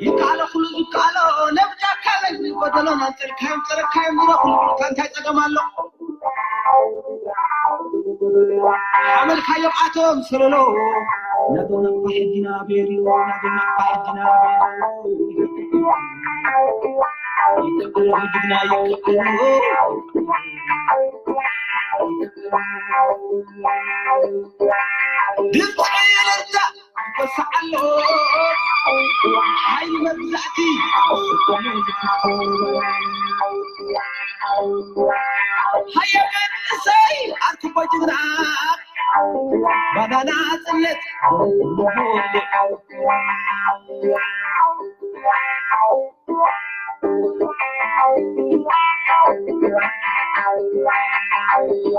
ይከኣሎ ኩሉ ይከኣሎ ነብጃካ በል ጎደሎ ናንጸልካዮም ጸረካዮም ዝረኹ እንታይ ጸገም ኣሎ? ሓመልካዮም ኣቶም ሰለሎ ናቶም ናቕፋ ሕጊና ቤሉ ናቶም ናቕፋ ሕጊና ቤሉ ይከኣሎ ድግና ይከኣሎ ድምፂ ለዛ ይበስዓሎ ሓይሊ መግዛእቲ ሃየ መንእሰይ ኣርክቦ ጅግና ባናና ጽነት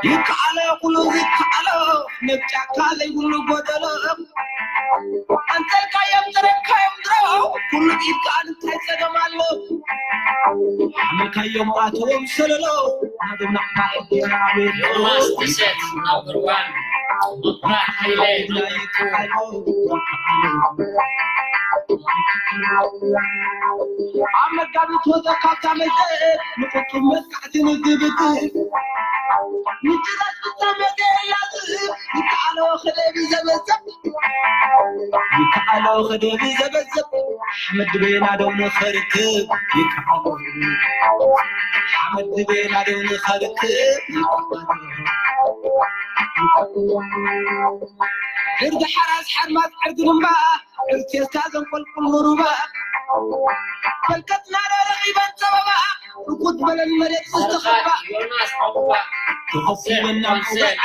ይከኣሎ ኩሉ ይከኣሎ ነብ ጫካ ዘይብሉ ጎደሎ ኣንጸልካዮም ጥረካዮም ድሮ ኩሉ ኢድካ እንታይ ጸገም ኣሎ ሓመልካዮም ኣቶም ሰለሎ ናቶም ናቕፋ ሕጊና ቤሎ ዮናስ ትሸት ናምበር ዋን። ኣብ መጋቢት ወዘካታ መዘ ንቁጡብ መጥቃዕቲ ንግብት ንጭራት ብታ መገላጽ ይከኣሎ ክደቢ ዘበዘብ ይከኣሎ ክደቢ ዘበዘብ ሓመድ ድቤና ደው ንኸርክብ ይከኣሎ ሓመድ ድቤና ደው ንኸርክብ ይከኣሎ ዕርዲ ሓራስ ሓርማዝ ዕርዲ ድምባ ዕርቴስካ ዘንቆልቁል ምሩባ ፈልቀትና ረኺበን ጸበባ ርኩት በለን መሬት ዝተኸባ ተኸፊበና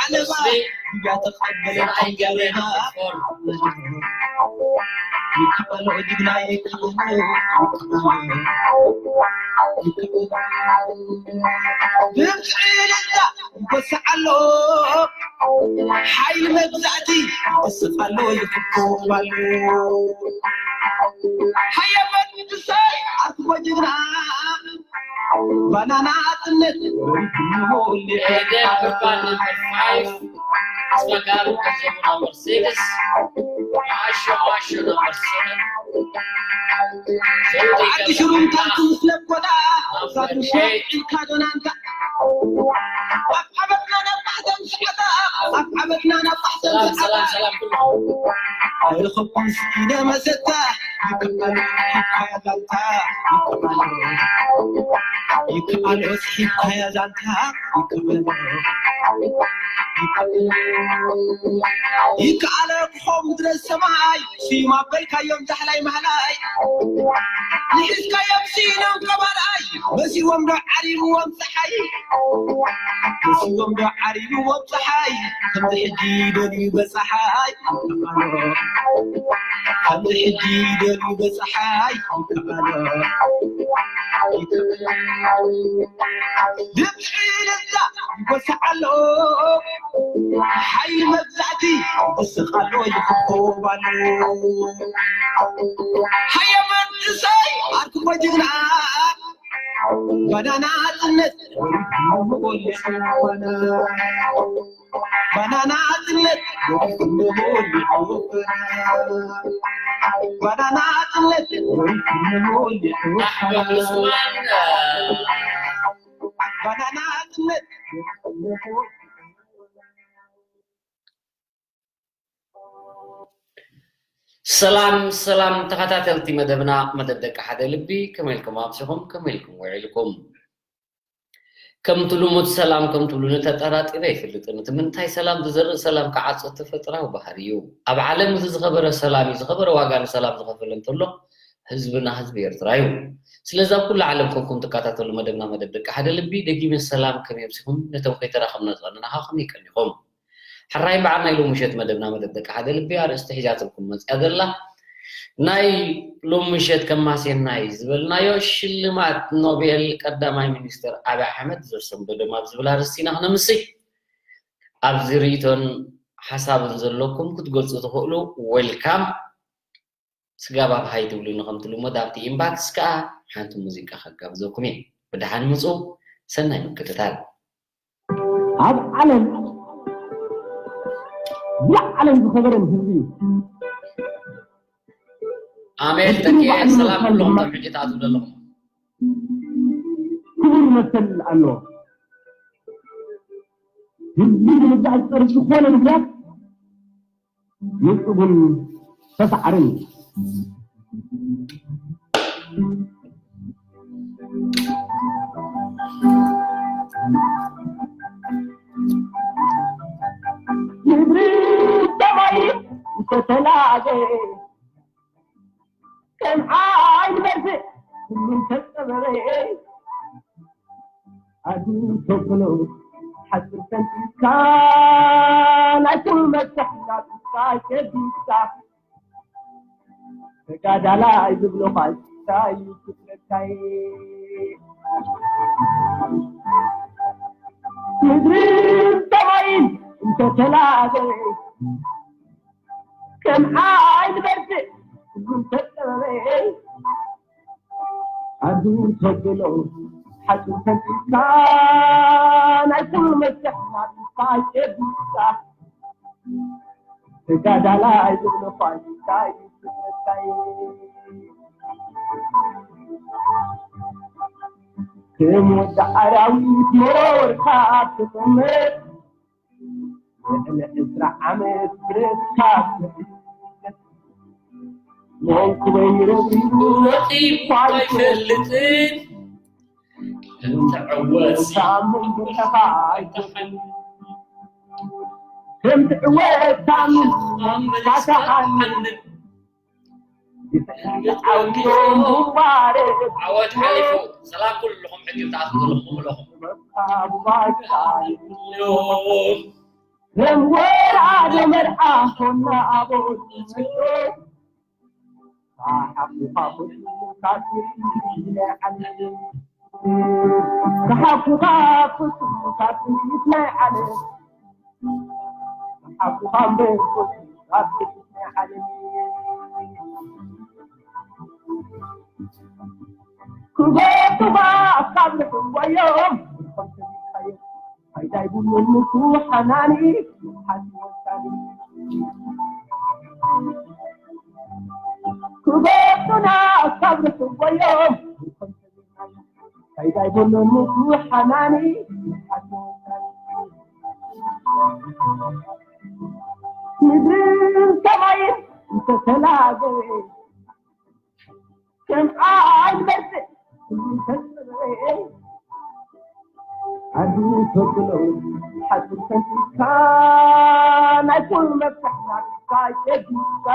ዓለባ እያ ተቐበለን ቀንጀረባ ይከኣሎ ጅግና ይከኣሎ ይከኣሎ ድምፂ ለዛ ይጎስዕ ኣሎ ሓይሊ መግዛእቲ ይወስኽ ኣሎ ይፍኮብ ኣሎ ሃየ መንእሰይ ኣርክቦ ጅግና ባናና ጽነት Eden Purple number five. Spagaru Kazomu number six. Asho Asho number seven. ዓዲ ሽሩም ታንቱ ምስ ለኮዳ ሳዱ ሸዒልካ ዶናንታ ኣብ ዓመትና ናብ ማዕዘን ሽዓታ ኣብ ዓመትና ናብ ማዕዘን ሰላም ሰላም ሰላም ኩሉ ኣይረኸብኩን ስኢነ መሰታ ይከኣሎ ሂብካያ ዛንታ ይከኣሎ ይከኣሎ ሂብካያ ዛንታ ይከኣሎ ይከኣሎ ክኾም ድረስ ሰማይ ስዩም ኣበልካዮም ዛሕላይ ማህላይ ንሒዝካዮም ስኢኖም ቀባላይ መሲዎም ዶ ዓሪብዎም ፀሓይ መሲዎም ዶ ዓሪብዎም ፀሓይ ከምዚ ሕጂ ደልዩ በፀሓይ ይከኣሎ ከምዚ ሕጂ ደልዩ በፀሓይ ይከኣሎ ይከኣሎ ድምፂ ለዛ ይጎስዕ ኣሎ ሓይሊ መግዛእቲ ይስቕ ኣሎ ይፍኮብ ኣሎ ሃየ መንእሰይ ኣርክቦ ጅግና ባናና ጽነት ባናና ጽነት ባናና ጽነት ኣሕመድ ዑስማን ባናና ጽነት ሰላም ሰላም ተኸታተልቲ መደብና መደብ ደቂ ሓደ ልቢ ከመይ ኢልኩም ኣምሲኹም ከመይ ኢልኩም ውዒልኩም ከምቲ ልሙድ ሰላም ከም ትብሉኒ ተጠራጢረ ኣይፈልጥን እቲ ምንታይ ሰላም ዝዘርእ ሰላም ክዓጹ ተፈጥራዊ ባህሪ እዩ ኣብ ዓለም እዚ ዝኸበረ ሰላም እዩ ዝኸበረ ዋጋ ንሰላም ዝኸፈለ እንተሎ ህዝብና ህዝቢ ኤርትራ እዩ ስለዚ ኣብ ኩሉ ዓለም ኮንኩም ትከታተሉ መደብና መደብ ደቂ ሓደ ልቢ ደጊመ ሰላም ከመይ ኣምሲኹም ነቶም ከይተራኸብና ዝቐነና ከኣ ከመይ ቀኒኹም ሕራይ በዓል ናይ ሎሚ ምሸት መደብና መደብ ደቂ ሓደ ልቢ ኣርእስቲ ሒዛትልኩም መፅያ ዘላ ናይ ሎሚ ምሸት ከማሴናይ ዝበልናዮ ሽልማት ኖቤል ቀዳማይ ሚኒስትር ኣብይ ኣሕመድ ዘሰንበዶም ኣብ ዝብል ኣርእስቲ ኢና ክነምሲ ኣብዚ ርእቶን ሓሳብን ዘለኩም ክትገልፁ ትኽእሉ ዌልካም ስጋብ ኣብ ሃይ ትብሉኒ ከምቲ ልሙድ ኣብቲ ኢንባክስ ከኣ ሓንቲ ሙዚቃ ከጋብዘኩም እየ ብደሓን ምፁ ሰናይ ምክትታል ኣብ ዓለም ዝለዓለን ዝኸበረን ህዝቢ እዩ። ኣሜን። ተኪኤ ሰላም ኩሎም ከም ሕጂ ትኣትዉ ዘለኹም። ክቡር መሰል ኣለዎ። ህዝቢ ንምግዛእ ዝጸርፍ ዝኾነ ምኽንያት ንጹግን ተሳዕርን እዩ። ምድሪ ሰማይ ዝተተላገ ከም ዓይኒ በርትዕ ኩሉም ተጸበበ። ኣዱ ተብሎ ሓጽር ሰንጢካ ናይቶም መሳሕና ብካ ሸቢካ ተጋዳላይ ዝብሎ ቃልታ እዩ ክብለካይ። ምድርን ሰማይን እንተተላገ ከም ዓይኒ በርትዕ ኩሉም ተጸበበ። ኣዱ ተብሎ ሓጹር ፈንጢካ ናይ ኩሉ መስርሕ ናብካ ሸቢካ ተጋዳላይ ዝብሎ ፋይታ ይስረታይ። ከም ወዲ ኣራዊት መረወርካ ትጥምር ልዕሊ ዕስራ ዓመት ብረትካ ትሕዝ። መንኩበይ ረቢቡ ወፂኡ ኣይፈልጥን። እንትዕወት ሳምን ብረኻ ኣይተሓን። ከምትዕወት ሳምን ብረኻ ኣይተሓን። ዓወት ሓሊፉ ሰላም ኩልኹም ሕጂ ብትኣትዉ ዘለኹም ኩልኹም። ክበቱኻ ካብ ንሕወዮም ኣይታይ ቡሉን ምኩ ሓናኒ ሓቲ ወሳኒ ክበቱና ካብ ንሕወዮም ኣይታይ ቡሉን ምኩ ሓናኒ ሓቲ ወሳኒ ምድርን ሰማይን እንተተላገበ ከም ዓይን በርትዕ ኩሉ ተጸበየ ኣዱ ተብሎ ሓጹር ፈንቲካ ናይ ኩሉ መፍትሕ ናብካ ሸጊካ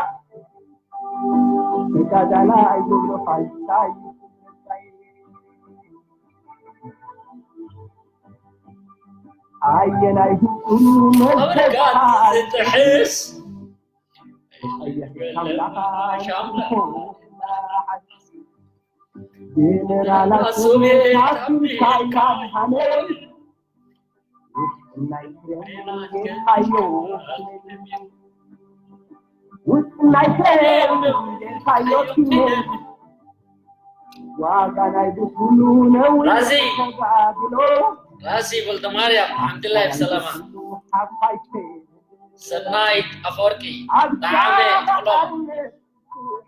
ተጋዳላይ ዝብሎ ፋይታ ይስመታይ ኣየናይ ህጹን መዘካ ዝጥሕስ ዋጋ ናይ ብኩሉ ነዊሕ ራዚ ተጋድሎ ራዚ ወልደማርያም ዓብድላይ ብሰላማ ሓፋይቴ ሰናይት ኣፈወርቂ ኣብ ጣዕመ ሻዕባ ጥቕሎም ኣርነት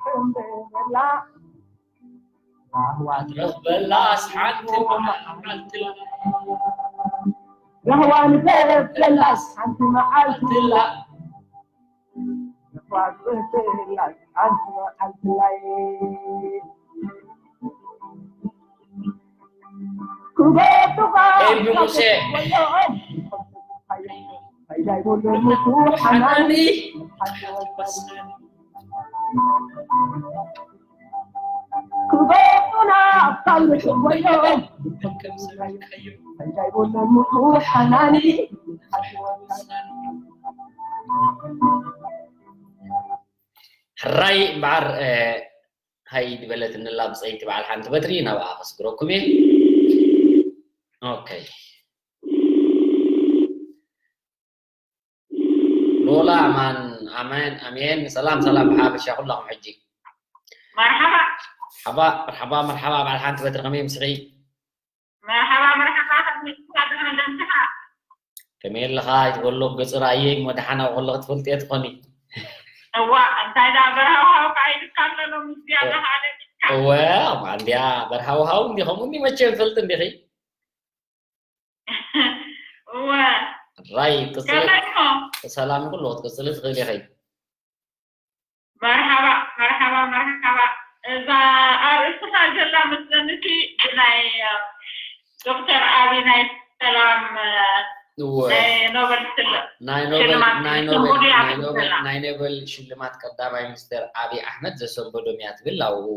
ክሕንበላ ራህዋ ኣትረፍ በላስ ሓንቲ መዓልቲ ራህዋ ንተረፍ በላስ ሓንቲ መዓልቲ ላ ሕራይ እምበኣር ሃይ ዝበለት እንላ ብፀይቲ በዓል ሓንቲ በትሪ ናብኣ ከስግረኩም እየ። ኦኬ ሎላ ኣማን ኣማን ኣሜን። ሰላም ሰላም ብሓፈሻ ኩላኹም ሕጂ መርሓባ መርሓባ መርሓባ መርሓባ በዓል ሓንቲ በትሪ ከመይ ምስኺ? መርሓባ መርሓባ ከመይ ምስኻ? ከመይ ኣለኻ ይትበሎ ገጽ ራእየይ እሞ ደሓና ከሎ ክትፈልጥ እየ ትኾኒ። እዋ እንታይ ዳ በርሃው ሃው ከዓይድካ ኣሎ ሎሚ እዚኣ ዳሃለካ እወ ማንድያ በርሃው ሃው እንዲ ከምኡ እንዲ መቸ ይፈልጥ እንዲኺ እወ ራይ ቅጽል ከመይ ኢኹም ሰላም ኩሉ ክትቅጽል ትኽእል ኢኺ። መርሓባ መርሓባ መርሓባ። እዛ ኣርእስትኻ ዘላ መስለኒ እቲ ብናይ ዶክተር ኣብይ ናይ ሰላም እወ ናይ ኖበል ሽል- ናይ ኖበል ሽልማት ናይ ዘሰንበዱ ኖበል እያ ናይ ኖበል ትብላ። ናይ ኖበል ሽልማት ቀዳማይ ሚኒስትር ኣብይ ኣሕመድ ዘሰንበዶም እያ ትብል ኣብኡ።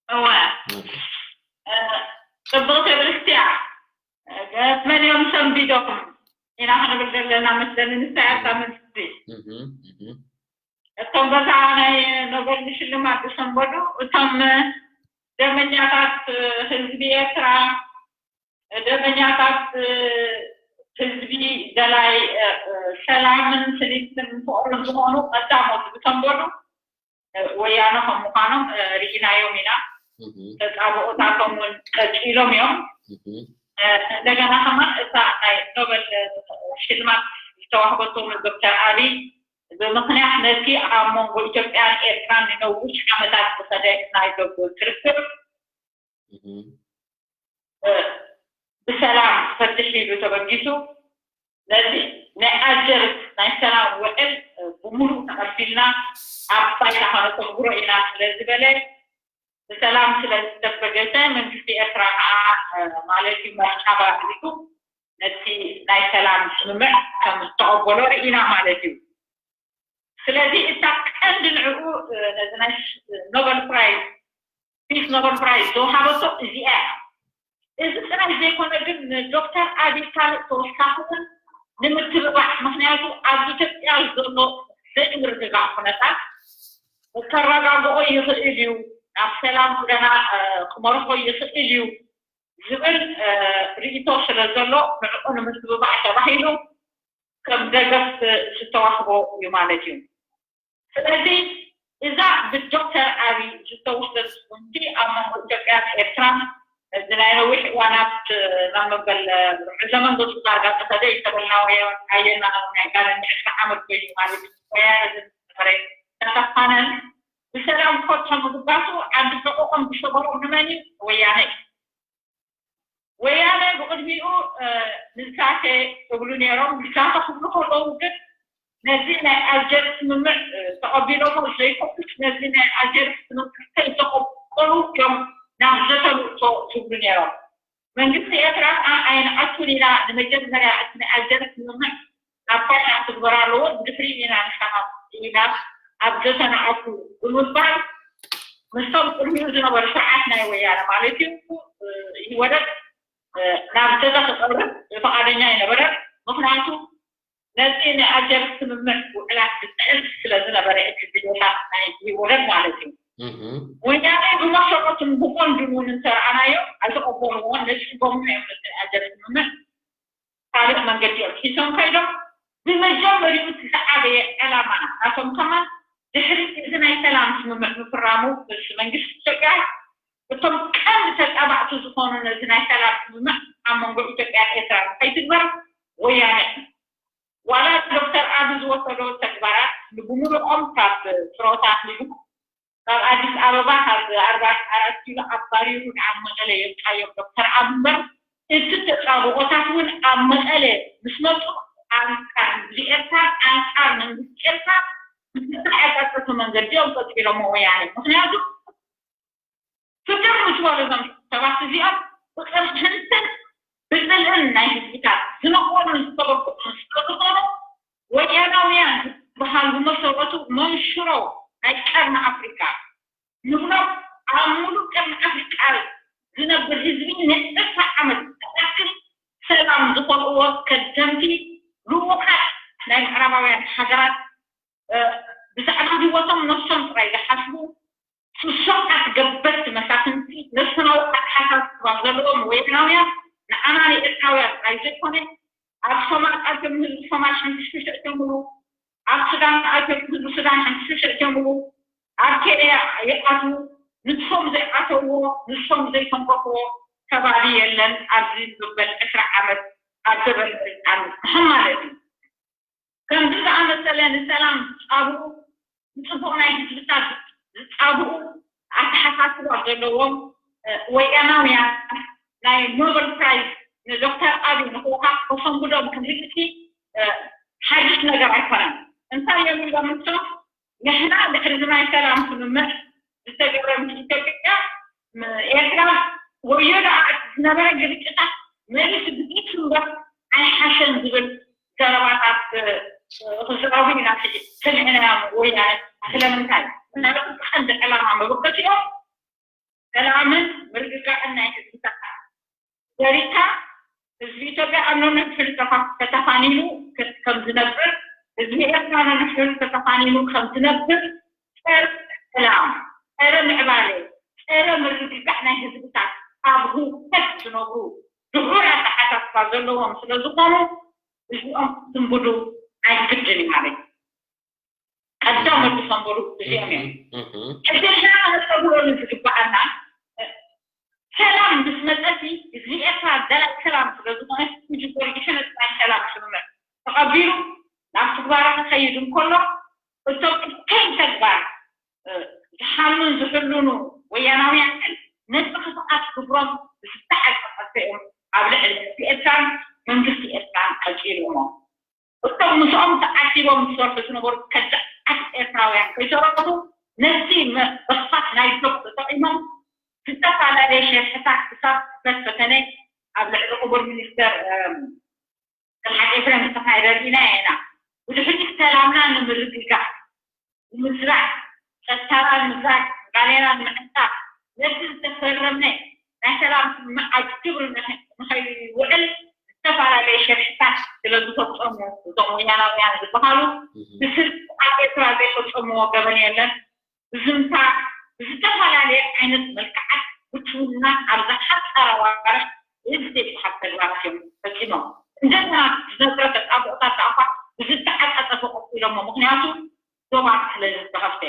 እወ እ፣ ጽብቕቲ ርእስቲ እያ። መን እዮም ሰንቢዶም ኢና ክንብል ዘለና መስለኒ። ንሳ እያ እታ መልሲ። እህ፣ እህ። እቶም በዛ ናይ ኖበል ሽልማት ዝሰንበዱ እቶም ደመኛታት ህዝቢ ኤርትራ፣ ደመኛታት ህዝቢ ደላይ ሰላምን ስኒትን ፍቕርን ዝኾኑ ቀዳሞት ዝሰንበዱ ወያነ ከም ምዃኖም ርኢናዮም ኢና። እህ፣ ተጻብኦታቶም እውን ቀጺሎም እዮም። እህ። እንደገና ከማን እታ ናይ ኖበል ሽልማት ዝተዋህበቶም ዶክተር ኣብይ ብምኽንያት ነቲ ኣብ መንጎ ኢትዮጵያን ኤርትራን ንነዊሕ ዓመታት ዝኸደ ናይ ዶብ ክርክር እህ። ብሰላም ክፈትሕ ኢሉ ተበጊሱ ነዚ ናይ ኣልጀርስ ናይ ሰላም ውዕል ብምሉእ ተቐቢልና ኣብ ባይታ ከነተግብሮ ኢና ስለ ዝበለ ብሰላም ስለ ዝተበገሰ መንግስቲ ኤርትራ ከዓ ማለት እዩ መርሓባ ኢሉ ነቲ ናይ ሰላም ስምምዕ ከም ዝተቐበሎ ርኢና ማለት እዩ። ስለዚ እታ ቀንዲ ንዕኡ ነዚ ናይ ኖበል ፕራይዝ ፒስ ኖበል ፕራይዝ ዝወሃበቶ እዚኣ እያ። እዚ ጥራይ ዘይኮነ ግን ንዶክተር ኣብይ ካልእ ተወሳኺ እውን ንምትብባዕ፣ ምክንያቱ ኣብ ኢትዮጵያ ዘሎ ዘይምርግጋእ ኩነታት ከረጋግኦ ይኽእል እዩ፣ ናብ ሰላም ጎደና ክመርሖ ይኽእል እዩ ዝብል ርእይቶ ስለ ዘሎ ንዕኡ ንምትብባዕ ተባሂሉ ከም ደገፍ ዝተዋህቦ እዩ ማለት እዩ። ስለዚ እዛ ብዶክተር ኣብይ ዝተወስደት ስጉምቲ ኣብ መንጎ ኢትዮጵያን ኤርትራን እዚ ናይ ነዊሕ እዋናት ናብ መበል ርሑል ዘመን ገጹ ዳርጋ ዝኸደ ዝተበልናዮ ኣየና ናይ ጋለኒ ዕስራ ዓመት ኮይኑ ማለት እዩ። ወያነ ዝነበረ ተተፋነን ብሰላም ኮት ከምዝባሱ ዓዲ ሕቆቆም ዝሸበሮም ንመን እዩ? ወያነ እዩ። ወያነ ብቕድሚኡ ንዛተ እብሉ ነይሮም። ንዛተ ክብሉ ከለዉ ግን ነዚ ናይ ኣልጀርስ ስምምዕ ተቐቢሎሞ ዘይኮኑስ ነዚ ናይ ኣልጀርስ ስምምዕ ከይተቐበሉ እዮም ናብ ዘተ ንእቶ ዝብሉ ነይሮም። መንግስቲ ኤርትራ ከዓ ኣይንኣቱን ኢና፣ ንመጀመርያ እቲ ናይ ኣልጀርስ ስምምዕ ኣብ ፋይዳ ክትግበር ኣለዎ፣ ብድሕሪኡ ኢና ንሕና ኢና ኣብ ዘተ ንኣቱ ብምባል ምስቶም ቅድሚኡ ዝነበሩ ስርዓት ናይ ወያነ ማለት እዩ ኢህወደግ ናብ ዘተ ክቐርብ ፍቓደኛ ኣይነበረን። ምክንያቱ ነቲ ናይ ኣልጀርስ ስምምዕ ውዕላት ዝጥሕስ ስለ ዝነበረ እቲ ድሌታት ናይ ኢህወደግ ማለት እዩ። ወያነ ብመሰረቱን ብቐንዱን እውን እንተረኣናዮ ኣይተቐበልዎን፣ ነጺጎምዎ እዮም ነቲ ናይ ኣልጀርስ ስምምዕ ካልእ መንገዲ እዮም ሒዞም ከይዶም። ብመጀመሪኡ እቲ ዝዓበየ ዕላማ ናቶም ከማን ድሕሪ እዚ ናይ ሰላም ስምምዕ ምፍራሙ ምስ መንግስቲ ኢትዮጵያ እቶም ቀንዲ ተጣባዕቲ ዝኾኑ ነዚ ናይ ሰላም ስምምዕ ኣብ መንጎ ኢትዮጵያን ኤርትራን ከይትግበር ወያነ እዩ። ዋላ ዶክተር ኣቢ ዝወሰዶ ተግባራት ንብምሉኦም ካብ ፍሮታ ኣኽሊሉ ካብ ኣዲስ ኣበባ ካብ ኣርባ ኣራት ኪሎ ኣባሪሩ ናብ መቐለ የምጻዮም ዶክተር ኣቢ እምበር እቲ ተጻብኦታት እውን ኣብ መቐለ ምስ መጹ ኣንጻር ህዝቢ ኤርትራ ኣንጻር መንግስቲ ኤርትራ ብተዓጻጸፈ መንገዲ እዮም ቀጺሎሞ ወያነ። ምክንያቱ ፍትሕ ምስ በሉ እዞም ሰባት እዚኦም ብቅርሕንትን ብጽልእን ናይ ህዝብታት ዝነቆሉን ዝተበቅዑን ስለዝኾኑ ወያናውያን ዝበሃል ብመሰረቱ መንሽሮ ናይ ቀርኒ ኣፍሪካ ንብሎም ኣብ ሙሉእ ቀርኒ ኣፍሪቃ ዝነብር ህዝቢ ንዕስራ ዓመት ዝኣክል ሰላም ዝኸልእዎ ከደምቲ ልኡኻት ናይ ምዕራባውያን ሃገራት ብዛዕባ ህይወቶም ነብሶም ጥራይ ዝሓስቡ ስሱዓት ገበርቲ መሳፍንቲ መስፍናዊ ኣተሓሳስባ ዘለዎም ወያናውያን ንዓና ንኤርትራውያን ጥራይ ዘይኮነ ኣብ ሶማል ኣትዮም ንህዝቢ ሶማል ሕንፍሽፍሽ የእትዮምሉ፣ ኣብ ሱዳን ኣትዮም ንህዝቢ ሱዳን ሕንፍሽፍሽ የእትዮምሉ፣ ኣብ ኬንያ ይኣትዉ፣ ንሶም ዘይኣተውዎ ንሶም ዘይተንከፍዎ ከባቢ የለን ኣብዚ ንበል ዕስራ ዓመት ኣብ ዘበን ስልጣን ምሕም ማለት እዩ። ከምዚ ዝኣመሰለ ንሰላም ዝጻብኡ፣ ንጽቡቕ ናይ ህዝብታት ዝጻብኡ ኣተሓሳስባ ዘለዎም ወያናውያን ናይ ኖበል ፕራይዝ ንዶክተር ኣብይ ንክወሃብ ተሰንብዶም ክንርኢ ሓድሽ ነገር ኣይኮነን። እንታይ እዮም ኢሎም ንሶም? ንሕና ድሕሪ ናይ ሰላም ስምምዕ ዝተገብረ ምስ ኢትዮጵያ ኤርትራ ወዮ ደኣ ዝነበረ ግርጭታት መሊሱ ብኢት እምበር ኣይሓሸን ዝብል ዘረባታት ክዛረቡ ኢና ሰሚዕናዮም። ወያነ ስለምንታይ? ምክንያቱ ቀንዲ ዕላማ መበገሲኦም ሰላምን ምርግጋዕን ናይ ህዝብታት ዘሪካ ህዝቢ ኢትዮጵያ ኣብ ነንሕድሕዱ ተፋ- ተተፋኒኑ ከም ዝነብር፣ ህዝቢ ኤርትራ ነንሕድሕዱ ተተፋኒኑ ከም ዝነብር ጸረ ሰላም፣ ጸረ ምዕባለ፣ ጸረ ምርግጋዕ ናይ ህዝብታት ኣብ ህውከት ዝነብሩ ድሑር ኣተሓሳስባ ዘለዎም ስለ ዝኾኑ እዚኦም ክስንብዱ ኣይግድን እዩ ማለት እዩ። ቀዳሞት ዝሰንብዱ እዚኦም እዮም። ሕጂ ንሕና ከነስተብህለሉ ዝግበኣና ሰላም ምስ መጸሲ ህዝቢ ኤርትራ ደላይ ሰላም ስለ ዝኾነ ሕጂ ጎርጊሑ ነቲ ናይ ሰላም ስምምዕ ተቐቢሉ ናብ ትግባረ ክኸይድ እንከሎ እቶም እከይ ተግባር ዝሓልሙን ዝሕልኑ ወያናውያን ግን ነቲ ክፍኣት ግብሮም ብዝተሓቀቐ እዮም ኣብ ልዕሊ ህዝቢ ኤርትራን መንግስቲ ኤርትራን ቀጺሎሞ። እቶም ምስኦም ተዓሲቦም ዝሰርሑ ዝነበሩ ከዳዓት ኤርትራውያን ከይተረፉ ነቲ መ- በኽፋት ናይ ዶብ ተጠቒሞም ዝተፈላለየ ሸርሕታት ክሳብ ክፈተነ ኣብ ልዕሊ ክቡር ሚኒስተር ስርዓት ኤፍሬም ዝተኻየደ ርኢና ኢና። ብድሕሪት ሰላምና ንምርግጋዕ ንምዝራዕ፣ ጸጥታና ንምዝራግ፣ ባሌና ንምዕጣቕ፣ ነቲ ዝተፈረመ ናይ ሰላም ስምምዕ ኣብ ግብሪ ንኸይውዕል ዝተፈላለየ ሸርሕታት ስለ ዝፈጸሙ እዞም ወያናውያን ዝበሃሉ ብስርቂ ኣብ ኤርትራ ዘይፈጸምዎ ገበን የለን። ብዝምታ ብዝተፈላለየ ዓይነት መልክዓት ብትውና ኣብ ዝሓጸረ ዋርሕ እዚ ዘይበሃል ተግባራት እዮም ፈጺሞም። እንደገና ዝነበረ ተጣብኦታት ደኣ እኳ ብዝተዓጻጸፈ ቀጺሎሞ። ምክንያቱ ዞባ ስለ ዝተኸፍተ።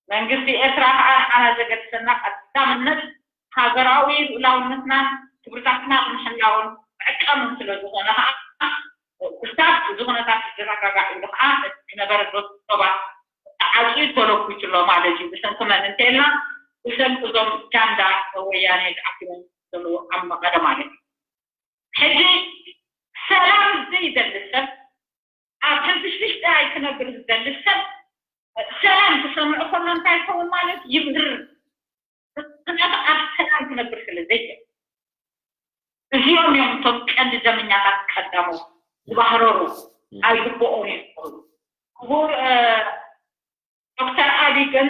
መንግስቲ ኤርትራ ከዓ ንዓና ዘገድሰና ቀዳምነት ሃገራዊ ልኡላውነትናን ክብርታትና ምሕላውን ምዕቃምን ስለ ዝኾነ ከዓ ክሳብ እዚ ኩነታት ዝረጋጋዕ ኢሉ ከዓ ነቲ ዝነበረ ዶባት ተዓፅዩ ተለኩሱ ኣሎ ማለት እዩ። ብሰንኪ መን እንተኢልና ብሰንኪ እዞም ጃንዳ ወያነ ተዓኪቦም ዘለዉ ኣብ መቐለ ማለት እዩ። ሕጂ ሰላም ዘይደሊ ሰብ ኣብ ሕንፍሽፍሽ ጥራይ ክነብር ዝደሊ ሰብ ሰላም ክሰምዑ ከሎ እንታይ ይኸውን ማለት ይምህር ምክንያቱ ኣብ ሰላም ክነብር ስለ ዘይክእል እዚኦም እዮም እቶም ቀንዲ ደመኛታት ቀዳሞት ዝባህረሩ ኣይግብኦም ይዝክሩ ክቡር ዶክተር ኣቢ ግን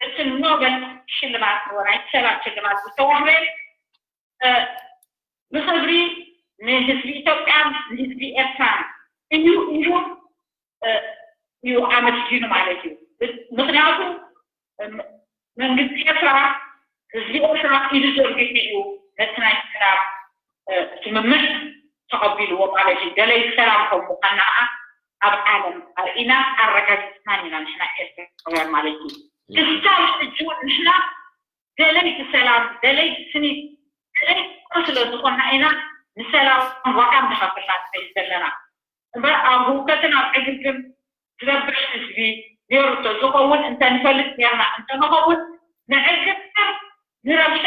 እቲ ኖበል ሽልማት ናይ ሰላም ሽልማት ዝተዋህበ ብክብሪ ንህዝቢ ኢትዮጵያን ንህዝቢ ኤርትራን እዩ ኢሉ እዩ ኣመስጊኑ ማለት እዩ። ምክንያቱ መንግስቲ ኤርትራ ህዝቢ ኤርትራ ኢዱ ዘርጊሑ እዩ ነቲ ናይ ሰላም ስምምዕ ተቐቢልዎ ማለት እዩ። ደለይ ሰላም ከም ምዃንና ከዓ ኣብ ዓለም ኣርኢና ኣረጋጊፅናን ኢና ንሕና ኤርትራውያን ማለት እዩ። ክሳብ ሕጂ እውን ንሕና ደለይቲ ሰላም፣ ደለይቲ ስኒት፣ ደለይቲ ፍቅሪ ስለ ዝኾንና ኢና ንሰላም ዋጋ እንዳኸፈልና ንኸይድ ዘለና። እምበር ኣብ ህውከትን ኣብ ዕግርግር ዝረብሽ ህዝቢ ነይሩ እንተዝኸውን እንተንፈልጥ ነይርና እንተንኸውን ንዕግርግር ንረብሻ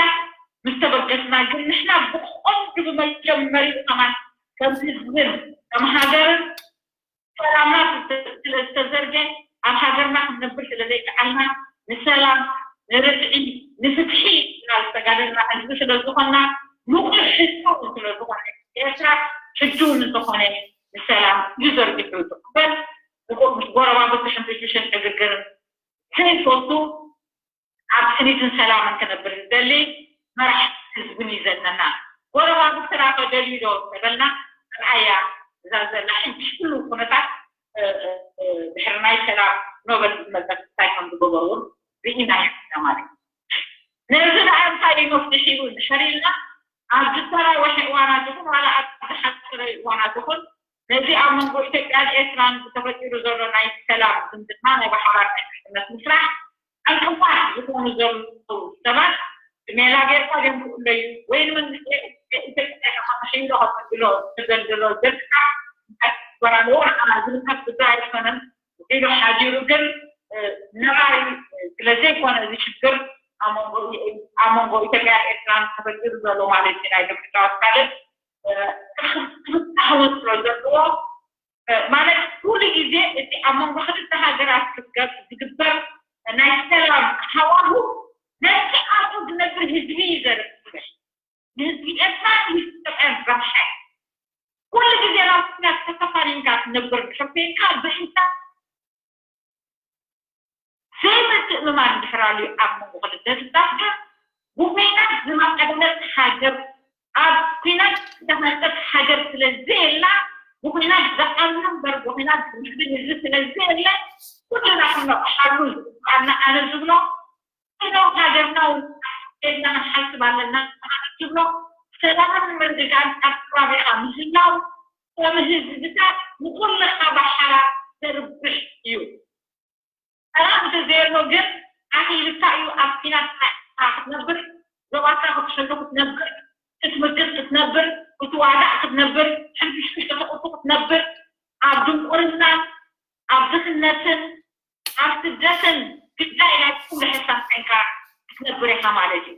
ምስተበገስና ግን ንሕና ብቐንዱ ብመጀመሪኡ ከማን ከም ህዝብን ከም ሃገርን ሰላምና ስለ ዝተዘርገ ኣብ ሃገርና ክንነብር ስለ ዘይከኣልና ንሰላም ንርትዒ ንፍትሒ ኢና ዝተጋደልና ህዝቢ ስለ ዝኾንና ምቑሕ ሕጂ እውን ስለ ዝኾነ ኤርትራ ሕጂ እውን እንተኾነ ንሰላም እዩ ዘርጊሑ ዝቕበል ምስ ጎረባብቲ ሕንፍሽፍሽን ዕግርግርን ዘይፈቱ ኣብ ስኒትን ሰላምን ክነብር ዝደሊ መራሕቲ ህዝብን እዩ ዘለና። ጎረባብትና ከ ደልዩ ዶ ተበልና ርኣያ እዛ ዘላ ሕጂ ኩሉ ኩነታት ድሕሪ ናይ ሰላም ኖበል ዝመፀት እንታይ ከም ዝገበሩ እውን ርኢና ኢና ማለት እዩ። ነዚ ደኣ እንታይ እዩ መፍትሒኡ እንድሕር ኢልና ኣብ ዝተራወሐ እዋናት ይኹን ዋላ ኣብ ዝሓፀረ እዋናት ይኹን ነዚ ኣብ መንጎ ኢትዮጵያን ኤርትራን ተፈጢሩ ዘሎ ናይ ሰላም ዝምድና ናይ ብሓባር ናይ ድሕነት ምስራሕ ዕንቅፋት ዝኾኑ ዘለዉ ሰባት ብሜላ ጌርካ ድዮም ክእለዩ ወይ ንመንግስቲ ኢትዮጵያ ኢኻ ኢሉ ከትብሎ ዘደልድሎ ዘድካ እንታይ ክግበር ኣለዎ? ንዓና ዝምልከት ጉዳይ ኣይኮነን። ኢሉ ሓዲሩ ግን፣ እ፣ ነባሪ፣ እ፣ ስለ ዘይኮነ እዚ ሽግር ኣብ መንጎ፣ ኣብ መንጎ ኢትዮጵያን ኤርትራን ተፈጢሩ ዘሎ ማለት እዩ። ናይ ደብረ ዳዊት ካልእ፣ እ፣ ክፍታሕ እውን ስለ ዘለዎ፣ እ፣ ማለት ኩሉ ግዜ እቲ ኣብ መንጎ ክልተ ሃገራት ክትገብ-፣ ዝግበር ናይ ሰላም ሃዋሁ ነቲ ኣብኡ ዝነብር ህዝቢ እዩ ዘርብሕ። ንህዝቢ ኤርትራ፣ ንህዝቢ ኢትዮጵያ ረብሓ እዩ። ኩሉ ግዜ ናብ ኩናት ተተፋኒንካ ትነብር ድሕር ኮይንካ፣ ብኢንሳ ዘይምትእምማን ድሕር ኣልዩ ኣብ መንጎ ክልተ ህዝብታት ግን ብኩናት ዝማዕበለት ሃገር፣ ኣብ ኩናት ዝተሃንጸት ሃገር ስለ ዘየላ፣ ብኩናት ዝኣምን እምበር ብኩናት ዝምዕብል ህዝቢ ስለ ዘየለ፣ ኩልና ክንነቕሓሉ ዝግባኣና ኣነ ዝብሎ፣ ስለ ሃገርና እውን ኢልና ክንሓስብ ኣለና ማለት ዝብሎ፣ ሰላምን ምርግጋእን ኣብ ከባቢኻ ምህላው፣ ከም ህዝብታት ንኹልኻ ብሓባር ዘርብሕ እዩ። ሰላም እንተዘየሎ ግን ኣኺልካ እዩ ኣብ ኲናት ጥራይ ክትነብር፣ ዞባካ ክትሕሉ ክትነብር፣ ክትምግብ ክትነብር፣ ክትዋዳእ ክትነብር፣ ሕንፍሽፍሽ ከተቕቱ ክትነብር፣ ኣብ ድንቁርና፣ ኣብ ድኽነትን ኣብ ስደትን ግዳይ ናይ ኩሉ ሕሳብ ኮይንካ ክትነብር ኢኻ ማለት እዩ።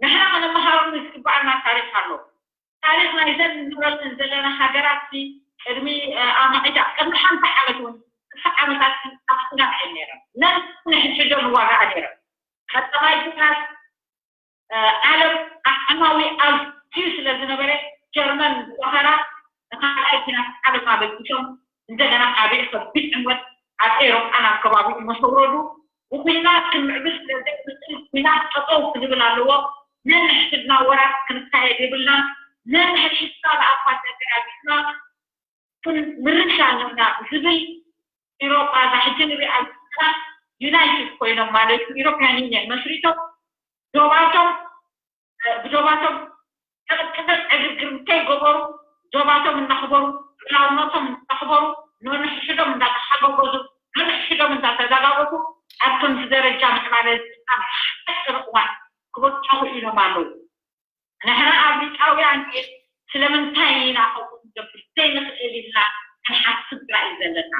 ንሕና ክንመሃረሉ ዝግባኣና ታሪኽ ኣሎ። ታሪኽ ናይዘን ንብረተን ዘለና ሃገራት ሲ ቅድሚ፣ እ፣ ኣማኢት፣ ቅድሚ ሓምሳ ዓመት እውን፣ ስሳ ዓመታት ሲ ኣብ ስጋት እየን ነይረን። ነንሕድሕደን ንዋጋኣ ነይረን። ቀዳማይ ኲናት፣ እ፣ ዓለም ኣዕናዊ ኣዝዩ ስለ ዝነበረ፣ ጀርመን ዝወሃራ ንኻልኣይ ኲናት ዓለም ኣበጊሶም፣ እንደገና ዓብዪ ከቢድ ዕንወት ኣብ ኤውሮጳን ኣብ ከባቢኡ ምስ ኣውረዱ፣ ብኲናት ክንምዕብል ስለ ዘይንኽእል፣ ኲናት ጠጠው ክብል ኣለዎ። ነንሕድሕድና ወራር ክንካየድ የብልናን። ነንሕድሕድና ብኣፋት ተጋጊዝና ክንምርሽ ኣለና ዝብል፣ ኤውሮጳ እዛ ሕጂ ንሪኣ ዘለና ዩናይትድ ኮይኖም ማለት እዩ፣ ኢሮፕያን ዩኒየን መስሪቶም፣ ዶባቶም፣ እ፣ ብዶባቶም ሕቕጥቕጥ ዕግርግር እንተይገበሩ፣ ዶባቶም እናኽበሩ፣ ልኡላውነቶም እናኽበሩ፣ ነንሕድሕዶም እንዳተሓጋገዙ፣ ነንሕድሕዶም እንዳተጋገዙ፣ ኣብ ከምዚ ደረጃ ምዕባለ ኣብ ሓፂር እዋን ክበፅሑ ኢሎም ኣለዉ። ንሕና ኣፍሪቃውያን ግን ስለምንታይ ኢና ከምኡ ክንገብር ዘይንኽእል ኢልና ክንሓስብ ጥራይ እዩ ዘለና።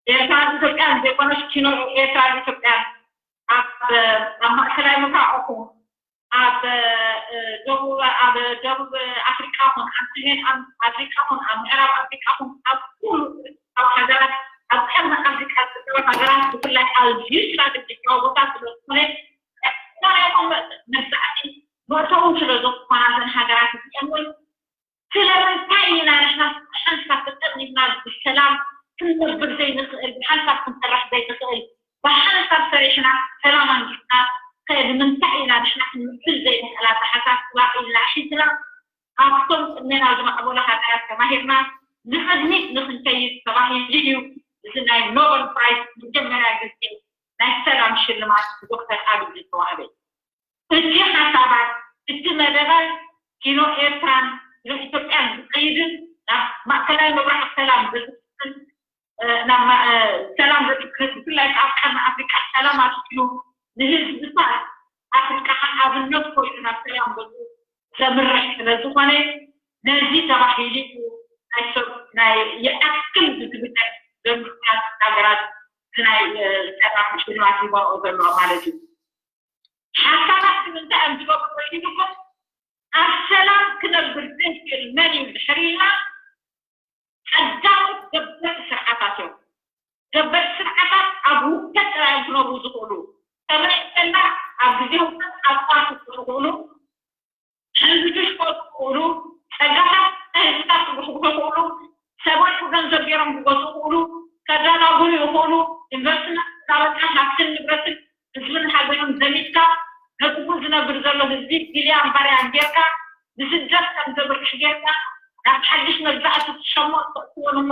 ኤርትራን ኢትዮጵያን ዘይኮነስ፣ ኪኖ ኤርትራን ኢትዮጵያን ኣብ፣ ኣብ ማእከላይ ምብራቕ ይኹን፣ ኣብ፣ እ፣ ደቡብ፣ ኣብ ደቡብ ኣፍሪቃ ይኹን፣ ኣብ ሰሜን ኣም-፣ ኣፍሪቃ ይኹን፣ ኣብ ምዕራብ ኣፍሪቃ ይኹን፣ ኣብ ኩሉ፣ ኣብ ሃገራት፣ ኣብ ቀርኒ ኣፍሪቃ ዝርከባ ሃገራት ብፍላይ ኣዝዩ ስትራተጂካዊ ቦታ ስለ ዝኾነ፣ ናይቶም መግዛእቲ መእተዊ ስለ ዝኾና እዘን ሃገራት እዚአን እውን ስለምንታይ ኢና ንሕና ብሓንሳብ ተጠርኒፍና ብሰላም ክንነብር ዘይንኽእል፣ ብሓንሳብ ክንሰርሕ ዘይንኽእል፣ ብሓንሳብ ሰሪሕና ሰላም ኣምጺእና ከ-፣ ንምንታይ ኢና ንሕና ክንምዕብል ዘይንኽእል ኣተሓሳስባ ኢልና ሒዝና ኣብቶም ቅድሜና ዝማዕበሉ ሃገራት ተማሂርና ንቕድሚት ንኽንከይድ ተባሂሉ እዩ። እዚ ናይ ኖበል ፕራይዝ መጀመርያ ግዜ ናይ ሰላም ሽልማት ብዶክተር ኣብይ ዝተዋህበ። እቲ ሓሳባት፣ እቲ መደባት ኪኖ ኤርትራን ኪኖ ኢትዮጵያን ዝኸይድን ናብ ማእከላይ ምብራቕ ሰላም ዘስፍንን፣ እ፣ ናብ ማ-፣ እ፣ ሰላም ዘስፍንን፣ ብፍላይ ኣብ ቀርኒ ኣፍሪቃ ሰላም ኣስፊኑ ንህዝብታት ኣፍሪቃ ኣብነት ኮይኑ ናብ ሰላም ገጹ ዘምርሕ ስለ ዝኾነ፣ ነዚ ተባሂሉ እዩ ናይ ሰብ ናይ ይኣክል ብዝግደድ ዘምርታት ሃገራት ናይ፣ እ፣ ሰላም ሽልማት ይመርኦ ዘለዋ ማለት እዩ። ሓሳባት ንምንታይ እዮም ዝገብሩ ኢልኩም፣ ኣብ ሰላም ክነብር ዘይክእል መን እዩ ድሕር ኢልና፣ ቀዳሞት ገበርቲ ስርዓታት እዮም። ገበርቲ ስርዓታት ኣብ ውግእ ጥራይ እዮም ክነብሩ ዝኽእሉ። ከመይ ኢልና ኣብ ግዜ ውግእ ኣብ ኳርት ክኽእሉ፣ ሕንዝዱ ክፈቱ ክኽእሉ፣ ጸጋታት ህዝብታት ክጉሕጉሑ ክኽእሉ፣ ሰባት ብገንዘብ ገይሮም ክገዝኡ ክኽእሉ፣ ከደናግሩ ይኽእሉ፣ ኢንቨስትመንት እናበልካ ሃብትን ንብረትን ህዝብን ሃገርን ዘሚትካ፣ ገድፉ ዝነብር ዘሎ ህዝቢ ቢልያን ባርያን ጌርካ፣ ንስደት ከም ዘምርሕ ጌርካ፣ ናብ ሓድሽ መግዛእቲ ትሸሞ ትእትዎን እሞ፣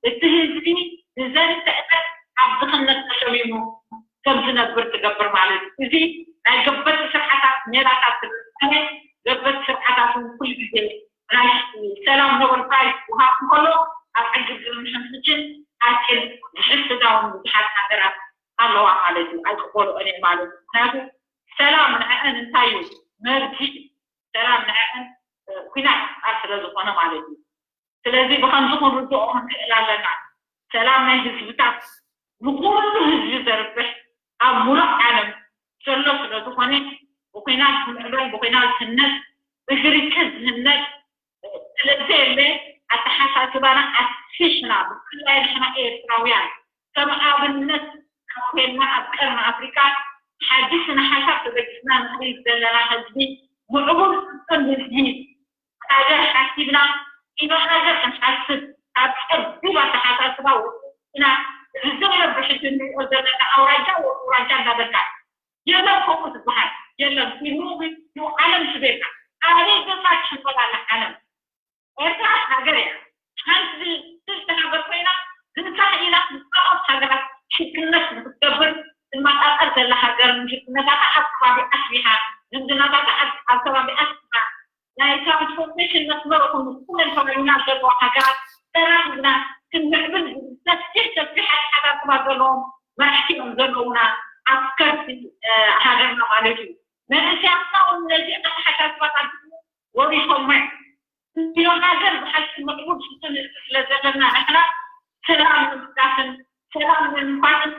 እቲ ህዝቢ ብዘንተእነት ኣብ ድኽነት ተሸሚሙ ከም ዝነብር ትገብር ማለት እዩ። እዚ ናይ ገበቲ ስርዓታት ሜላታት ስለ ዝኾነ፣ ገበቲ ስርዓታት እውን ኩሉ ግዜ ናይ ሰላም ኖበል ፕራይዝ ክወሃብ እንከሎ፣ ኣብ ዕግርግርን ሕንፍሽን ኣትየን ዝሕስዳ እውን ብዙሓት ሃገራት ኣለዋ ማለት እዩ። ኣይቅበልኦን እየን ማለት እዩ። ምክንያቱ ሰላም ንዐአን እንታይ እዩ? መርዚ ሰላም ንዐአን፣ እ፣ ኩናት ኣር ስለ ዝኾነ ማለት እዩ። ስለዚ ብኸምዚ ክንርድኦ ክንክእል ኣለና። ሰላም ናይ ህዝብታት ንኩሉ ህዝቢ ዘርብሕ ኣብ ሙሉእ ዓለም ዘሎ ስለ ዝኾነ ብኩናት ዝምዕበል ብኩናት ዝህነፅ ብግርጭት ዝህነፅ ስለዘየለ ኣተሓሳስባና ኣስፊሕና ብፍላይ ንሕና ኤርትራውያን ከም ኣብነት ኣብ ኮይንና ኣብ ቀርኒ ኣፍሪካ ሓድሽ ስነ ሓሳብ ተበጊስና ንኽእል ዘለና ህዝቢ ምዕቡል ፍፁም ህዝቢ ሃገር ሓሲብና ኢኖ ሃገር ክንሓስብ ኣብ ፀቢብ ኣተሓሳስባ ወፂና እዚ ዘሎ ብሕጂ ንሪኦ ዘለና ኣውራጃ ወ ኣውራጃ እንዳበልካ የለን ከምኡ ዝበሃል የለን ኢሉ ዓለም ሽቤካ ኣበይ ገፃ ትሽንቆላ ኣላ ዓለም ኤርትራ ሃገር እያ ሓንቲ ስልቲ ሃገር ኮይና ዝንሳሕ ኢላ ንፃኦት ሃገራት ሽግነት ንክትገብር ትመጣጠር ዘላ ሃገር ምሽግነታታ ኣብ ከባቢ ኣስቢሓ ዝምድናታታ ኣብ ከባቢ ኣስቢሓ ናይ ትራንስፖርቴሽን መስመር ይኹን ኩለን ከባቢና ዘለዋ ሃገራት ተራኺብና ክንምዕብል ዝብል ሰፊሕ ሰፊሕ ኣተሓሳስባ ዘለዎም መራሕቲ እዮም ዘለዉና ኣብ ከርሲ ሃገርና ማለት እዩ። መንእሰያትና እውን ነዚ ኣተሓሳስባታት ወሪሶሞ እዮም። እዮ ሃገር ብሓቂ ምዕቡል ስለ ዘለና ንሕና ሰላም ንምፍታትን ሰላም ንምንፋትን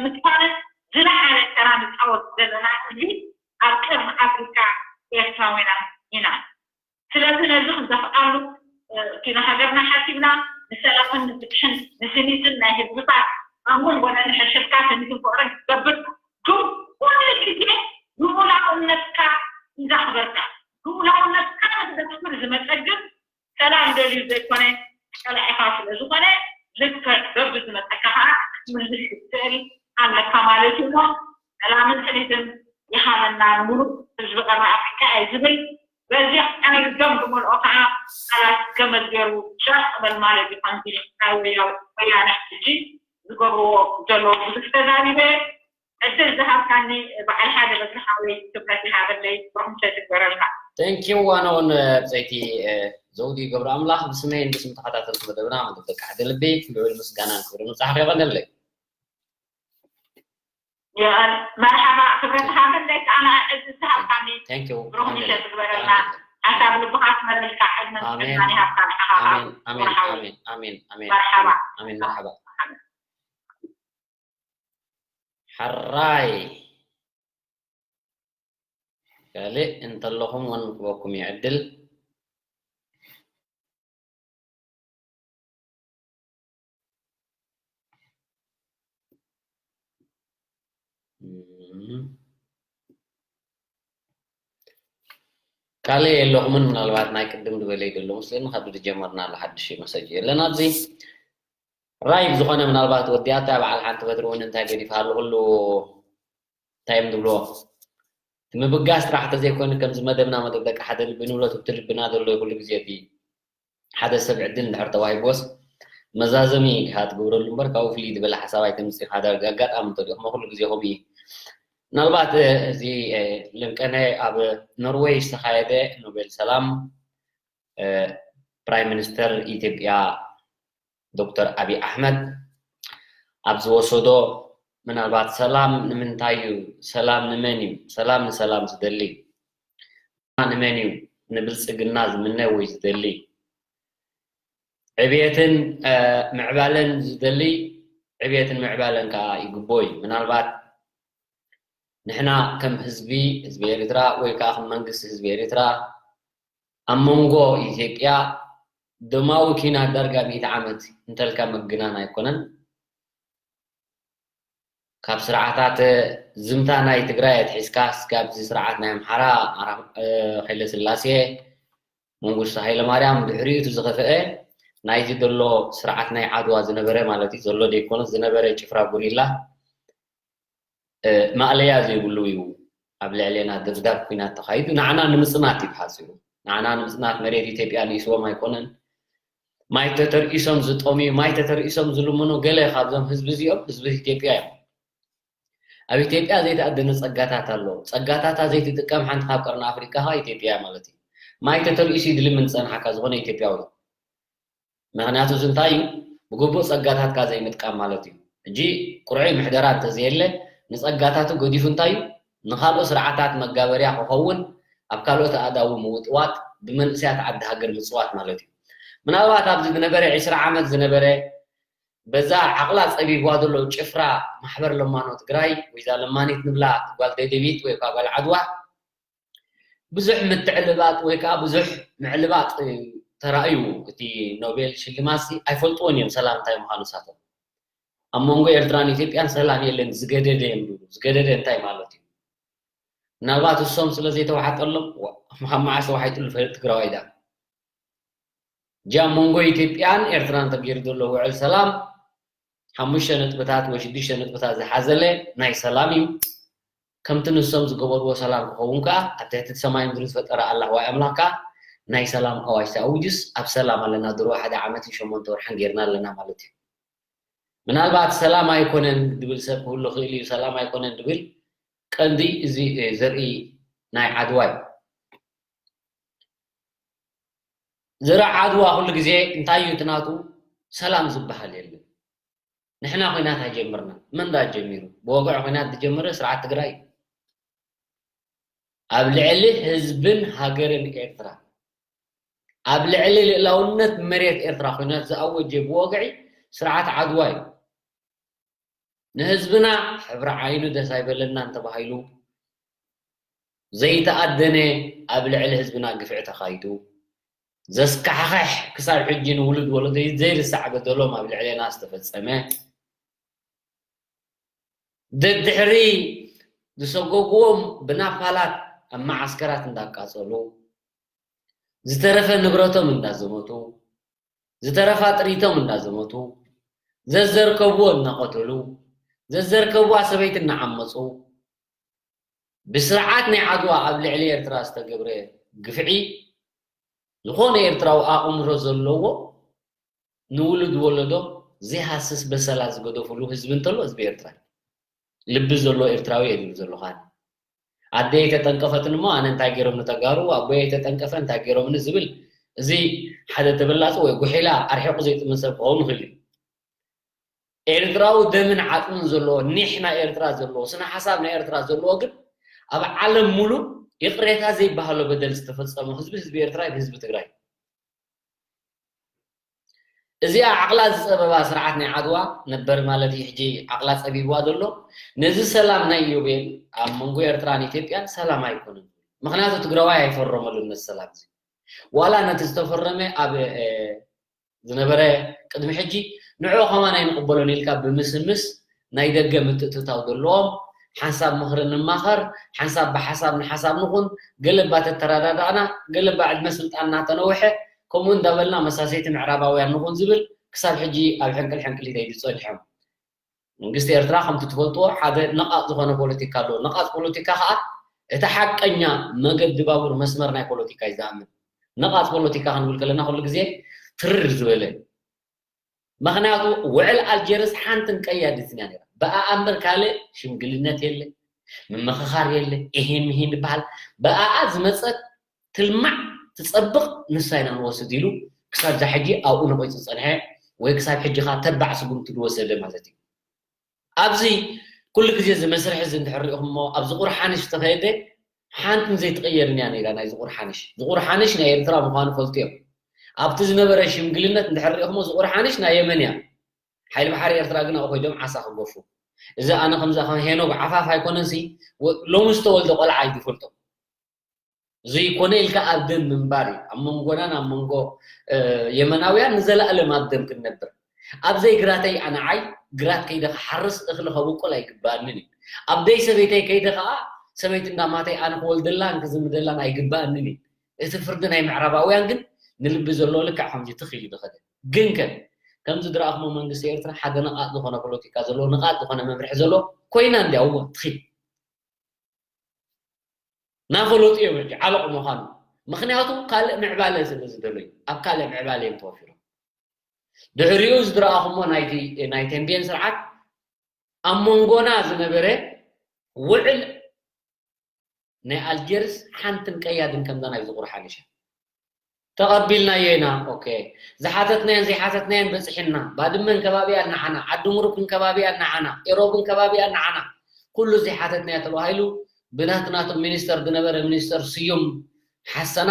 ንምስፋንን ዝለዓለ ተራ ንፃወት ዘለና ህዝቢ ኣብ ቀርኒ ኣፍሪካ ኤርትራውያን ኢና። ስለዚ ነዚ ክንደፍኣሉ እቲ ንሃገርና ሓሲብና ንሰላምን ንፍትሕን ንስኒትን ናይ ህዝብታት ኣሙን ወነ ንሕሽርካ ስኒትን ፍቅርን ክገብር ግን ኩሉ ግዜ ልኡላውነትካ እንዳኽበርካ ልኡላውነትካ ንክደፍር ዝመፀ ግን ሰላም ደልዩ ዘይኮነ ፀላኢኻ ስለ ዝኾነ ልክዕ በብዝመፀካ ከዓ ክትምልስ ክትክእል ኣለካ ማለት እዩ እሞ ሰላምን ስኒትን ይሃበና ንሙሉእ ህዝቢ ቀርኒ ኣፍሪካ እየ ዝብል። በዚ ኣነ ዝገምግመልኦ ከዓ ቃላት ገመድ ገይሩ ሸቕ በል ማለት እዩ። ከምዚ ናይ ወያ- ወያነ ሕጂ ዝገብርዎ ዘለዉ ብዙሕ ተዛሪበ። ዕድል ዝሃብካኒ በዓል ሓደ በዝሓወይ ክብረት ይሃበለይ። ብርኩምተ ትግበረልና። Thank you ዋና ውን ብፀይቲ ዘውዲ ገብረ ኣምላኽ ብስመይን ብስም ተኸታተልቲ መደብና መደብ ደቂ ሓደ ልቢ ልዑል ምስጋናን ክብርን ምብፃሕካ የቐንየለይ። መርሓባ ክብረት ሃበለይ ኣነ ዕድል ዝሃብካኒ ብሩኽ ምሸት ዝግበረልና። ሓሳብ ልብኻ ክመልልካ ዕድመን ጥዕናን ይሃብካ ንዓኻ። ኣሜን ኣሜን ኣሜን ኣሜን ኣሜን መርሓባ ኣሜን መርሓባ። ሓራይ ካልእ እንተለኹም ውን ክበኩም ይዕድል። ካልእ የለኹምን ምናልባት ናይ ቅድም ዝበለይ ደሎ ምስልን ካብ ዝጀመርና ኣሎ ሓድሽ መሰጅ የለን ኣብዚ ራይድ ዝኾነ ምናልባት ወዲኣታ በዓል ሓንቲ በትሪ እውን እንታይ ገዲፋሉ ኩሉ እንታይ እዮም ዝብልዎ እቲ ምብጋስ ጥራሕ ተዘይኮይኑ ከምዚ መደብና መደብ ደቂ ሓደ ልቢ ንብሎ ትብቲ ልብና ዘሎ ኩሉ ግዜ እቲ ሓደ ሰብ ዕድል እንድሕር ተዋሂብዎስ መዛዘሚ ኢኻ ትገብረሉ እምበር ካብኡ ፍልይ ዝበለ ሓሳብ ኣይተምፅእ ኢኻ ዳርጋ ኣጋጣሚ እንተድኡ ክመ ኩሉ ግዜ ከምኡ እዩ ምናልባት እዚ ልምቀነ ኣብ ኖርወይ ዝተኻየደ ኖቤል ሰላም ፕራይም ሚኒስተር ኢትዮጵያ ዶክተር ኣብይ ኣሕመድ ኣብ ዝወሰዶ ምናልባት ሰላም ንምንታይ እዩ ሰላም ንመን እዩ ሰላም ንሰላም ዝደሊ ንመን እዩ ንብልፅግና ዝምነ ወይ ዝደሊ ዕብየትን ምዕባለን ዝደሊ ዕብየትን ምዕባለን ከዓ ይግቦ እዩ ምናልባት ንሕና ከም ህዝቢ ህዝቢ ኤርትራ ወይ ከዓ ከም መንግስቲ ህዝቢ ኤርትራ ኣብ መንጎ ኢትዮጵያ ደማዊ ኪናት ዳርጋ ሚእቲ ዓመት እንተልካ ምግናን ኣይኮነን ካብ ስርዓታት ዝምታ ናይ ትግራይ ኣትሒዝካ ስጋብ እዚ ስርዓት ናይ ኣምሓራ ሓይለ ስላሴ መንግስቱ ሃይለማርያም ድሕሪኡ እቲ ዝኸፍአ ናይዚ ዘሎ ስርዓት ናይ ዓድዋ ዝነበረ ማለት እዩ ዘሎ ደይኮነስ ዝነበረ ጭፍራ ጉሪላ ማእለያ ዘይብሉ እዩ ኣብ ልዕሌና ደብዳብ ኩናት ተኻይዱ ንዓና ንምፅናት እዩ ብሓፂሩ ንዓና ንምፅናት መሬት ኢትዮጵያ ንኢስዎም ኣይኮነን ማይ ተተርኢሶም ዝጠምዩ ማይ ተተርኢሶም ዝልምኑ ገለ ካብዞም ህዝቢ እዚኦም ህዝቢ ኢትዮጵያ እዮም ኣብ ኢትዮጵያ ዘይተኣደነ ፀጋታት ኣሎ ፀጋታታ ዘይትጥቀም ሓንቲ ካብ ቀርኒ ኣፍሪካ ኢትዮጵያ ማለት እዩ ማይ ተተርኢሱ ድልምን ዝፀንሓካ ዝኾነ ኢትዮጵያዊ ምኽንያቱ እዚ እንታይ እዩ ብግቡእ ፀጋታትካ ዘይምጥቃም ማለት እዩ እንጂ ቁርዑይ ምሕደራ እንተዘየለ ንፀጋታቱ ገዲፉ እንታይ እዩ ንካልኦ ስርዓታት መጋበርያ ክኸውን ኣብ ካልኦት ኣእዳዉ ምውጥዋጥ ብመንእሰያት ዓዲ ሃገር ምፅዋት ማለት እዩ። ምናልባት ኣብዚ ዝነበረ ዕስራ ዓመት ዝነበረ በዛ ዓቕላ ፀቢብዋ ዘሎ ጭፍራ ማሕበር ለማኖ ትግራይ ወይ እዛ ለማኒት ንብላ ጓል ደደቢት ወይ ከዓ ጓል ዓድዋ ብዙሕ ምትዕልባጥ ወይ ከዓ ብዙሕ ምዕልባጥ ተራእዩ። እቲ ኖቤል ሽልማት ሲ ኣይፈልጥዎን እዮም ሰላም እንታይ ምዃኑ ንሳቶም። ኣብ መንጎ ኤርትራን ኢትዮጵያን ሰላም የለን ዝገደደ እዮም ዝብሉ። ዝገደደ እንታይ ማለት እዩ? ምናልባት እሶም ስለ ዘይተዋሓጠሎም ዋ- ካብ መዓስ ተዋሒጥሉ ይፈልጥ ትግራዋይ ዳ። ጃ መንጎ ኢትዮጵያን ኤርትራን ተገይሩ ዘሎ ውዕል ሰላም ሓሙሽተ ነጥብታት ወይ ሽዱሽተ ነጥብታት ዝሓዘለ ናይ ሰላም እዩ። ከምቲ ንሶም ዝገበርዎ ሰላም ክኸውን ከዓ ኣብ ትሕቲ ሰማይ ምድሪ ዝፈጠረ ኣላህ ዋይ ኣምላኽ ከዓ ናይ ሰላም ኣዋጅ ተኣውጅስ ኣብ ሰላም ኣለና። ድሮ ሓደ ዓመትን ሸሞንተ ወርሓን ጌርና ኣለና ማለት እዩ። ምናልባት ሰላም ኣይኮነን ድብል ሰብ ክህሉ ክእል እዩ። ሰላም ኣይኮነን ድብል ቀንዲ እዚ ዘርኢ ናይ ዓድዋ እዩ። ዘርኢ ዓድዋ ኩሉ ግዜ እንታይ እዩ እቲ ናቱ? ሰላም ዝበሃል የለን። ንሕና ኹናት ኣጀምርና። መን ዳ ጀሚሩ? ብወግዒ ኹናት ዝጀመረ ስርዓት ትግራይ እዩ። ኣብ ልዕሊ ህዝብን ሃገርን ኤርትራ፣ ኣብ ልዕሊ ልእላውነት መሬት ኤርትራ ኹናት ዝኣወጀ ብወግዒ ስርዓት ዓድዋ እዩ። ንህዝብና ሕብሪ ዓይኑ ደስ ኣይበለናን ተባሂሉ ዘይተኣደነ ኣብ ልዕሊ ህዝብና ግፍዒ ተኻይዱ፣ ዘስካሕኽሕ ክሳብ ሕጂ ንውሉድ ወለዶ ዘይርሳዕ በደሎም ኣብ ልዕሌና ዝተፈጸመ፣ ደድሕሪ ዝሰጎግዎም ብናፓላት ኣብ መዓስከራት እንዳቃጸሉ፣ ዝተረፈ ንብረቶም እንዳዘመቱ፣ ዝተረፋ ጥሪቶም እንዳዘመቱ፣ ዘዘርከብዎ እናቐተሉ፣ ዘዘርከብዋ ሰበይቲ እናዓመፁ፣ ብስርዓት ናይ ዓድዋ ኣብ ልዕሊ ኤርትራ ዝተገብረ ግፍዒ ዝኾነ ኤርትራዊ ኣእምሮ ዘለዎ ንውሉድ ወለዶ ዘይሃስስ በሰላ ዝገደፍሉ ህዝቢ እንተሎ ህዝቢ ኤርትራ እዩ። ልቢ ዘሎ ኤርትራዊ እየ ዝብል ዘለኹ ኣነ። ኣደይ ተጠንቀፈትን እሞ ኣነ እንታይ ገይሮም ንተጋሩ፣ ኣቦይ ተጠንቀፈ እንታይ ገይሮምኒ ዝብል፣ እዚ ሓደ ተበላፂ ወይ ጉሒላ ኣርሒቑ ዘይጥምን ሰብ ክኸውን ይኽእል እዩ። ኤርትራዊ ደምን ዓፅምን ዘለዎ፣ ኒሕ ናይ ኤርትራ ዘለዎ፣ ስነ ሓሳብ ናይ ኤርትራ ዘለዎ ግን ኣብ ዓለም ሙሉእ ይቕሬታ ዘይበሃሎ በደል ዝተፈፀሞ ህዝቢ ህዝቢ ኤርትራ እዩ፣ ህዝቢ ትግራይ። እዚኣ ዓቕላ ዝፀበባ ስርዓት ናይ ዓድዋ ነበር ማለት እዩ። ሕጂ ዓቕላ ፀቢብዋ ዘሎ ነዚ ሰላም ናይ ኢዮቤል ኣብ መንጎ ኤርትራን ኢትዮጵያን ሰላም ኣይኮነን። ምኽንያቱ ትግራዋይ ኣይፈረመሉን ነዚ ሰላም እዚ። ዋላ ነቲ ዝተፈረመ ኣብ ዝነበረ ቅድሚ ሕጂ ንዕኡ ከማን ኣይንቕበሎን ኢልካ ብምስምስ ናይ ደገ ምትእትታው ዘለዎም፣ ሓንሳብ ምኽሪ ንማኸር፣ ሓንሳብ ብሓሳብ ንሓሳብ ንኹን፣ ገለባ ተተረዳዳእና፣ ገለባ ዕድመ ስልጣንና ተነውሐ፣ ከምኡ እንዳበልና መሳሰይቲ ምዕራባውያን ንኹን ዝብል ክሳብ ሕጂ ኣብ ሕንቅል ሕንቅሊት እዩ ዝጸኒሖም። መንግስቲ ኤርትራ ከምቲ ትፈልጥዎ ሓደ ነቓጽ ዝኾነ ፖለቲካ ኣለዎ። ነቓጽ ፖለቲካ ከኣ እቲ ሓቀኛ መገዲ ባቡር መስመር ናይ ፖለቲካ እዩ ዝኣምን። ነቓጽ ፖለቲካ ክንብል ከለና ኩሉ ግዜ ትርር ዝበለ። ምኽንያቱ ውዕል ኣልጀርስ ሓንትን ቀያዲትን እያ ነይራ። ብኣኣ እምበር ካልእ ሽምግልነት የለ፣ ምምኽኻር የለ፣ ኢሂን ምሂን ዝበሃል ብኣኣ ዝመጸት ትልማዕ ትጸብቕ ንሳ ኢና ንወስድ ኢሉ ክሳብ እዛ ሕጂ ኣብኡ ነቒጹ ዝጸንሐ ወይ ክሳብ ሕጂ ኸኣ ተባዕ ስጉምቲ ዝወሰደ ማለት እዩ። ኣብዚ ኩሉ ግዜ እዚ መስርሕ እዚ እንድሕር ሪኢኹሞ ኣብዚ ቁርሓንሽ ዝተኸየደ ሓንትን ዘይትቕየርን እያ ነይራ። ናይ ዝቑር ሓንሽ ዝቑር ሓንሽ ናይ ኤርትራ ምዃኑ ፈልጡ እዮም። ኣብቲ ዝነበረ ሽምግልነት እንድሕር ሪኢኹሞ ዝቑር ሓንሽ ናይ የመን እያ። ሓይሊ ባሕሪ ኤርትራ ግን ኣብኡ ኮይዶም ዓሳ ክገፉ። እዚ ኣነ ከምዚ ከም ሄኖግ ዓፋፍ ኣይኮነን ሲ ወ- ሎሚ ዝተወልደ ቆልዓ እዩ ዝፈልጦ። ዘይኮነ ኢልካ ኣብ ደም ምንባር እዩ። ኣብ መንጎናን ኣብ መንጎ እ፣ የመናውያን ንዘለኣለም ኣብ ደም ክንነብር። ኣብ ዘይ ግራተይ ኣነ ዓይ ግራት ከይደ ክሓርስ እኽሊ ከብቁል ኣይግባኣንን እዩ። ኣብ ደይ ሰበይተይ ከይደ ከዓ ሰበይቲ እንዳማተይ ኣነ ክወልደላን ክዝምደላን ኣይግባኣንን እዩ። እቲ ፍርዲ ናይ ምዕራባውያን ግን ንልቢ ዘለዎ ልክዕ ከምዚ ትኽ ኢሉ ዝኸደ። ግን ከ ከምዚ ዝረኣኽሞ መንግስቲ ኤርትራ ሓደ ነቓጥ ዝኾነ ፖለቲካ ዘለዎ ነቓጥ ዝኾነ መምርሒ ዘለዎ ኮይና እንዲያ እዎ ትኺድ ናፈለጡ እዮም ሕጂ ዓለቑ ምዃኑ። ምኽንያቱ ካልእ ምዕባለ ስለ ዝደለዩ ኣብ ካልእ ምዕባለ እዮም ተወፊሮም። ድሕሪኡ ዝረኣኹሞ ናይቲ ናይ ተንቤን ስርዓት ኣብ መንጎና ዝነበረ ውዕል ናይ ኣልጀርስ ሓንትን ቀያድን ከምዛ ናይ ዝቑር ሓንሻ ተቐቢልናዮ ኢና። ኦኬ፣ ዝሓተትናዮን ዘይሓተትናዮን በፂሕና። ባድመን ከባቢያ ንዓና፣ ዓዲ ሙሩክን ከባቢያ ንዓና፣ ኢሮብን ከባቢያ ንዓና። ኩሉ ዘይሓተትናዮ ተባሂሉ ብናትናቶም ሚኒስተር ዝነበረ ሚኒስተር ስዩም ሓሰና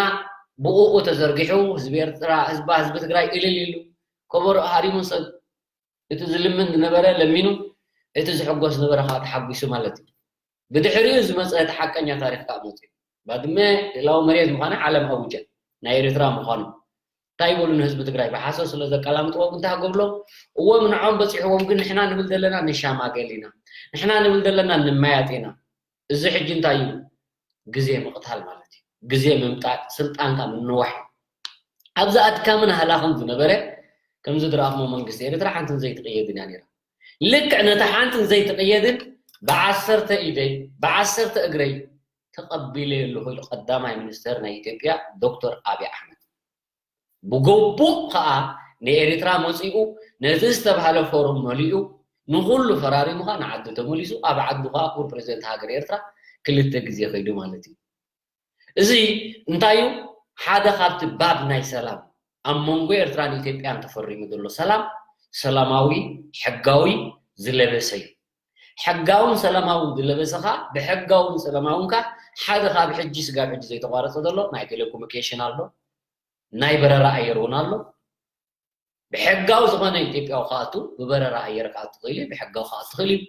ብኡኡ ተዘርጊሑ ህዝቢ ኤርትራ ህዝባ ህዝቢ ትግራይ እልል ኢሉ ከበሮ ሃሪሙ ሰብ እቲ ዝልምን ዝነበረ ለሚኑ እቲ ዝሕጎስ ነበረ ከዓ ተሓጒሱ ማለት እዩ። ብድሕሪኡ ዝመፀ እቲ ሓቀኛ ታሪክ ከዓ መፅኡ። ባድመ ልእላዊ መሬት ምዃና ዓለም ኣውጀ ናይ ኤርትራ ምዃኑ እንታይ ይበሉ ንህዝቢ ትግራይ ብሓሶት ስለ ዘቀላምጥዎም እንታይ ሃገብሎም እዎም ንዖም በፂሕዎም ግን ንሕና ንብል ዘለና ንሻማገል ኢና ንሕና ንብል ዘለና ንመያጥ ኢና። እዚ ሕጂ እንታይ እዩ ግዜ ምቕታል ማለት እዩ። ግዜ ምምጣጥ ስልጣንካ ምንዋሕ እዩ። ኣብዚ ኣድካምን ሃላኽን ዝነበረ ከምዚ ዝረኣኽሞ መንግስቲ ኤርትራ ሓንትን ዘይትቕየድን እያ ነይራ። ልክዕ ነታ ሓንትን ዘይትቕየድን ብዓሰርተ ኢደይ ብዓሰርተ እግረይ ተቐቢለዮ ኣለኹ ኢሉ ቀዳማይ ሚኒስተር ናይ ኢትዮጵያ ዶክተር ኣብይ ኣሕመድ። ብግቡእ ከዓ ንኤርትራ መፂኡ ነቲ ዝተብሃለ ፎርም መሊኡ ንኩሉ ፈራሪሙ ከዓ ንዓዱ ተመሊሱ ኣብ ዓዱ ከዓ ክቡር ፕሬዚደንት ሃገር ኤርትራ ክልተ ግዜ ከይዱ ማለት እዩ። እዚ እንታይ እዩ? ሓደ ካብቲ ባብ ናይ ሰላም ኣብ መንጎ ኤርትራን ኢትዮጵያን ተፈሪሙ ዘሎ ሰላም ሰላማዊ ሕጋዊ ዝለበሰ እዩ። ሕጋውን ሰላማውን ዝለበሰ ከዓ ብሕጋውን ሰላማውን ከዓ ሓደ ካብ ሕጂ ስጋብ ሕጂ ዘይተቋረፀ ዘሎ ናይ ቴሌኮሙኒኬሽን ኣሎ፣ ናይ በረራ ኣየር እውን ኣሎ። ብሕጋዊ ዝኾነ ኢትዮጵያዊ ክኣቱ ብበረራ ኣየር ክኣቱ ክእል እዩ፣ ብሕጋዊ ክኣቱ ክእል እዩ።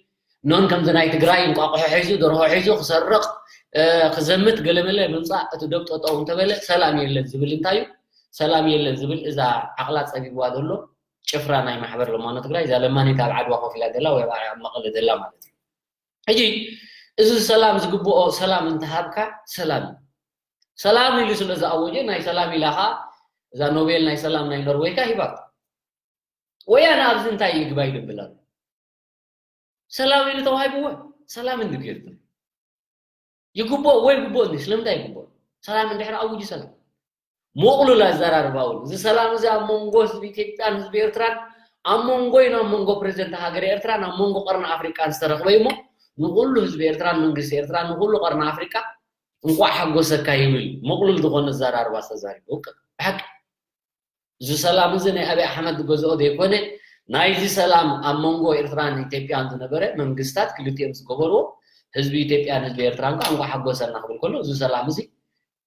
ኖን ከምዚ ናይ ትግራይ እንቋቑሖ ሒዙ ደርሆ ሒዙ ክሰርቕ ክዘምት ገለመለ ምምፃእ እቲ ደብ ጠጠው እንተበለ ሰላም የለን ዝብል እንታይ እዩ? ሰላም የለን ዝብል እዛ ዓቕላ ፀቢብዋ ዘሎ ጭፍራ ናይ ማሕበር ለማኖ ትግራይ እዛ ለማኒት ኣብ ዓድዋ ኮፍ ኢላ ዘላ ወይ ኣብ መቐለ ዘላ ማለት እዩ። ሕጂ እዚ ሰላም ዝግብኦ ሰላም እንተሃብካ ሰላም እዩ። ሰላም ኢሉ ስለ ዝኣወጀ ናይ ሰላም ኢላ ኸዓ እዛ ኖቤል ናይ ሰላም ናይ ኖርወይ ከ ሂባቶ። ወያነ ኣብዚ እንታይ ይግባይ ድብል ኣሎ? ሰላም ኢሉ ተዋሂብዎ ሰላም እንድገርቱ ይግብኦ ወይ ይግብኦ እንዲ ስለምንታይ ይግብኦ? ሰላም እንድሕር ኣውጁ ሰላም ሞቕሉል ኣዘራርባ እውን እዚ ሰላም እዚ ኣብ መንጎ ህዝቢ ኢትዮጵያን ህዝቢ ኤርትራን ኣብ መንጎ ይን ኣብ መንጎ ፕሬዚደንት ሃገር ኤርትራን ኣብ መንጎ ቀርኒ ኣፍሪቃን ዝተረኽበ እሞ ንኩሉ ህዝቢ ኤርትራን መንግስቲ ኤርትራን ንኩሉ ቀርኒ ኣፍሪቃ እንቋዕ ሓጎሰካ ይብል ምቕሉል ዝኾነ ኣዘራርባ ዝተዛሪቡ። ብሓቂ እዚ ሰላም እዚ ናይ ኣብይ ኣሕመድ ዝገዝኦ ዘይኮነ ናይዚ ሰላም ኣብ መንጎ ኤርትራን ኢትዮጵያን ዝነበረ መንግስታት ክልቲኦም ዝገበርዎ ህዝቢ ኢትዮጵያን ህዝቢ ኤርትራን ከዓ እንቋዕ ሓጎሰና ክብል ከሎ እዚ ሰላም እዚ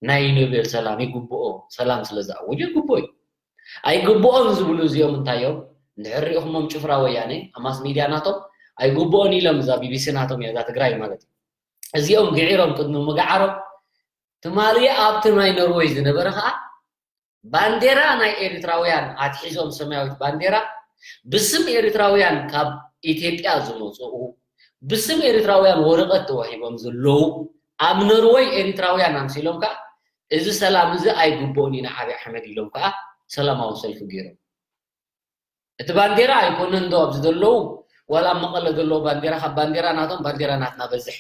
ናይ ኖቤል ሰላም ይግብኦ ሰላም ስለ ዝኣወጀ ይግብኦ እዩ። ኣይግብኦን ዝብሉ እዚኦም እንታይ እዮም? እንድሕር ሪኢኹሞም ጭፍራ ወያነ ኣብ ማስ ሚድያ ናቶም ኣይግብኦን ኢሎም እዛ ቢቢሲ ናቶም እያ እዛ ትግራይ ማለት እዩ። እዚኦም ግዒሮም ቅድሚ ምግዓሮም ትማሊ ኣብቲ ናይ ኖርወይ ዝነበረ ከዓ ባንዴራ ናይ ኤርትራውያን ኣትሒዞም ሰማያዊት ባንዴራ ብስም ኤርትራውያን ካብ ኢትዮጵያ ዝመፅኡ ብስም ኤርትራውያን ወረቐት ተዋሂቦም ዘለዉ ኣብ ኖርወይ ኤርትራውያን ኣምሲሎም ከዓ እዚ ሰላም እዚ ኣይግብኦን ኢና ዓብይ ኣሕመድ ኢሎም ከዓ ሰላማዊ ሰልፊ ገይሮም። እቲ ባንዴራ ኣይኮነን ዶ ኣብዚ ዘለዉ ዋላ ኣብ መቐለ ዘለዉ ባንዴራ ካብ ባንዴራ ናቶም ባንዴራ ናትና በዝሕ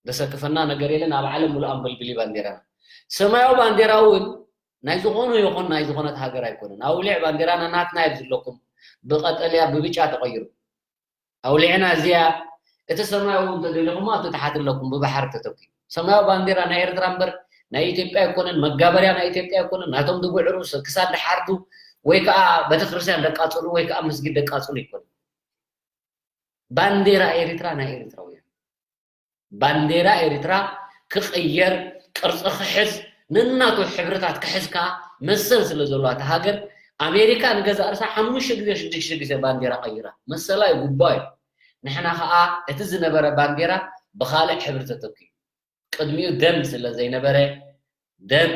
ዘሰክፈና ነገር የለን ኣብ ዓለም ሙሉእ ኣንበልብሊ ባንዴራና ሰማያዊ ባንዴራ እውን ናይ ዝኾኑ ይኹን ናይ ዝኾነት ሃገር ኣይኮነን ኣውሊዕ ባንዴራና ናትና እየ ዘለኩም ብቀጠልያ ብብጫ ተቐይሩ ኣውሊዕና እዚኣ እቲ ሰማያዊ እውን ተደሊኹሞ ኣብቲ ታሓት ኣለኩም ብባሕሪ ተተኪ ሰማያዊ ባንዴራ ናይ ኤርትራ እምበር ናይ ኢትዮጵያ ኣይኮነን መጋበርያ ናይ ኢትዮጵያ ኣይኮነን ናቶም ዝጉዕሩ ክሳድ ድሓርዱ ወይ ከዓ ቤተክርስትያን ደቃፅሉ ወይ ከዓ መስጊድ ደቃፅሉ ኣይኮነን ባንዴራ ኤርትራ ናይ ኤርትራውያን ባንዴራ ኤርትራ ክቕየር ቅርፂ ክሕዝ ነናቱ ሕብርታት ክሕዝ ከዓ መሰል ስለ ዘለዋ እታ ሃገር ኣሜሪካ ንገዛእ ርሳ ሓሙሽተ ግዜ ሽዱሽተ ግዜ ባንዴራ ቀይራ መሰላ ይጉባእ እዩ ንሕና ከዓ እቲ ዝነበረ ባንዴራ ብካልእ ሕብሪ ተተኪኡ ቅድሚኡ ደም ስለ ዘይነበረ ደም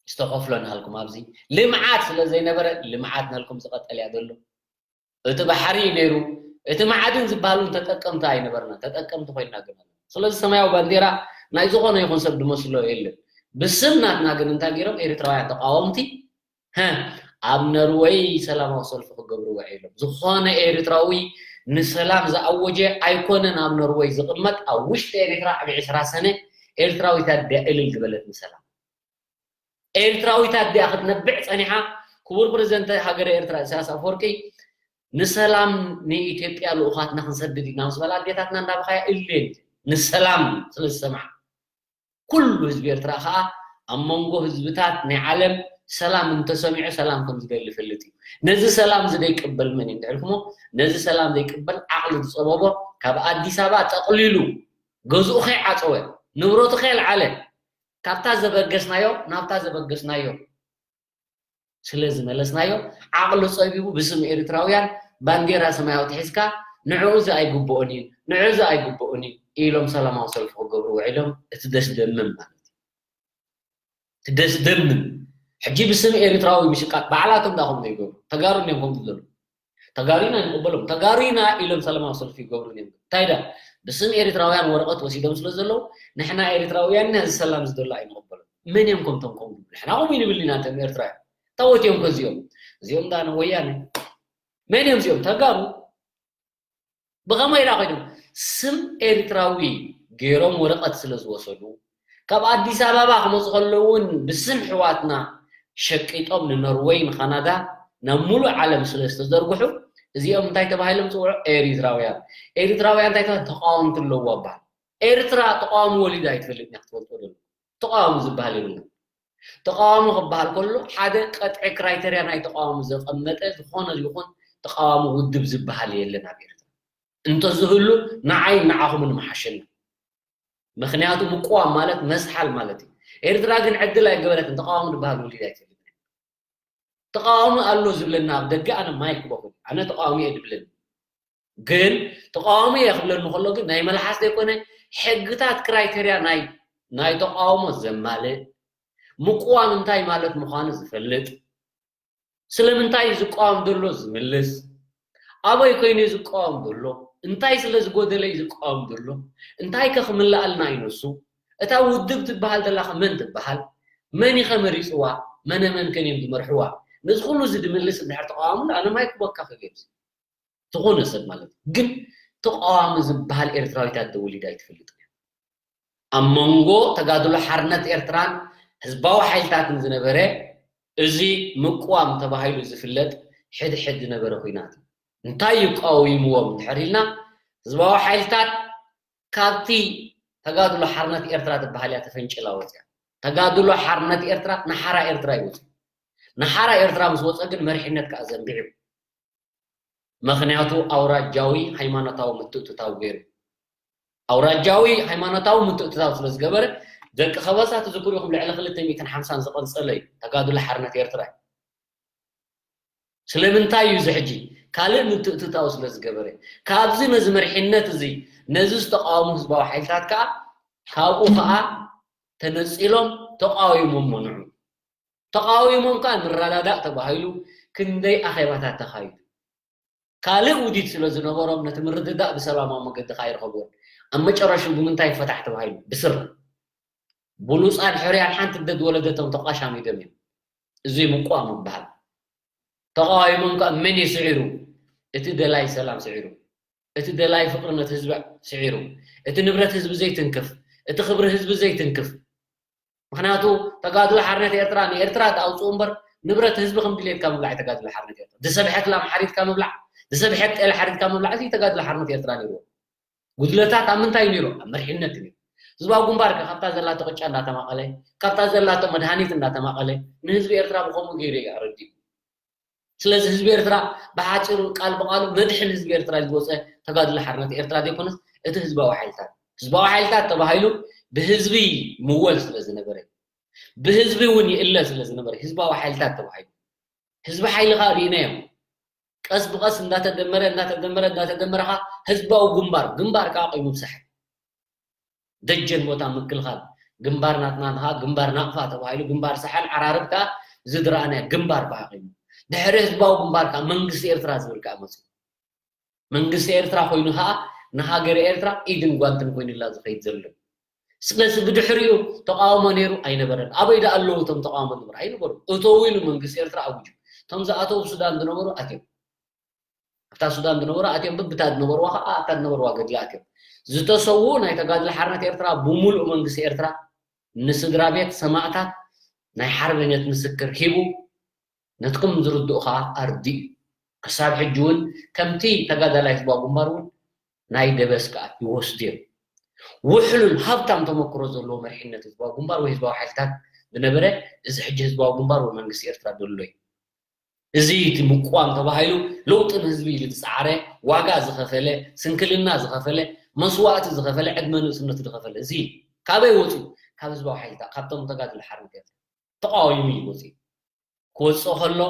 ዝተኸፍሎ ናልኩም ኣብዚ ልምዓት ስለ ዘይነበረ ልምዓት ናልኩም ዝቐጠል እያ ዘሎ እቲ ባሕሪ እዩ ነይሩ እቲ ማዕድን ዝበሃል እውን ተጠቀምቲ ኣይነበርና ተጠቀምቲ ኮይና ግን ስለዚ ሰማያዊ ባንዴራ ናይ ዝኾነ ይኹን ሰብ ዝመስሎ የለን ብስም ናትና ግን እንታይ ገይሮም ኤርትራውያን ተቃወምቲ ኣብ ነርወይ ሰላማዊ ሰልፊ ክገብሩ ውዒሎም ዝኾነ ኤርትራዊ ንሰላም ዝኣወጀ ኣይኮነን ኣብ ነርወይ ዝቕመጥ ኣብ ውሽጢ ኤርትራ ኣብ ዕስራ ሰነ ኤርትራዊት ኣድያ እልል ዝበለት ንሰላም ኤርትራዊት ኣድያ ክትነብዕ ጸኒሓ ክቡር ፕሬዝደንት ሃገረ ኤርትራ ኢሳያስ ኣፈወርቂ ንሰላም ንኢትዮጵያ ልኡኻትና ክንሰድድ ኢና ምስ በላ ኣዴታትና እንዳበኻያ እሌን ንሰላም ስለ ዝሰምዓ ኩሉ ህዝቢ ኤርትራ ከዓ ኣብ መንጎ ህዝብታት ናይ ዓለም ሰላም እንተሰሚዑ ሰላም ከም ዝደሊ ይፈልጥ እዩ። ነዚ ሰላም እዚ ዘይቅበል መን እዩ እንድሕር ክሞ ነዚ ሰላም ዘይቅበል ዓቕሊ ዝፀበቦ ካብ ኣዲስ ኣበባ ጠቕሊሉ ገዝኡ ከይዓፀወ ንብረቱ ከየልዓለ ካብታ ዘበገስናዮ ናብታ ዘበገስናዮ ስለ ዝመለስናዮ፣ ዓቕሉ ጸቢቡ ብስም ኤርትራውያን ባንዴራ ሰማያዊት ሒዝካ ንዕኡ እዚ ኣይግብኦን እዩ፣ ንዕኡ እዚ ኣይግብኦን እዩ ኢሎም ሰላማዊ ሰልፊ ክገብሩ ውዒሎም። እቲ ደስ ደምም ማለት እዩ። እቲ ደስ ደምም። ሕጂ ብስም ኤርትራዊ ምሽቃጥ ባዕላቶም ዳ ከምኡ ይገብሩ። ተጋሩ እዮም ከምኡ ዝደሉ። ተጋሩ ኢና ንቕበሎም፣ ተጋሩ ኢና ኢሎም ሰላማዊ ሰልፊ ይገብሩ እዮም። እንታይ ዳ ብስም ኤርትራውያን ወረቐት ወሲዶም ስለ ዘለዉ ንሕና ኤርትራውያን ኢና ዝሰላም ዝደሉ ኣይንቕበሎም። መን እዮም ከምቶም ከምኡ ዝብሉ? ንሕና ከምኡ ይንብል ኢና፣ እቶም ኤርትራውያን። ታወት እዮም ከዚኦም። እዚኦም ዳ ንወያነ። መን እዮም እዚኦም? ተጋሩ። ብኸመይ ኢላ ኮይኖም? ስም ኤርትራዊ ገይሮም ወረቐት ስለ ዝወሰዱ፣ ካብ ኣዲስ ኣበባ ክመፁ ከለዉ እውን ብስም ሕዋትና ሸቂጦም ንኖርወይ፣ ንካናዳ፣ ናብ ሙሉእ ዓለም ስለ ዝተዘርግሑ፣ እዚኦም እንታይ ተባሂሎም ፅውዑ? ኤሪትራውያን። ኤሪትራውያን እንታይ ተባሂሎም? ተቃወምቲ ኣለዎ ኣባል። ኤርትራ ተቃዋሚ ወሊዳ ኣይትፈልጥን እያ፣ ክትፈልጦ ደሎ። ተቃዋሚ ዝበሃል የብልና። ተቃዋሚ ክበሃል ከሎ ሓደ ቀጥዒ ክራይተርያ ናይ ተቃዋሚ ዘቐመጠ ዝኾነ ይኹን ተቃዋሚ ውድብ ዝበሃል የለን ኣብ ኤርትራ። እንተዝህሉ ንዓይ ንዓኹምን ምሓሸና። ምኽንያቱ ምቅዋም ማለት መስሓል ማለት እዩ። ኤርትራ ግን ዕድል ኣይገበረትን። ተቃዋሚ ዝበሃል ወሊዳ ኣይትፈልጥን። ተቃዋሚ ኣሎ ዝብለና ኣብ ደገ ኣነ ማይክ በኹል ኣነ ተቃዋሚ እየ ድብለኒ። ግን ተቃዋሚ እየ ክብለኒ ከሎ ግን ናይ መልሓስ ዘይኮነ ሕግታት ክራይተርያ ናይ ናይ ተቃውሞ ዘማልእ ምቅዋም እንታይ ማለት ምዃኑ ዝፈልጥ ስለምንታይ እዩ ዝቃወም ዘሎ ዝምልስ ኣበይ ኮይኑ እዩ ዝቃወም ዘሎ እንታይ ስለ ዝጎደለ እዩ ዝቃወም ዘሎ እንታይ ከ ክምልኣልና እዩ ንሱ እታ ውድብ ትበሃል ዘላ ከ መን ትበሃል መን እዩ ከ መሪፅዋ መነ መን ከን እዮም ዝመርሕዋ ነዚ ኩሉ እዚ ድምልስ እንድሕር ተቃዋሙሉ ኣነ ማይ ክቦካ ክገብዚ ዝኾነ ሰብ ማለት እዩ። ግን ተቃዋሚ ዝበሃል ኤርትራዊታት ተወሊዳ ኣይትፈልጥን እያ። ኣብ መንጎ ተጋድሎ ሓርነት ኤርትራን ህዝባዊ ሓይልታትን ዝነበረ እዚ ምቅዋም ተባሂሉ ዝፍለጥ ሕድሕድ ዝነበረ ኲናት እዩ። እንታይ እዩ ቀዊምዎም እንድሕር ኢልና ህዝባዊ ሓይልታት ካብቲ ተጋድሎ ሓርነት ኤርትራ ትበሃል እያ ተፈንጭላ ወፅያ። ተጋድሎ ሓርነት ኤርትራ ንሓራ ኤርትራ ይወፅእ። ንሓራ ኤርትራ ምስ ወፀ ግን መሪሕነት ከዓ ዘንቢዑ። ምኽንያቱ ኣውራጃዊ ሃይማኖታዊ ምትእትታው ገይሩ ኣውራጃዊ ሃይማኖታዊ ምትእትታው ስለ ዝገበረ ደቂ ከበሳ ትዝክሩ ኢኹም ልዕሊ ክልተ ሚእትን ሓምሳን ዝቐንፀለ እዩ ተጋድሎ ሓርነት ኤርትራ እዩ ስለምንታይ እዩ እዚ ሕጂ ካልእ ምትእትታው ስለ ዝገበረ ካብዚ ነዚ መሪሕነት እዚ ነዚ ዝተቃወሙ ህዝባዊ ሓይልታት ከዓ ካብኡ ከዓ ተነፂሎም ተቃዊሞሞ ንዑ ተቃዊሞም ከዓ ንረዳዳእ ተባሂሉ ክንደይ ኣኼባታት ተኻይዱ። ካልእ ውዲት ስለ ዝነበሮም ነቲ ምርድዳእ ብሰላማዊ መገዲ ከዓ ይረኸብዎም። ኣብ መጨረሽኡ ብምንታይ ይፈታሕ ተባሂሉ? ብስረ። ብሉፃን ሕሩያን ሓንቲ ደድ ወለደቶም ተቋሻሚዶም እዮም። እዚ ምቋም ይበሃል። ተቃዊሞም ከዓ መን እዩ ስዒሩ? እቲ ደላይ ሰላም ስዒሩ። እቲ ደላይ ፍቅሪ ነቲ ህዝቢ ስዒሩ። እቲ ንብረት ህዝቢ ዘይትንክፍ፣ እቲ ክብሪ ህዝቢ ዘይትንክፍ፣ ምኽንያቱ ተጋድሎ ሓርነት ኤርትራ ንኤርትራ ተኣውፅኡ እምበር ንብረት ህዝቢ ከም ድሌትካ ምብላዕ ተጋድሎ ሓርነት ኤርትራ ዝሰብሐት ላም ሓሪድካ ምብላዕ ዝሰብሐት ጤል ሓሪድካ ምብላዕ እዚ ተጋድሎ ሓርነት ኤርትራ ነይርዎ ጉድለታት ኣብ ምንታይ ነይሩ ኣብ መሪሕነት ነይሩ ህዝባዊ ግንባር ከ ካብታ ዘላቶ ቅጫ እንዳተማቐለ ካብታ ዘላቶ መድሃኒት እንዳተማቐለ ንህዝቢ ኤርትራ ብኸምኡ ገይሩ እዩ ኣረዲኡ ስለዚ ህዝቢ ኤርትራ ብሓፂሩ ቃል ብቃሉ መድሕን ህዝቢ ኤርትራ ዝወፀ ተጋድሎ ሓርነት ኤርትራ ዘይኮነስ እቲ ህዝባዊ ሓይልታት ህዝባዊ ሓይልታት ተባሂሉ ብህዝቢ ምወል ስለ ዝነበረ ብህዝቢ እውን ይእለ ስለ ዝነበረ ህዝባዊ ሓይልታት ተባሂሉ ህዝቢ ሓይሊ ከዓ ርኢናዮም ቀስ ብቀስ እንዳተደመረ እንዳተደመረ እንዳተደመረ ከዓ ህዝባዊ ግንባር ግንባር ከዓ ቆይሙ ብሳሕል ደጀን ቦታ ምክልኻል ግንባር ናትና ከዓ ግንባር ናቕፋ ተባሂሉ ግንባር ሳሕል ዓራርብ ከዓ ዝድረኣናዮ ግንባር ከዓ ኮይኑ ድሕሪ ህዝባዊ ግንባር ከዓ መንግስቲ ኤርትራ ዝብል ከዓ መፅኡ መንግስቲ ኤርትራ ኮይኑ ከዓ ንሃገረ ኤርትራ ኢድን ጓንትን ኮይኑላ ዝኸይድ ዘሎ ስለዚ ብድሕሪኡ ተቃውሞ ነይሩ ኣይነበረን ኣበይ ዳ ኣለዉ እቶም ተቃውሞ ዝብር ኣይነበሩ እተው ኢሉ መንግስቲ ኤርትራ ኣውጁ እቶም ዝኣተው ሱዳን ዝነበሩ ኣትዮም ኣብታ ሱዳን ዝነበሩ ኣትዮም ብብታ ዝነበርዋ ከዓ ኣብታ ዝነበርዋ ገድሊ ኣትዮም ዝተሰውኡ ናይ ተጋድሎ ሓርነት ኤርትራ ብሙሉእ መንግስቲ ኤርትራ ንስድራ ቤት ሰማእታት ናይ ሓርበኘት ምስክር ሂቡ ነትኩም ዝርድኡ ከዓ ኣርዲኡ ክሳብ ሕጂ እውን ከምቲ ተጋዳላይ ህዝባዊ ግንባር እውን ናይ ደበስ ከዓ ይወስዱ እዮም ውሕሉል ሃብታም ተመክሮ ዘለዎ መሪሕነት ህዝባዊ ግንባር ወይ ህዝባዊ ሓይልታት ዝነበረ እዚ ሕጂ ህዝባዊ ግንባር ወይ መንግስቲ ኤርትራ ደሎ እዩ እዚ እቲ ምቋም ተባሂሉ ለውጢ ንህዝቢ ኢሉ ዝፀዓረ ዋጋ ዝኸፈለ ስንክልና ዝኸፈለ መስዋእቲ ዝኸፈለ ዕድመ ንእስነቱ ዝኸፈለ እዚ ካበይ ወፂኡ? ካብ ህዝባዊ ሓይልታት፣ ካብቶም ተጋድሎ ሓርነት ኤርትራ ተቃዊሙ እዩ ወፂኡ። ክወፅእ ከሎ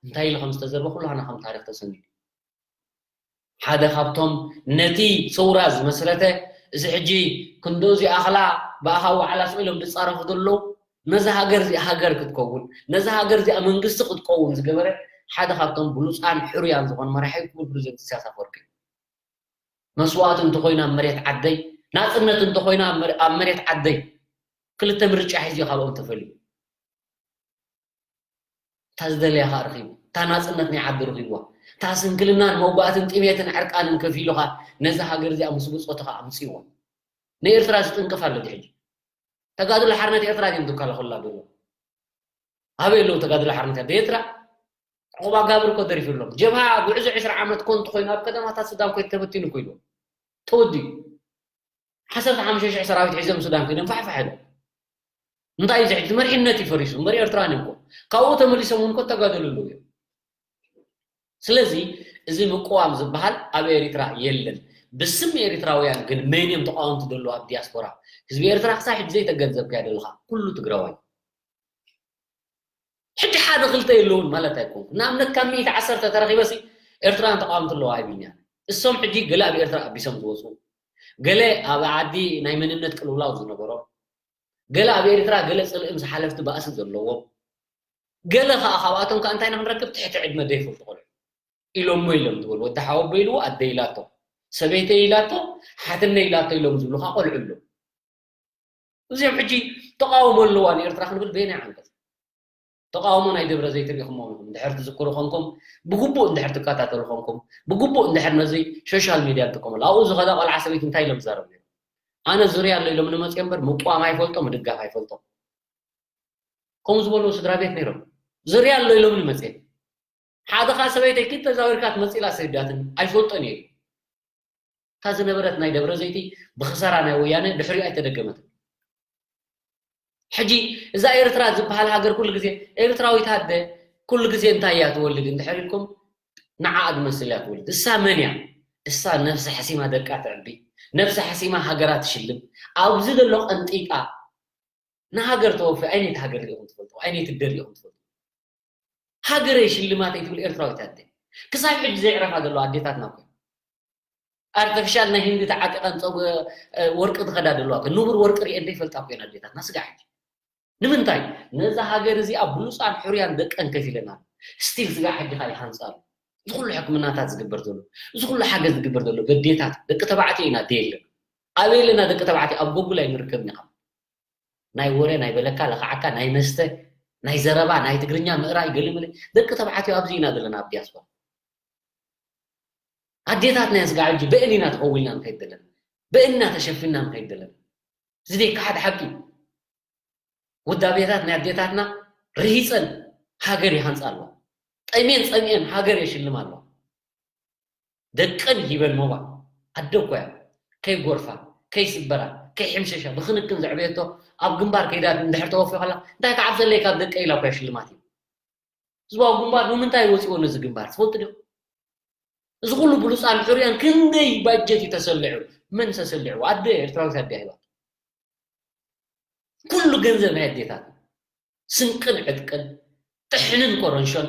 እንታይ ኢሉ ከም ዝተዘርበ ኩላህና ከም ታሪክ ተሰኒዱ። ሓደ ካብቶም ነቲ ሰውራ ዝመስረተ፣ እዚ ሕጂ ክንዶ እዚኣኽላ ብኣኻ ዋዕላ ስቕ ኢሎም ዝፃረፉ ዘለዉ፣ ነዛ ሃገር እዚኣ ሃገር ክትከውን፣ ነዛ ሃገር እዚኣ መንግስቲ ክትከውን ዝገበረ ሓደ ካብቶም ብሉፃን ሕሩያን ዝኾኑ መራሒ ክቡር ፕሬዚደንት ኢሳያስ ኣፈወርቂ እዩ። መስዋእቲ እንተኾይኑ ኣብ መሬት ዓደይ፣ ናፅነት እንተኾይኑ ኣብ መሬ- ኣብ መሬት ዓደይ፣ ክልተ ምርጫ ሒዙ እዩ ካብኦም ተፈልዩ። እታ ዝደለያ ኸኣ ረኺቡ፣ እታ ናጽነት ናይ ዓዱ ረኺብዋ፣ እታ ስንክልናን መውጋእትን ጥሜትን ዕርቃንን ከፊሉ ኸኣ ነዛ ሃገር እዚኣ ምስ ብጾቱ ኸኣ ኣምጺእዋ። ንኤርትራ ዝጥንቅፍ ኣሎ ድሕጂ። ተጋድሎ ሓርነት ኤርትራ ድዮም ዝከላኸሉላ ዘለዉ? ኣበይ ኣለዉ ተጋድሎ ሓርነት ኤርትራ? ዕቑብ ኣጋብር እኮ ደሪፉሎም። ጀብሃ ጉዕዞ ዕስራ ዓመት ኮንቱ ኮይኑ ኣብ ከተማታት ሱዳን ኮይኑ ተበቲኑ እኮ ኢሉ። ተወዲኡ። ዓሰርተ ሓሙሽተ ሽሕ ሰራዊት ሒዞም ሱዳን ኮይኖም ፋሕፋሕ ኢሎም። እንታይ እዩ ዝሕጂ? መሪሕነት እዩ ፈሪሱ እምበር ኤርትራውያን እዮም እኮ። ካብኡ ተመሊሶም እውን እኮ ተጋደሉ ኣለዉ እዮም። ስለዚ እዚ ምቅዋም ዝበሃል ኣብ ኤሪትራ የለን። ብስም ኤሪትራውያን ግን መን እዮም ተቃወምቲ ዘለዉ ኣብ ዲያስፖራ? ህዝቢ ኤርትራ ክሳብ ሕጂ ዘይተገንዘብካዮ ዘለኻ ኩሉ ትግራዋይ። ሕጂ ሓደ ክልተ የለውን ማለት ኣይኮንኩ። ንኣብነት ካብ ሚእቲ ዓሰርተ ተረኺበሲ ኤርትራውያን ተቃወምቲ ኣለዋ ኣይብልንያ። እሶም ሕጂ ገለ ኣብ ኤርትራ ኣቢሶም ዝወፁ፣ ገለ ኣብ ዓዲ ናይ መንነት ቅልውላው ዝነበሮም፣ ገለ ኣብ ኤርትራ ገለ ፅልኢ ምስ ሓለፍቲ ባእሲ ዘለዎም፣ ገለ ከዓ ካብኣቶም ከዓ እንታይ ኢና ክንረክብ ትሕቲ ዕድመ ዘይፈልጡ ቆልዑ ኢሎሞ ኢሎም ዝበሉ ወዲ ሓወቦ ኢልዎ ኣደ ኢላቶ ሰበይተይ ኢላቶ ሓትነ ኢላቶ ኢሎም ዝብሉ ከዓ ቆልዑ ኣለዉ። እዚኦም ሕጂ ተቃውሞ ኣለዋ ንኤርትራ ክንብል በየናይ ዓንቀጽ? ተቃውሞ ናይ ደብረ ዘይት ርኢኹሞ ኢኹም እንድሕር ትዝክሩ ኮንኩም ብግቡእ እንድሕር ትከታተሉ ኮንኩም ብግቡእ እንድሕር ነዚ ሶሻል ሚድያ ትጥቀመሉ ኣብኡ ዝኸዳ ቆልዓ ሰበይቲ እንታይ ኢሎም ዝዛረቡ ነይሮም? ኣነ ዙርያ ኣሎ ኢሎም ንመፅኦም እምበር ምቅዋም ኣይፈልጦ ምድጋፍ ኣይፈልጦ ከምኡ ዝበሉ ስድራ ቤት ነይሮም። ዙርያ ኣሎ ኢሎም ንመፅኦም ሓደ ኻብ ሰበይተይ ኪድ ተዛዊርካ ትመፅእ ኢላ ሰዲዳትኒ ኣይፈልጦን እየ ኢሉ። እታ ዝነበረት ናይ ደብረ ዘይቲ ብኽሳራ ናይ ወያነ ድሕሪኡ ኣይተደገመትን። ሕጂ እዛ ኤርትራ ዝበሃል ሃገር ኩሉ ግዜ ኤርትራዊት ኣደ ኩሉ ግዜ እንታይ እያ ትወልድ እንድሕር ኢልኩም ንዓኣ ዝመስል እያ ትወልድ። እሳ መን እያ? እሳ ነብሰ ሕሲማ ደቃ ተዕቢ፣ ነብሰ ሕሲማ ሃገራ ትሽልም። ኣብዚ ዘሎ ቀንጢጣ ንሃገር ተወፊ ኣይነይቲ ሃገር ሪኢኹም ትፈልጡ? ኣይነይቲ ኣደ ሪኢኹም ትፈልጡ? ሃገረይ ሽልማተይ ትብል ኤርትራዊት ኣደ ክሳብ ሕጂ ዘዕረፋ ዘለዋ ኣዴታትና እኮ ኣርተፊሻል ናይ ህንዲ ተዓጢቐን ፀጉ ወርቂ ዝኸዳ ዘለዋ እኮ ንቡር ወርቂ ሪኤን ዘይፈልጣ እኮ ኣዴታትና ስጋ ሕጂ ንምንታይ ነዛ ሃገር እዚኣ ብሉፃን ሕሩያን ደቀን ከፊለና ስቲል ስጋ ሕጂ ካሊእ ሃንፃ ኣሎ እዚ ኩሉ ሕክምናታት ዝግበር ዘሎ እዚ ኩሉ ሓገዝ ዝግበር ዘሎ በዴታት ደቂ ተባዕትዮ ኢና ደየለን ኣበይ ኣለና ደቂ ተባዕትዮ ኣብ ጎጉል ኣይንርከብን ኢና ናይ ወረ ናይ በለካ ለኻዓካ ናይ መስተ ናይ ዘረባ ናይ ትግርኛ ምእራይ ገለመለ ደቂ ተባዕትዮ ኣብዚ ኢና ዘለና ኣብ ዲያስፖራ ኣዴታትና እየን ስጋዕ ሕጂ ብእኒ ኢና ተኸዊልና ንኸይድ ዘለና ብእኒ ኢና ተሸፊንና ንኸይድ ዘለና እዚ ዘይከሓድ ሓቂ እዩ ውዳቤታት ናይ ኣዴታትና ርሂፀን ሃገር ይሃንፃ ኣለዋ ጠሜን ፀሚኤን ሃገር የሽልማ ኣለዋ ደቀን ሂበን ሞባል ኣደ እኮ እያ ከይጎርፋ ከይስበራ ከይሕምሸሻ ብክንክን ዘዕበየቶ ኣብ ግንባር ከይዳ እንድሕር ተወፍዮ ከላ እንታይ ክዓብሰለይ ካብ ደቀ ኢላ እኮ ሽልማት እዩ ህዝባዊ ግንባር ንምንታይ ወፂዎ ነዚ ግንባር ትፈልጡ ዲኹም እዚ ኩሉ ብሉፃን ሕሩያን ክንደይ ባጀት እዩ ተሰሊዑ መን ተሰሊዑ ኣደ ኤርትራዊት ኣደ ሂባ ኩሉ ገንዘብ ናይ ኣዴታት ስንቅን ዕጥቅን ጥሕንን ኮረንሾን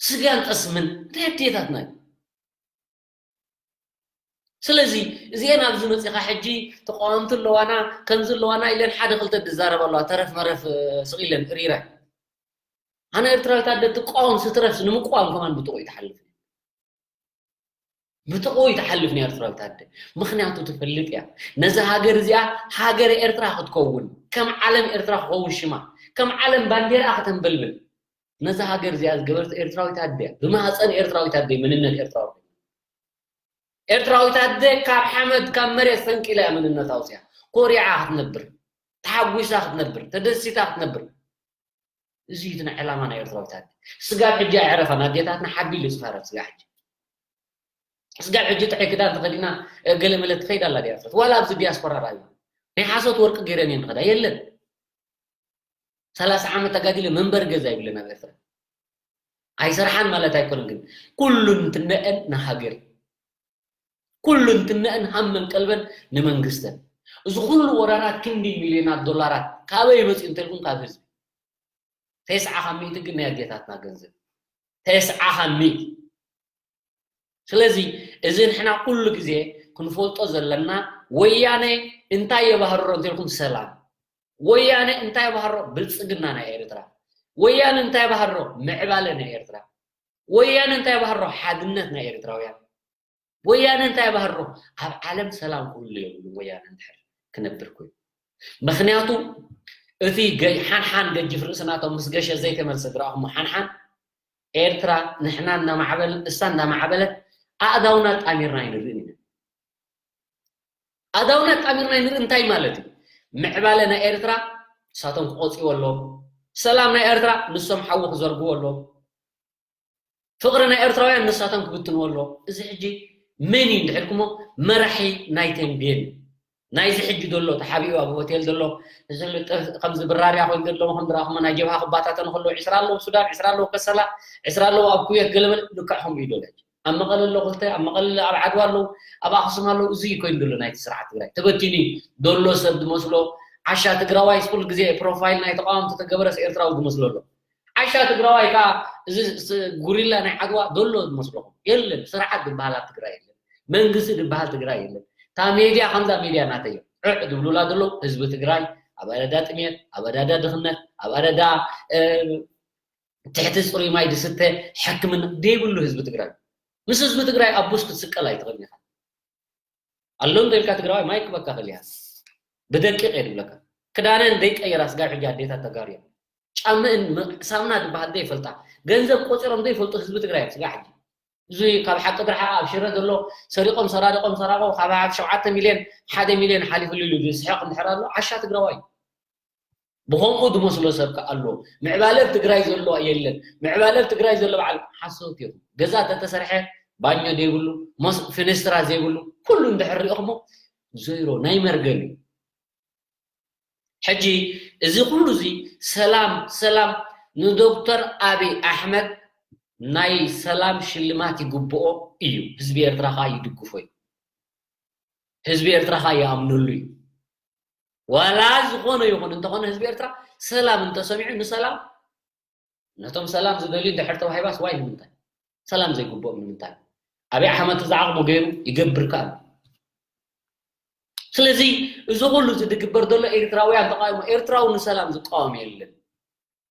ስጋን ጠስምን ናይ ኣዴታትና እዩ ስለዚ እዚአን ኣብዚ መፂኻ ሕጂ ተቃወምቲ ኣለዋና ከምዚ ኣለዋና ኢለን ሓደ ክልተ ዝዛረባ ኣለዋ ተረፍ መረፍ ስቕ ኢለን ሪረ ኣነ ኤርትራዊት ኣደ ትቃወም ስትረፍ ንምቅዋም ከማን ብጥቑ ይትሓልፍ ብጥቕኡ ይትሓልፍ ንኤርትራዊት ኣደ ምኽንያቱ ትፈልጥ እያ ነዛ ሃገር እዚኣ ሃገር ኤርትራ ክትከውን ከም ዓለም ኤርትራ ክኸውን ሽማ ከም ዓለም ባንዴራ ከተንበልብል ነዛ ሃገር እዚኣ ዝገበረት ኤርትራዊት ኣደ እያ ብማህፀን ኤርትራዊት ኣደ መንነት ኤርትራዊ ኤርትራዊት ኣደ ካብ ሓመድ ካብ መሬት ፈንቂላ እያ መንነት ኣውፅያ ኮሪዓ ክትነብር ተሓጒሳ ክትነብር ተደሲታ ክትነብር እዚ እዩ ናይ ዕላማ ናይ ኤርትራዊት ኣደ ስጋብ ሕጂ ኣየዕረፋን ኣዴታትና ሓቢሉ ዝፈረት ስጋ ሕጂ ስጋብ ሕጂ ጥዑይ ክዳን ተኸዲና ገለ መለ ትኸይድ ኣላ ድያ ኤርትራ ዋላ ኣብዚ ዲያስፖራ ራእዩ ናይ ሓሶት ወርቂ ገይረን እየን ዝኸዳ የለን ሰላሳ ዓመት ተጋዲለ መንበሪ ገዛ ይብለን ኣብ ኤርትራ ኣይሰርሓን ማለት ኣይኮነን ግን ኩሉ እንትነአን ንሃገር ኩሉ እንትነአን ሃመን ቀልበን ንመንግስተን እዚ ኩሉ ወራራት ክንዲ ሚልዮናት ዶላራት ካበይ መፅኡ እንተልኩም ካብ ህዝቢ። ተስዓ ካብ ሚእቲ ግን ናይ ኣዴታትና ገንዘብ። ተስዓ ካብ ሚእቲ። ስለዚ እዚ ንሕና ኩሉ ግዜ ክንፈልጦ ዘለና ወያነ እንታይ የባህርሮ እንተልኩም ሰላም። ወያነ እንታይ የባህርሮ ብልፅግና ናይ ኤርትራ። ወያነ እንታይ የባህርሮ ምዕባለ ናይ ኤርትራ። ወያነ እንታይ የባህርሮ ሓድነት ናይ ኤርትራውያን። ወያነ እንታይ የባህርሮ ኣብ ዓለም ሰላም ክህሉ የብሉ። ወያነ እንድሕር ክነብር ኮይኑ ምክንያቱ እቲ ሓንሓን ገጅፍ ርእስናቶም ምስ ገሸ ዘይተመልሰ ድረኣኹሞ ሓንሓን ኤርትራ ንሕና እናማዕበልን እሳ እናማዕበለት ኣእዳውና ጣሚርና ኣይንርእን ኢና። ኣእዳውና ጣሚርና ኣይንርኢ እንታይ ማለት እዩ? ምዕባለ ናይ ኤርትራ ንሳቶም ክቆፅዎ ኣለዎም። ሰላም ናይ ኤርትራ ንሶም ሓዊ ክዘርግዎ ኣለዎም። ፍቕሪ ናይ ኤርትራውያን ንሳቶም ክብትንዎ ኣለዎም። እዚ ሕጂ መን እዩ እንድሕር ኩሞ መራሒ ናይ ተንቤን ናይዚ ሕጂ ዘሎ ተሓቢኡ ኣብ ሆቴል ዘሎ እዚ ልጥፍ ከምዚ ብራርያ ኮይኑ ዘለዎ ከም ዝረኣኹሞ ናይ ጀብሃ ክባታተኑ ከለዉ ዕስራ ኣለዉ ሱዳን ዕስራ ኣለዉ ከሰላ ዕስራ ኣለዉ ኣብ ኩዌት ገለመለ ልክዕኹም እዩ ዶለ ኣብ መቐለ ኣሎ ክልተ ኣብ መቐለ ኣብ ዓድዋ ኣለዉ ኣብ ኣክሱም ኣለዉ እዚ እዩ ኮይኑ ዘሎ ናይቲ ስርዓት ትግራይ ተበቲኑ እዩ ዶሎ ሰብ ዝመስሎ ዓሻ ትግራዋይ ኩሉ ግዜ ፕሮፋይል ናይ ተቃወምቲ ተገበረስ ኤርትራዊ ዝመስሎ ኣሎ ዓሻ ትግራዋይ ከዓ እዚ ጉሪላ ናይ ዓድዋ ዘሎ ዝመስለኹም የለን። ስርዓት ዝበሃል ኣብ ትግራይ የለን። መንግስቲ ዝበሃል ትግራይ የለን። እታ ሜድያ ከምዛ ሜድያ ናተይ ዕዕ ዝብሉላ ዘለዉ ህዝቢ ትግራይ ኣብ ኣደዳ ጥሜት፣ ኣብ ኣደዳ ድኽነት፣ ኣብ ኣደዳ ትሕቲ ፅሩይ ማይ ዝስተ ሕክምና ዘይብሉ ህዝቢ ትግራይ ምስ ህዝቢ ትግራይ ኣብ ቡስ ክትስቀል ኣይትኽእልን ኢኻ። ኣሎ እንተ ኢልካ ትግራዋይ ማይ ክበካ ክእል እያ ብደቂቕ እየ ዝብለካ ክዳነን ዘይቀየራ ስጋብ ሕጂ ኣዴታት ተጋሩ እዮም ጫምእን ሳምና ዝበሃል ዘይፈልጣ ገንዘብ ቆፂሮም ዘይፈልጡ ህዝቢ ትግራይ እዮም ስጋብ ሕጂ እዚ ካብ ሓቂ ድርሓ ኣብ ሽረ ዘሎ ሰሪቆም ሰራሪቆም ሰራቆ ካብ ኣብ ሸውዓተ ሚልዮን ሓደ ሚልዮን ሓሊፉሉ ኢሉ ዝስሕቕ እንድሕር ኣሎ ዓሻ ትግራዋይ እዩ ብኸምኡ ዝመስሎ ሰብ ከ ኣሎ ምዕባለ ኣብ ትግራይ ዘሎ የለን ምዕባለ ኣብ ትግራይ ዘሎ በዓል ሓሶት እዩ ገዛ ተተሰርሐ ባኞ ዘይብሉ ፊንስትራ ዘይብሉ ኩሉ እንድሕር ሪኦሞ ዜሮ ናይ መርገም እዩ ሕጂ እዚ ኩሉ እዚ ሰላም ሰላም ንዶክተር ኣብይ ኣሕመድ ናይ ሰላም ሽልማት ይግብኦ እዩ ህዝቢ ኤርትራ ከዓ ይድግፎ እዩ ህዝቢ ኤርትራ ከዓ ይኣምነሉ እዩ ዋላ ዝኾነ ይኹን እንተኾነ ህዝቢ ኤርትራ ሰላም እንተሰሚዑ ንሰላም ነቶም ሰላም ዝደልዩ እንድሕር ተዋሂባስ ዋይ ንምንታይ ሰላም ዘይግብኦም ንምንታይ ኣብይ ኣሕመድ ዝዓቕሙ ገይሩ ይገብር ከኣ ስለዚ እዚ ኩሉ ዝድግበር ዘሎ ኤርትራውያን ተቃውሞ ኤርትራዊ ንሰላም ዝቃወም የለን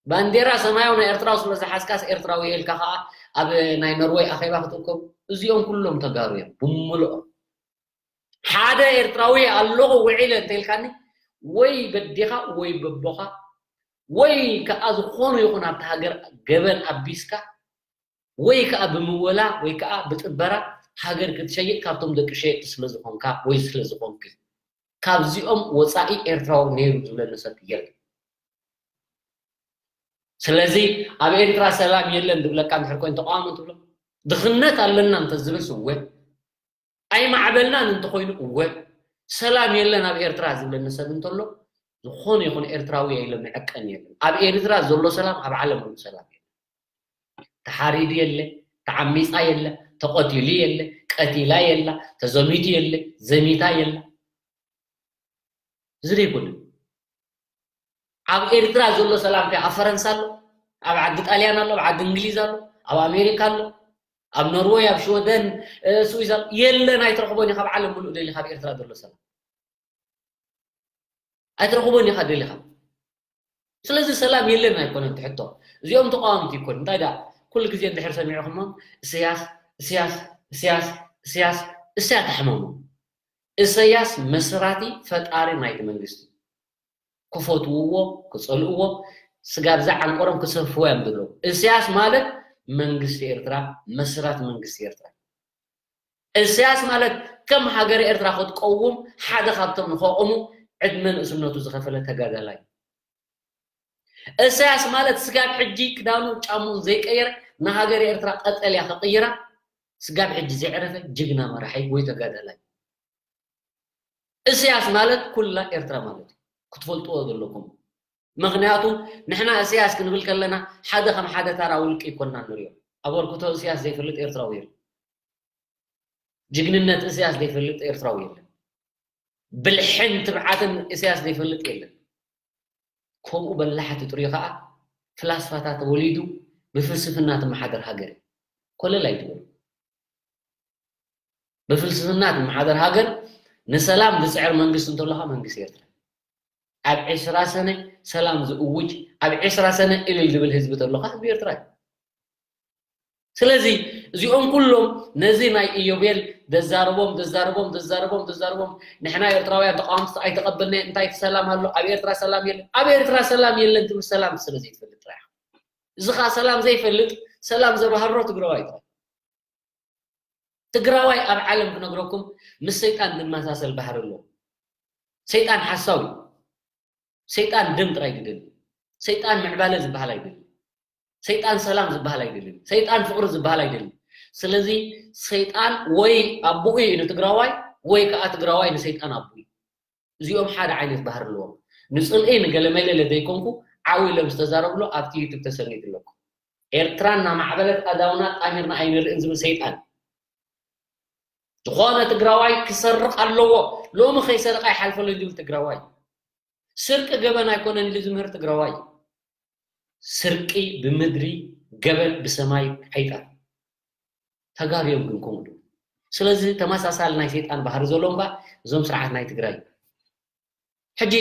ባንዴራ ሰማያዊ ናይ ኤርትራዊ ስለ ዝሓዝካስ ኤርትራዊ ኢልካ ከኣ ኣብ ናይ ኖርወይ ኣኼባ ክትእከብ እዚኦም ኩሎም ተጋሩ እዮም ብምልኦም ሓደ ኤርትራዊ ኣለኹ ውዒለ እንተኢልካኒ ወይ በዴኻ ወይ በቦኻ ወይ ከዓ ዝኾኑ ይኹን ኣብቲ ሃገር ገበን ኣቢስካ ወይ ከዓ ብምወላ ወይ ከዓ ብጥበራ ሃገር ክትሸይጥ ካብቶም ደቂ ሸየጥቲ ስለዝኾንካ ወይ ስለዝኾንኪ ካብዚኦም ወፃኢ ኤርትራዊ ነይሩ ዝብለኒ ሰብ የለን ስለዚ ኣብ ኤርትራ ሰላም የለን ዝብለካ እንድሕር ኮይኑ ተቃዋሚ ትብሎ ድኽነት ኣለና እንተዝብልስ እወ ኣይማዕበልናን እንተኾይኑ እወ ሰላም የለን ኣብ ኤርትራ ዝብለኒ ሰብ እንተሎ ዝኾነ ይኹን ኤርትራዊ የለ መዐቀኒ የለን ኣብ ኤርትራ ዘሎ ሰላም ኣብ ዓለም ሙሉእ ሰላም የለ ተሓሪዱ የለ ተዓሚፃ የለ ተቐቲሉ የለ ቀቲላ የላ ተዘሚቱ የለ ዘሚታ የላ እዚ ዘይኮነ ኣብ ኤርትራ ዘሎ ሰላም ከ ኣብ ፈረንሳ ኣሎ ኣብ ዓዲ ጣልያን ኣሎ ኣብ ዓዲ እንግሊዝ ኣሎ ኣብ ኣሜሪካ ኣሎ ኣብ ኖርወይ ኣብ ሽወደን ስዊዝ ኣሎ የለን ኣይትረኽቦን ኢኻ ኣብ ዓለም ሙሉእ ደሊ ካብ ኤርትራ ዘሎ ሰላም ኣይትረኽቦን ኢኻ ደሊኻ ስለዚ ሰላም የለን ኣይኮነን ትሕቶ እዚኦም ተቃወምቲ ይኮን እንታይ ዳ ኩሉ ግዜ እንድሕር ሰሚዕኹሞም እስያስ እስያስ እስያስ እስያስ እስያ ተሕመሙ እሰያስ መስራቲ ፈጣሪ ናይቲ መንግስቲ ክፈትውዎ ክፀልእዎ ስጋብ ዝዓንቆሮም ክሰፍዎ እዮም ዘለዉ እሰያስ ማለት መንግስቲ ኤርትራ መስራቲ መንግስቲ ኤርትራ እሰያስ ማለት ከም ሃገር ኤርትራ ክትቀውም ሓደ ካብቶም ንኸቕሙ ዕድመ ንእስነቱ ዝኸፈለ ተጋዳላይ እሰያስ ማለት ስጋብ ሕጂ ክዳኑ ጫሙን ዘይቀየረ ንሃገር ኤርትራ ቀጠልያ ክቕይራ ስጋብ ሕጂ ዘዕረፈ ጅግና መራሒ ወይ ተጋዳላይ እስያስ ማለት ኩላ ኤርትራ ማለት እዩ ክትፈልጥዎ ዘለኩም ምክንያቱ ንሕና እስያስ ክንብል ከለና ሓደ ከም ሓደ ታራ ውልቂ ይኮና ንሪኦ ኣበርክቶ እስያስ ዘይፈልጥ ኤርትራዊ የለን ጅግንነት እስያስ ዘይፈልጥ ኤርትራዊ የለን ብልሕን ትብዓትን ኢሳያስ ዘይፈልጥ የለን። ከምኡ በላሕቲ ጥርዩ ከዓ ፍላስፋታት ተወሊዱ ብፍልስፍና ትመሓደር ሃገር እዩ። ኮለል ኣይትበሉ። ብፍልስፍና ትመሓደር ሃገር ንሰላም ዝፅዕር መንግስቲ እንተሎካ መንግስቲ ኤርትራ። ኣብ ዕስራ ሰነ ሰላም ዝእውጅ፣ ኣብ ዕስራ ሰነ እልል ዝብል ህዝቢ ተሎካ ህዝቢ ኤርትራ እዩ። ስለዚ እዚኦም ኩሎም ነዚ ናይ ኢዮቤል ደዛርቦም ደዛርቦም ደዛርቦም ደዛርቦም ንሕና ኤርትራውያን ተቃወምቲ ኣይተቀበልናዮ እንታይ ሰላም ኣሎ ኣብ ኤርትራ ሰላም የለን ኣብ ኤርትራ ሰላም የለን ትብል ሰላም ስለ ዘይትፈልጥ ጥራሕ እዚ ካ ሰላም ዘይፈልጥ ሰላም ዘባህሮ ትግራዋይ ጥራሕ ትግራዋይ ኣብ ዓለም ክነግረኩም ምስ ሰይጣን ዝመሳሰል ባህሪ ኣለዎ ሰይጣን ሓሳዊ ሰይጣን ደም ጥራይ ይደሊ ሰይጣን ምዕባለ ዝበሃል ኣይደሊ ሰይጣን ሰላም ዝበሃል ኣይደልን። ሰይጣን ፍቅሪ ዝበሃል ኣይደልን። ስለዚ ሰይጣን ወይ ኣቦኡ እዩ ንትግራዋይ ወይ ከዓ ትግራዋይ ንሰይጣን ኣቦኡ እዩ። እዚኦም ሓደ ዓይነት ባህሪ ኣለዎም። ንፅልኢ ንገለመለለ ዘይኮንኩ ዓው ኢሎም ዝተዛረብሎ ኣብቲ ዩቱብ ተሰኒዱ ኣለኩ። ኤርትራ እናማዕበለት ኣዳውና ጣሚርና ኣይንርእን ዝብል ሰይጣን ዝኾነ ትግራዋይ ክሰርቕ ኣለዎ ሎሚ ከይሰረቐ ኣይሓልፈሉን ዝብል ትግራዋይ ስርቂ ገበን ኣይኮነን ኢሉ ዝምህር ትግራዋይ ስርቂ ብምድሪ ገበን ብሰማይ ኣይጠፍ ተጋብዮም ግን ከምኡ ዶ ስለዚ ተመሳሳሊ ናይ ሰይጣን ባህሪ ዘሎ እምባ እዞም ስርዓት ናይ ትግራይ ሕጂ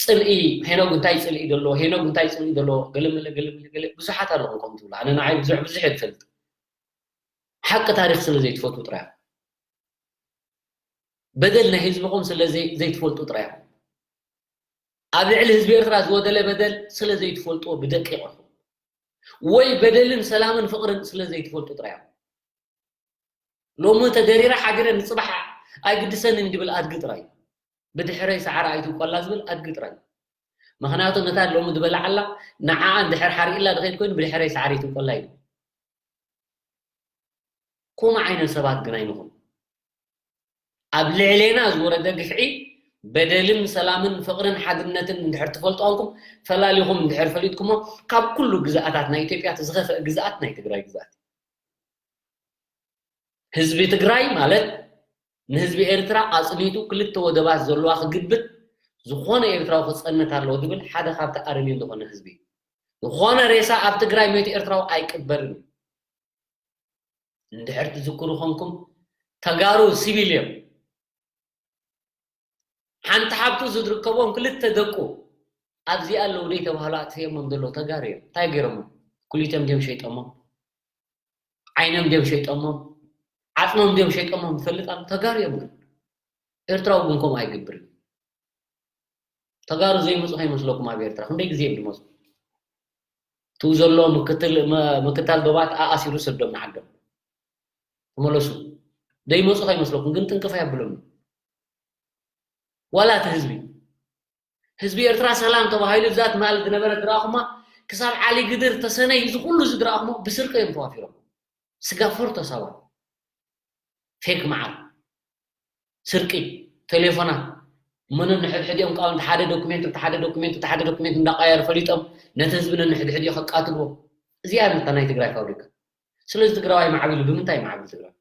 ፅልኢ ሄኖግ እንታይ ፅልኢ ዘሎ ሄኖግ እንታይ ፅልኢ ዘሎ ገለመለ ገለመለ ገለ ብዙሓት ኣለኹም ከምኡ ትብሉ ኣነ ንዓይ ብዙሕ ብዙሕ እየ ዝፈልጥ ሓቂ ታሪክ ስለ ዘይትፈትዉ ጥራይ በደል ናይ ህዝብኹም ስለ ዘይትፈልጡ ጥራይ ኣብ ልዕሊ ህዝቢ ኤርትራ ዝወደለ በደል ስለ ዘይትፈልጥዎ ብደቂቕኹም ወይ በደልን ሰላምን ፍቕርን ስለ ዘይትፈልጡ ጥራይ ሎሚ ተደሪረ ሓዲረ ንፅባሕ ኣይግድሰንን ድብል ኣድጊ ጥራይ ብድሕረይ ሰዓር ኣይትውቀላ ዝብል ኣድጊ ጥራይ ምክንያቱ ነታ ሎሚ ዝበላዓላ ንዓኣ እንድሕር ሓሪእላ ድኸይድ ኮይኑ ብድሕረይ ሰዓር ይትውቀላ እዩ ከምኡ ዓይነት ሰባት ግን ኣይንኹን ኣብ ልዕሌና ዝወረደ ግፍዒ በደልን ሰላምን ፍቕርን ሓድነትን እንድሕር ትፈልጡ ኮንኩም ፈላሊኹም እንድሕር ፈሊጥኩሞ ካብ ኩሉ ግዝኣታት ናይ ኢትዮጵያ እቲ ዝኸፍአ ግዝኣት ናይ ትግራይ ግዝኣት ህዝቢ ትግራይ ማለት ንህዝቢ ኤርትራ ኣፅኒቱ ክልተ ወደባት ዘለዋ ክግብት ዝኾነ ኤርትራዊ ክፀንት ኣለዎ ዝብል ሓደ ካብቲ ኣረሜን ዝኾነ ህዝቢ ዝኾነ ሬሳ ኣብ ትግራይ መይቱ ኤርትራዊ ኣይቅበርን እንድሕር ትዝክሩ ኾንኩም ተጋሩ ሲቪል እዮም ሓንቲ ሓብቱ ዝድርከቦም ክልተ ደቁ ኣብዚኣ ኣለዉ ደይ ተባህሉ ኣጥፍዮሞም ዘለዉ ተጋሩ እዮም እንታይ ገይሮሞ ኩሊቶም ድዮም ሸይጦሞም ዓይኖም ድዮም ሸይጦሞም ዓፅሞም ድዮም ሸይጦሞም ዝፈልጥ ኣሎ ተጋሩ እዮም ግን ኤርትራዊ ግን ከምኡ ኣይገብርን ተጋሩ ዘይመፁ ከይመስለኩም ኣብ ኤርትራ ክንደይ ግዜ እዮም ዝመፁ ትው ዘሎ ምክትል ዶባት ኣኣሲሩ ሰዶም ንዓዶም ተመለሱ ዘይመፁ ከይመስለኩም ግን ጥንቅፍ ኣየብሎም ዋላ እቲ ህዝቢ ህዝቢ ኤርትራ ሰላም ተባሂሉ ብዛት ማለት ዝነበረ ዝረኣኹማ ክሳብ ዓሊ ግድር ተሰነይ እዚ ኩሉ ዝድረኣኹሞ ብስርቂ እዮም ተዋፊሮም ስጋ ፈርቶ ሰባት ፌክ መዓር ስርቂ ቴሌፎናት እሞ ነንሕድሕዲኦም ከዓ ሓደ ዶክሜንት ሓደ ዶክሜንት ሓደ ዶክሜንት እንዳቀያየሩ ፈሊጦም ነቲ ህዝቢ ነንሕድሕዲኡ ከቃትልዎ እዚኣ መታ ናይ ትግራይ ፋብሪካ ስለዚ ትግራዋይ ማዕቢሉ ብምንታይ ማዕብል ትግራይ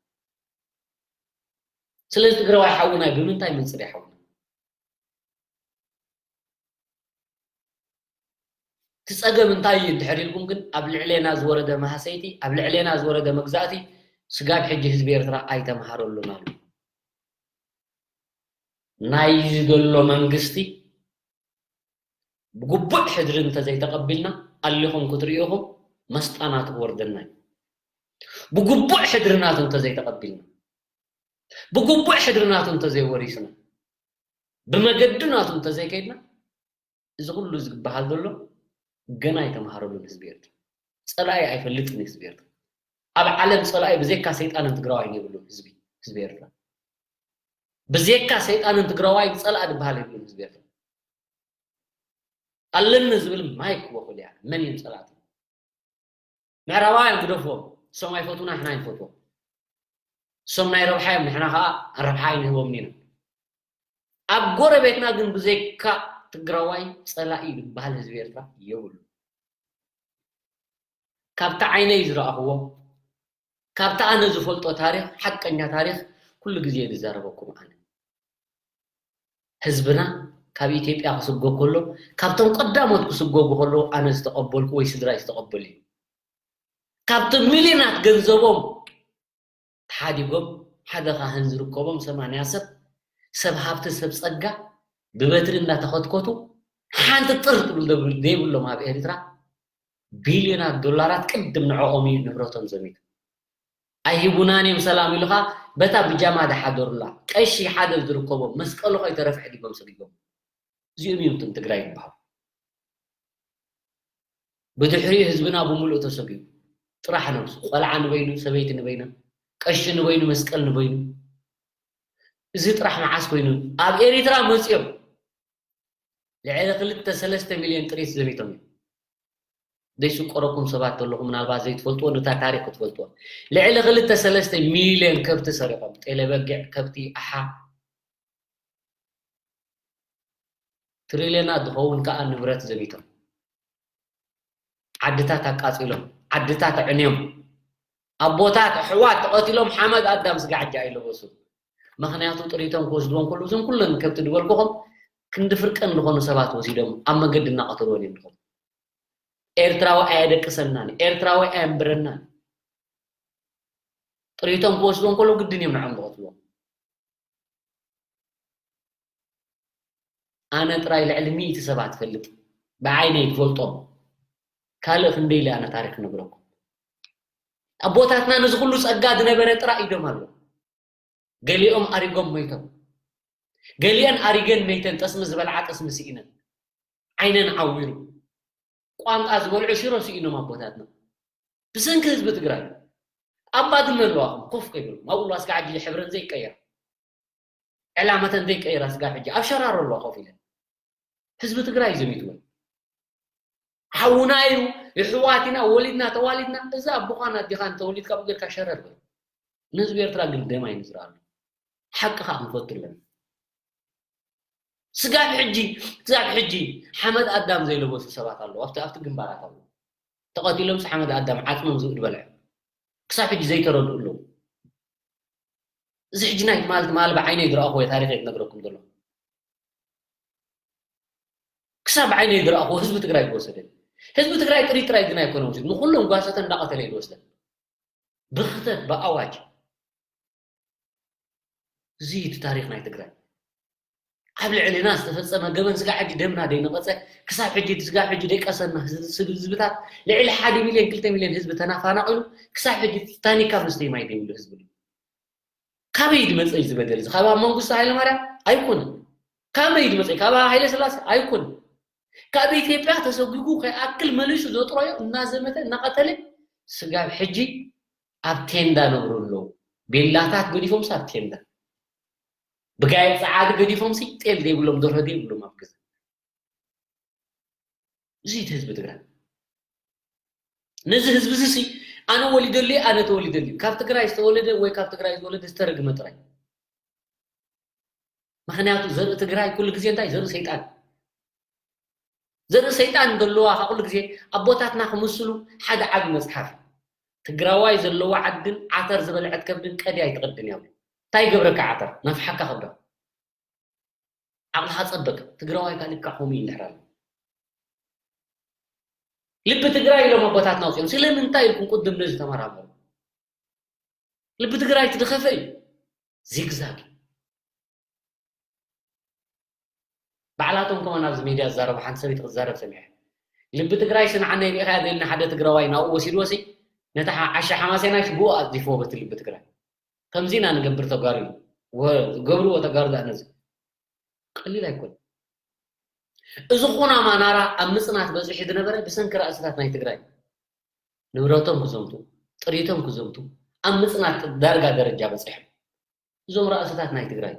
ስለዚ ትግራዋይ ሓውናይ ብምንታይ መንፅር ይሓውና እቲ ጸገም እንታይ እዩ እንድሕር ኢልኩም ግን ኣብ ልዕሌና ዝወረደ ማህሰይቲ ኣብ ልዕሌና ዝወረደ መግዛእቲ ስጋብ ሕጂ ህዝቢ ኤርትራ ኣይተምሃረሉን ኣሎ ናይዚ ዘሎ መንግስቲ ብግቡእ ሕድሪ እንተዘይተቐቢልና ኣሊኹም ክትርእዩኹም መስጣናቱ ክወርደና እዩ ብግቡእ ሕድሪ ናቱ እንተዘይተቐቢልና ብግቡእ ሕድሪ ናቱ እንተዘይወሪስና ብመገዲ ናቱ እንተዘይከይድና እዚ ኩሉ ዝበሃል ዘሎ ገና ኣይተምሃረሉን ህዝቢ ኤርትራ። ጸላኢ ኣይፈልጥን ህዝቢ ኤርትራ። ኣብ ዓለም ጸላኢ ብዘይካ ሰይጣንን ትግራዋይን የብሉን ህዝቢ ህዝቢ ኤርትራ። ብዘይካ ሰይጣንን ትግራዋይ ጸላኢ ዝበሃል የብሉን ህዝቢ ኤርትራ። ኣለኒ ዝብል ማይክ ወኹልያ መን እዮም ጸላእቲ? ምዕራባውያን ግደፍዎም፣ እሶም ኣይፈትዉና፣ ንሕና ኣይንፈትዎም። እሶም ናይ ረብሓ እዮም፣ ንሕና ከዓ ረብሓ ኣይንህቦምን ኢና። ኣብ ጎረቤትና ግን ብዘይካ ትግራዋይ ጸላኢ ዝበሃል ህዝቢ ኤርትራ የብሉ። ካብቲ ዓይነይ ዝረኣኽዎ፣ ካብቲ ኣነ ዝፈልጦ ታሪኽ፣ ሓቀኛ ታሪኽ ኩሉ ግዜ ዝዛረበኩም ኣነ። ህዝብና ካብ ኢትዮጵያ ክስጎ ከሎ፣ ካብቶም ቀዳሞት ክስጎጉ ከሎ ኣነ ዝተቐበልኩ ወይ ስድራይ ዝተቐበሉ እዩ። ካብቶም ሚልዮናት ገንዘቦም ተሓዲጎም ሓደ ካህን ዝርከቦም ሰማንያ ሰብ፣ ሰብ ሃብቲ ሰብ ጸጋ ብበትሪ እንዳተኸትከቱ ሓንቲ ጥር ትብል ደብል ዘይብሎም ኣብ ኤርትራ ቢልዮናት ዶላራት ቅድም ንዕኦም እዩ ንብረቶም ዘሚቱ። ኣይሂቡናን እዮም ሰላም ኢሉኻ በታ ብጃማ ዝሓደሩላ ቀሺ ሓደ ዝርከቦም መስቀሉ ከይተረፈ ዕዲጎም ሰጊጎም። እዚኦም እዮም እቶም ትግራይ ዝበሃሉ። ብድሕሪኡ ህዝብና ብምሉእ ተሰጊኡ ጥራሕ ነብሱ ቆልዓ ንበይኑ ሰበይቲ ንበይና ቀሺ ንበይኑ መስቀል ንበይኑ እዚ ጥራሕ መዓስ ኮይኑ ኣብ ኤሪትራ መፅኦም ልዕሊ ክልተ ሰለስተ ሚልዮን ጥሪት ዘሚቶም እዮም። ዘይስቆረኩም ሰባት ተለኹም ምናልባት ዘይትፈልጥዎ ነታ ታሪክ ክትፈልጥዎ ልዕሊ ክልተ ሰለስተ ሚልዮን ከብቲ ሰሪቆም ጤለ በጊዕ ከብቲ ኣሓ ትሪልዮናት ዝኸውን ከዓ ንብረት ዘሚቶም ዓድታት ኣቃፂሎም ዓድታት ኣዕንዮም ኣቦታት ኣሕዋት ተቐቲሎም ሓመድ ኣዳም ስጋ ሕጂ ኣይለበሱ ምክንያቱ ጥሪቶም ክወስድዎም ከሉ እዞም ኩለን ከብቲ ዝበልኩኹም ክንዲ ፍርቀን ዝኾኑ ሰባት ወሲዶም ኣብ መገዲ እናቐተልዎን እዮም ዝኸዱ ኤርትራዊ ኣየደቅሰናን ኤርትራዊ ኣየንብረናን ጥሪቶም ክወስድዎም ከሎ ግድን እዮም ንዖም ዝቐትልዎም ኣነ ጥራይ ልዕሊ ሚእቲ ሰባት ፈልጥ ብዓይነይ ክፈልጦም ካልእ ክንደይ ኢለ ኣነ ታሪክ ነግረኩም ኣቦታትና ነዚ ኩሉ ጸጋ ዝነበረ ጥራይ ኢዶም ኣሎ ገሊኦም ኣሪጎም መይቶም ገሊአን ኣሪገን መይተን ጠስሚ ዝበልዓ ጠስሚ ስኢነን ዓይነን ዓዊሩ ቋንቋ ዝበልዑ ሽሮ ስኢኖም ኣቦታትና ብሰንኪ ህዝቢ ትግራይ ኣብ ባድመ ኣለዋኹም ኮፍ ከይብሉ ኣብኡ ኣለዋ ስጋ ሕጂ ሕብረን ዘይቀየራ ዕላመተን ዘይቀየራ ስጋ ሕጂ ኣብ ሸራሮ ኣለዋ ኮፍ ኢለን ህዝቢ ትግራይ እዩ ዘሚትወን ሓውና እዩ ይሕዋት ኢና ወሊድና ተዋሊድና እዚ ኣቦኻን ኣዴኻን ተወሊድካ ብኡ ጌርካ ሸረር በል ንህዝቢ ኤርትራ ግን ደም ኣይንዝርኣሉ ሓቂ ከዓ ክንፈቱ ኣለና ስጋብ ሕጂ ክሳብ ሕጂ ሓመድ ኣዳም ዘይለበሱ ሰባት ኣለዉ ኣብቲ ኣብቲ ግንባራት ኣለዉ ተቐቲሎም ሓመድ ኣዳም ዓፅሞም ዝብድ በልዐ ክሳብ ሕጂ ዘይተረድኡ ኣለዉ እዚ ሕጂ ናይ ትማል ትማል ብዓይነይ ዝረኣኹዎ ታሪኸይ ክነግረኩም ዘሎ ክሳብ ብዓይነይ ዝረኣኹዎ ህዝቢ ትግራይ ዝወሰደ ህዝቢ ትግራይ ጥሪት ጥራይ ግን ኣይኮነ ወሲዱ ንኩሎም ጓሶተ እንዳቐተለ እዩ ዝወስደ ብክተት ብኣዋጅ እዚ እቲ ታሪክ ናይ ትግራይ ኣብ ልዕልና ዝተፈፀመ ገበን ስጋ ሕጂ ደምና ደይነቐፀ ክሳብ ሕጂ እቲ ስጋ ሕጂ ደይቀሰና ህዝብታት ልዕሊ ሓደ ሚልዮን ክልተ ሚልዮን ህዝቢ ተናፋናቂሉ ክሳብ ሕጂ ታኒካ መስተይ ማይ ደይብሉ ህዝቢ ካበይ ድመፀ እዩ ዝበደል እዚ ካብ መንግስቱ ሃይለማርያም ኣይኮነን ካበይ ድመፀ ካብ ሃይለ ስላሴ ኣይኮነን ካብ ኢትዮጵያ ተሰጒጉ ከይኣክል መሊሱ ዘጥረዮ እናዘመተ እናቐተለ ስጋብ ሕጂ ኣብ ቴንዳ ነብሩ ኣለዉ ቤላታት ገዲፎምስ ኣብ ቴንዳ ብጋየት ፀዓዲ ገዲፎምሲ ጤል ዘይብሎም ደርሆ ዘይብሎም ኣብ ገዛ እዚ እቲ ህዝቢ ትግራይ ነዚ ህዝቢ እዚ ኣነ ወሊደሉ ኣነ ተወሊደሉ ካብ ትግራይ ዝተወለደ ወይ ካብ ትግራይ ዝተወለደ ዝተረግመ ጥራይ ምክንያቱ ዘርኢ ትግራይ ኩሉ ግዜ እንታይ ዘርኢ ሰይጣን ዘርኢ ሰይጣን ዘለዋ ካብ ኩሉ ግዜ ኣቦታትና ክምስሉ ሓደ ዓቢ መፅሓፍ ትግራዋይ ዘለዎ ዓድን ዓተር ዝበልዐት ከብድን ቀድያ ኣይትቐድን እያ እንታይ ገብረካ ዓተር ናፍሓካ ከብዳ ዓቕልኻ ፀበቅ ትግራዋይ ካልካ ከምኡ ይንድሕር ኣሎ ልቢ ትግራይ ኢሎም ኣቦታትና ኣውፅኦም ስለምንታይ ኢልኩም ቅድም ነዚ ተመራመሩ ልቢ ትግራይ ትድኸፈ እዩ ዚግዛግ ባዕላቶም ከማን ኣብዚ ሜድያ ዝዛረቡ ሓንቲ ሰበይቲ ክትዛረብ ሰሚዐ ልቢ ትግራይ ስንዓና ይሪኢኻያ ዘለና ሓደ ትግራዋይ ናብኡ ወሲድዎ ሲ ነታ ዓሻ ሓማሴናይ ብኡ ኣፅዲፍዎ በቲ ልቢ ትግራይ ከምዚ ኢና ንገብር ተጋሩ እዩ ገብርዎ ተጋሩ ዳኣ ነዚ ቀሊል ኣይኮን እዚ ኩናማ ናራ ኣብ ምፅናት በፂሑ ዝነበረ ብሰንኪ ራእስታት ናይ ትግራይ ንብረቶም ክዘምቱ ጥሪቶም ክዘምቱ ኣብ ምፅናት ዳርጋ ደረጃ በፂሖም እዞም ራእስታት ናይ ትግራይ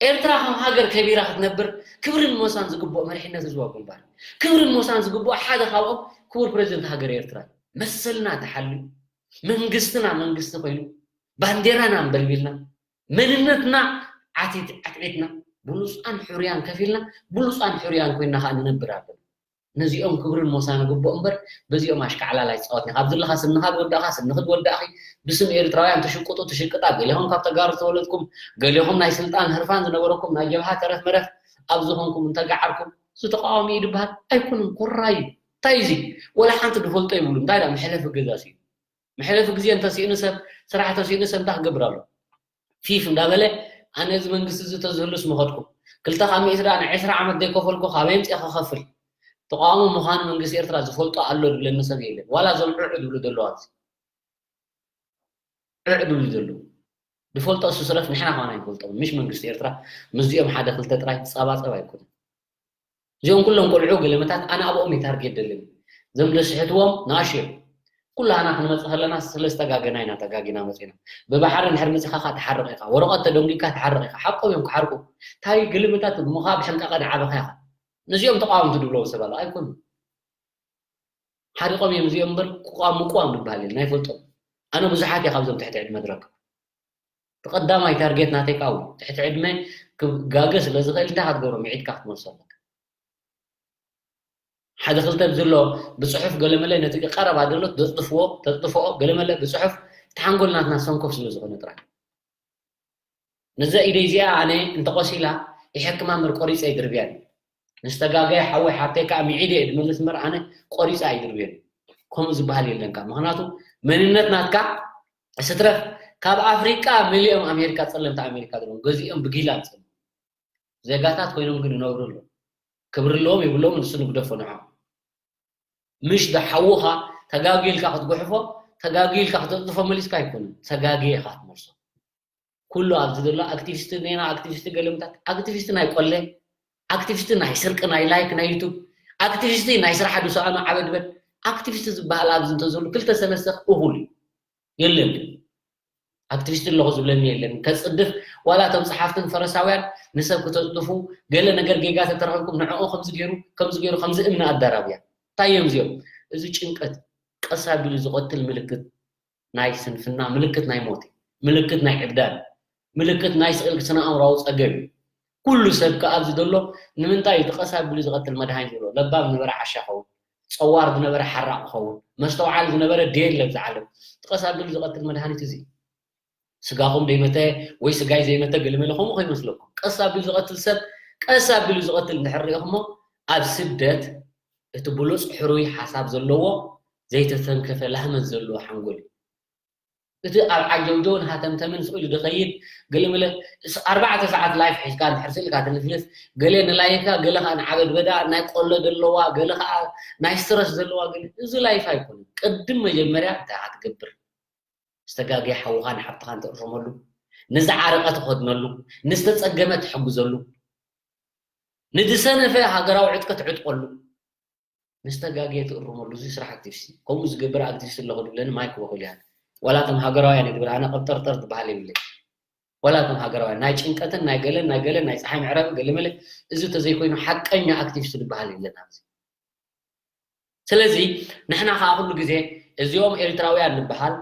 ኤርትራ ከም ሃገር ከቢራ ክትነብር ክብርን ሞሳን ዝግብኦ መሪሕነት ህዝባዊ ግንባር ክብርን ሞሳን ዝግብኦ ሓደ ካብኦም ክቡር ፕሬዚደንት ሃገር ኤርትራ መሰልና ተሓልዩ መንግስትና መንግስቲ ኮይኑ ባንዴራና ኣንበልቢልና መንነትና ዓትዒትና ብሉፃን ሕሩያን ከፊልና ብሉፃን ሕሩያን ኮይና ከዓ ንነብር ኣለና ነዚኦም ክብርን ሞሳን ግብኦ እምበር በዚኦም ኣሽካዕላል ኣይትፃወትን ኢኻ። ኣብዚ ኣለኻ ስንኻ ዝወዳእኻ፣ ስንኺ ዝወዳእኺ፣ ብስም ኤርትራውያን ትሽቅጡ ትሽቅጣ፣ ገሌኹም ካብ ተጋሩ ዝተወለድኩም፣ ገሌኹም ናይ ስልጣን ህርፋን ዝነበረኩም፣ ናይ ጀብሃ ተረፍ መረፍ ኣብ ዝኾንኩም እንተገዓርኩም፣ እዚ ተቃዋሚ እዩ ዝበሃል ኣይኮነን፣ ኮራይ እዩ። እንታይ እዚ? ወላ ሓንቲ ዝፈልጦ ይብሉ። እንታይ ደኣ መሕለፊ ገዛ ስኢኑ? መሕለፊ ግዜ እንተስኢኑ ሰብ፣ ስራሕ ተስኢኑ ሰብ እንታይ ክገብር ኣሎ? ፊፍ እንዳበለ፣ ኣነ እዚ መንግስቲ እዚ ተዝህሉስ ምኸድኩ። ክልተ ካብ ሚእቲ ደኣ ንዕስራ ዓመት ዘይከፈልኩ ካበይ ኣምፅኤ ክኸፍል? ተቃዋሚ ምዃኑ መንግስቲ ኤርትራ ዝፈልጦ ኣሎ ዝብለኒ ሰብ የለን። ዋላ እዞም ዕዕ ዝብሉ ዘለዉ ኣብዚ። ዕዕ ዝብሉ ዘለዉ። ዝፈልጦ እሱ ስረፍ ንሕና ከማን ኣይንፈልጦም። ምሽ መንግስቲ ኤርትራ ምስዚኦም ሓደ ክልተ ጥራይ ጸባጸብ ኣይኮነን። እዚኦም ኩሎም ቆልዑ ገለመታት ኣነ ኣብኦም እዩ ታርጌት ደለኒ። እዞም ዘስሕትዎም ንኣሽዮም። ኩላህና ክንመጽእ ከለና ስለ ዝተጋገና ኢና ተጋጊና መጺና። ብባሕሪ እንድሕር መጺኻ ኸኣ ትሓርቕ ኢኻ። ወረቐት ተደንጒካ ትሓርቕ ኢኻ። ሓቆም እዮም ክሓርቁ። እንታይ ገለመታት እሞ ኸኣ ብሕንቃቐ ንዓበኻ ኢኻ። ነዚኦም ተቓወምቲ ድብሎም ሰብ ኣሎ ኣይኮኑን። ሓሪቖም እዮም እዚኦም እምበር ቅቋም ምቅዋም ዝበሃል የለን ኣይፈልጦም። ኣነ ብዙሓት እየ ካብዞም ትሕቲ ዕድመ ዝረክብ። እቲ ቀዳማይ ታርጌት ናተይ ካብኡ ትሕቲ ዕድመ ክጋገ ስለ ዝኽእል እንታይ ክትገብሮ ምዒድካ ክትመልሶ ኣለካ። ሓደ ክልተ ዘሎ ብፅሑፍ ገለመለ ነቲ ቀረባ ዘሎ ተፅድፍዎ ተፅድፍኦ ገለመለ ብፅሑፍ እቲ ሓንጎል ናትና ሰንኮፍ ስለ ዝኾነ ጥራይ። ነዛ ኢደይ እዚኣ ኣነ እንተቆሲላ ይሕክማ እምበር ቆሪፀ ኣይድርብያን። ንዝተጋገየ ሓወይ ሓብተይ ከዓ ምዒደ እየ ዝመልስ እምበር ኣነ ቆሪፀ ኣይድርብዮን። ከምኡ ዝበሃል የለን ከዓ ምክንያቱ መንነት ናትካ ስትረፍ ካብ ኣፍሪቃ መሊኦም ኣሜሪካ ፀለምቲ ኣሜሪካ ዘለዉ ገዚኦም ብጊላ ዝፀልሙ ዜጋታት ኮይኖም ግን ይነብሩ ኣለዉ። ክብሪ ኣለዎም የብሎም ንሱ ንግደፎ ንዖም ምሽ ደሓውኻ ተጋጊልካ ክትጉሕፎ ተጋጊልካ ክትጥፎ መሊስካ ኣይኮንን ተጋጊ ኢኻ ክትመልሶ። ኩሉ ኣብዚ ዘሎ ኣክቲቪስት ኔና ኣክቲቪስት ገለምታት ኣክቲቪስት ናይ ቆለ ኣክቲቪስት ናይ ስርቂ ናይ ላይክ ናይ ዩቱብ ኣክቲቪስት ናይ ስራሕ ድሰኣኖ ዓበድበድ ኣክቲቪስት ዝበሃል ኣብዚ እንተዘሉ ክልተ ሰለስተ እኹል እዩ። የለን ግን ኣክቲቪስት ኣለኹ ዝብለኒ የለን ከፅድፍ ዋላ እቶም ፀሓፍትን ፈረሳውያን ንሰብ ክተፅድፉ ገለ ነገር ጌጋ ተተረኸብኩም ንዕኡ ከምዚ ገይሩ ከምዚ ገይሩ ከምዚ እምኒ ኣዳራብያ እንታይ እዮም እዚኦም እዚ ጭንቀት ቀስ ኣቢሉ ዝቐትል ምልክት ናይ ስንፍና ምልክት ናይ ሞት ምልክት ናይ ዕብዳን ምልክት ናይ ስእልክ ስነ ኣእምራዊ ፀገም እዩ ኩሉ ሰብ ከ ኣብዚ ዘሎ ንምንታይ እዩ ተቐሳቢሉ ዝቐትል መድሃኒት ይብሎ ለባም ዝነበረ ዓሻ ኸውን ፀዋር ዝነበረ ሓራቕ ኸውን መስተውዓል ዝነበረ ደየለ ኣብዚ ዓለም ተቐሳቢሉ ዝቐትል መድሃኒት እዚ ስጋኹም ዘይመተ ወይ ስጋይ ዘይመተ ገለመለ ከምኡ ከይመስለኩም ቀስ ኣቢሉ ዝቐትል ሰብ ቀስ ኣቢሉ ዝቐትል እንድሕር ሪኢኹሞ ኣብ ስደት እቲ ብሉፅ ሕሩይ ሓሳብ ዘለዎ ዘይተተንከፈ ላህመት ዘለዎ ሓንጎል እዩ እቲ ኣብ ዓጀውጀውን ሃተምተምን ስኢሉ ዝኸይድ ገለመለ ኣርባዕተ ሰዓት ላይፍ ሒዝካ እንድሕር ስእልካ ትልፍልፍ ገለ ንላይካ ገለ ከዓ ንዓበድበዳ ናይ ቆሎ ዘለዋ ገለ ከዓ ናይ ስትረስ ዘለዋ ገለ እዚ ላይፍ ኣይኮነን ቅድም መጀመርያ እንታይ ኢኻ ትገብር ዝተጋገየ ሓውኻን ሓብትኻን ትእርመሉ ንዝዓረቐ ትኸድነሉ ንዝተፀገመ ትሕግዘሉ ንዝሰነፈ ሃገራዊ ዕጥቂ ትዕጥቀሉ ንዝተጋገየ ትእርመሉ እዚ ስራሕ ኣክቲቪስት እዩ። ከምኡ ዝገብር ኣክቲቪስት ኣለኹ ድብለኒ ማይክ በኹል ይሃል። ዋላ እቶም ሃገራውያን ይድብል ኣነ ቅብጠርጠር ዝበሃል የብለይ። ዋላ እቶም ሃገራውያን ናይ ጭንቀትን ናይ ገለን ናይ ገለን ናይ ፀሓይ መዕረቢ ገለመለ እዚ ተዘይኮይኑ ሓቀኛ ኣክቲቪስት ዝበሃል የለን ኣብዚ። ስለዚ ንሕና ከዓ ኩሉ ግዜ እዚኦም ኤርትራውያን ንበሃል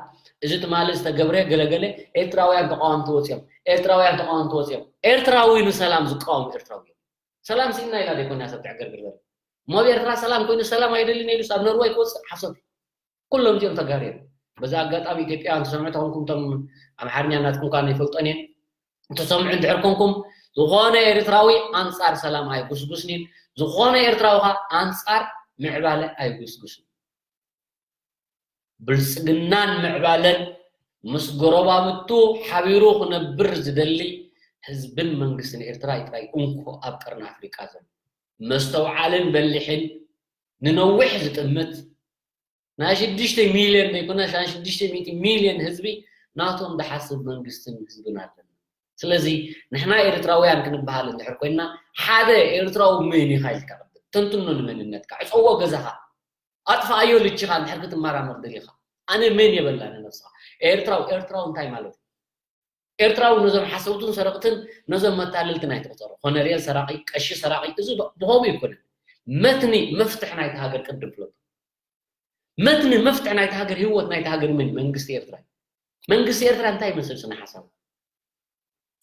እዚ ትማሊ ዝተገብረ ገለገለ ኤርትራውያን ተቃወምቲ ወፅኦም ኤርትራውያን ተቃወምቲ ወፅኦም ኤርትራዊ ንሰላም ዝቃወም ኤርትራዊ ሰላም ስኢና ኢላ ዘይኮና ሰብ ትዕገርግር ዘላ እሞ ኣብ ኤርትራ ሰላም ኮይኑ ሰላም ኣይደልን ኢሉስ ኣብ ኖርወይ ክወፅእ ሓሶት እዩ ኩሎም እዚኦም ተጋሩ እዮም በዚ ኣጋጣሚ ኢትዮጵያውያን ትሰምዑ ተኾንኩም እቶም ኣምሓርኛ እናትኩም ከዓ ይፈልጦን እየ ትሰምዑ እንድሕር ኮንኩም ዝኾነ ኤርትራዊ ኣንፃር ሰላም ኣይጉስጉስን እዩ ዝኾነ ኤርትራዊ ከዓ ኣንፃር ምዕባለ ኣይጉስጉስን ብልፅግናን ምዕባለን ምስ ጎረባብቱ ሓቢሩ ክነብር ዝደሊ ህዝብን መንግስትን ኤርትራ እዩ ጥራይ እንኮ ኣብ ቀርኒ ኣፍሪቃ ዘሎ መስተውዓልን በሊሕን ንነዊሕ ዝጥምት ናይ ሽዱሽተ ሚልዮን ዘይኮነ ናይ ሽዱሽተ ሚእቲ ሚልዮን ህዝቢ ናቶም ዝሓስብ መንግስትን ህዝብን ኣለና ስለዚ ንሕና ኤርትራውያን ክንበሃል እንድሕር ኮይንና ሓደ ኤርትራዊ መን ኢኻ ኢልካ ቅድም ተንትኖ ንመንነትካ ዕፀዎ ገዛኻ ኣጥፍኣዮ ልችኻ እንድሕር ክትመራመር ደሊኻ ኣነ መን የበላ ንነብስኻ ኤርትራዊ ኤርትራዊ እንታይ ማለት እዩ ኤርትራዊ ነዞም ሓሰውትን ሰረቕትን ነዞም መታለልትን ኣይትቑፀሮ ኮነርየል ሰራቒ ቀሺ ሰራቒ እዚ ብኸምኡ ይኮነ መትኒ መፍትሕ ናይቲ ሃገር ቅድም ፍለጡ መትኒ መፍትሕ ናይቲ ሃገር ህወት ናይቲ ሃገር መን መንግስቲ ኤርትራ መንግስቲ ኤርትራ እንታይ ይመስል ስነ ሓሳቡ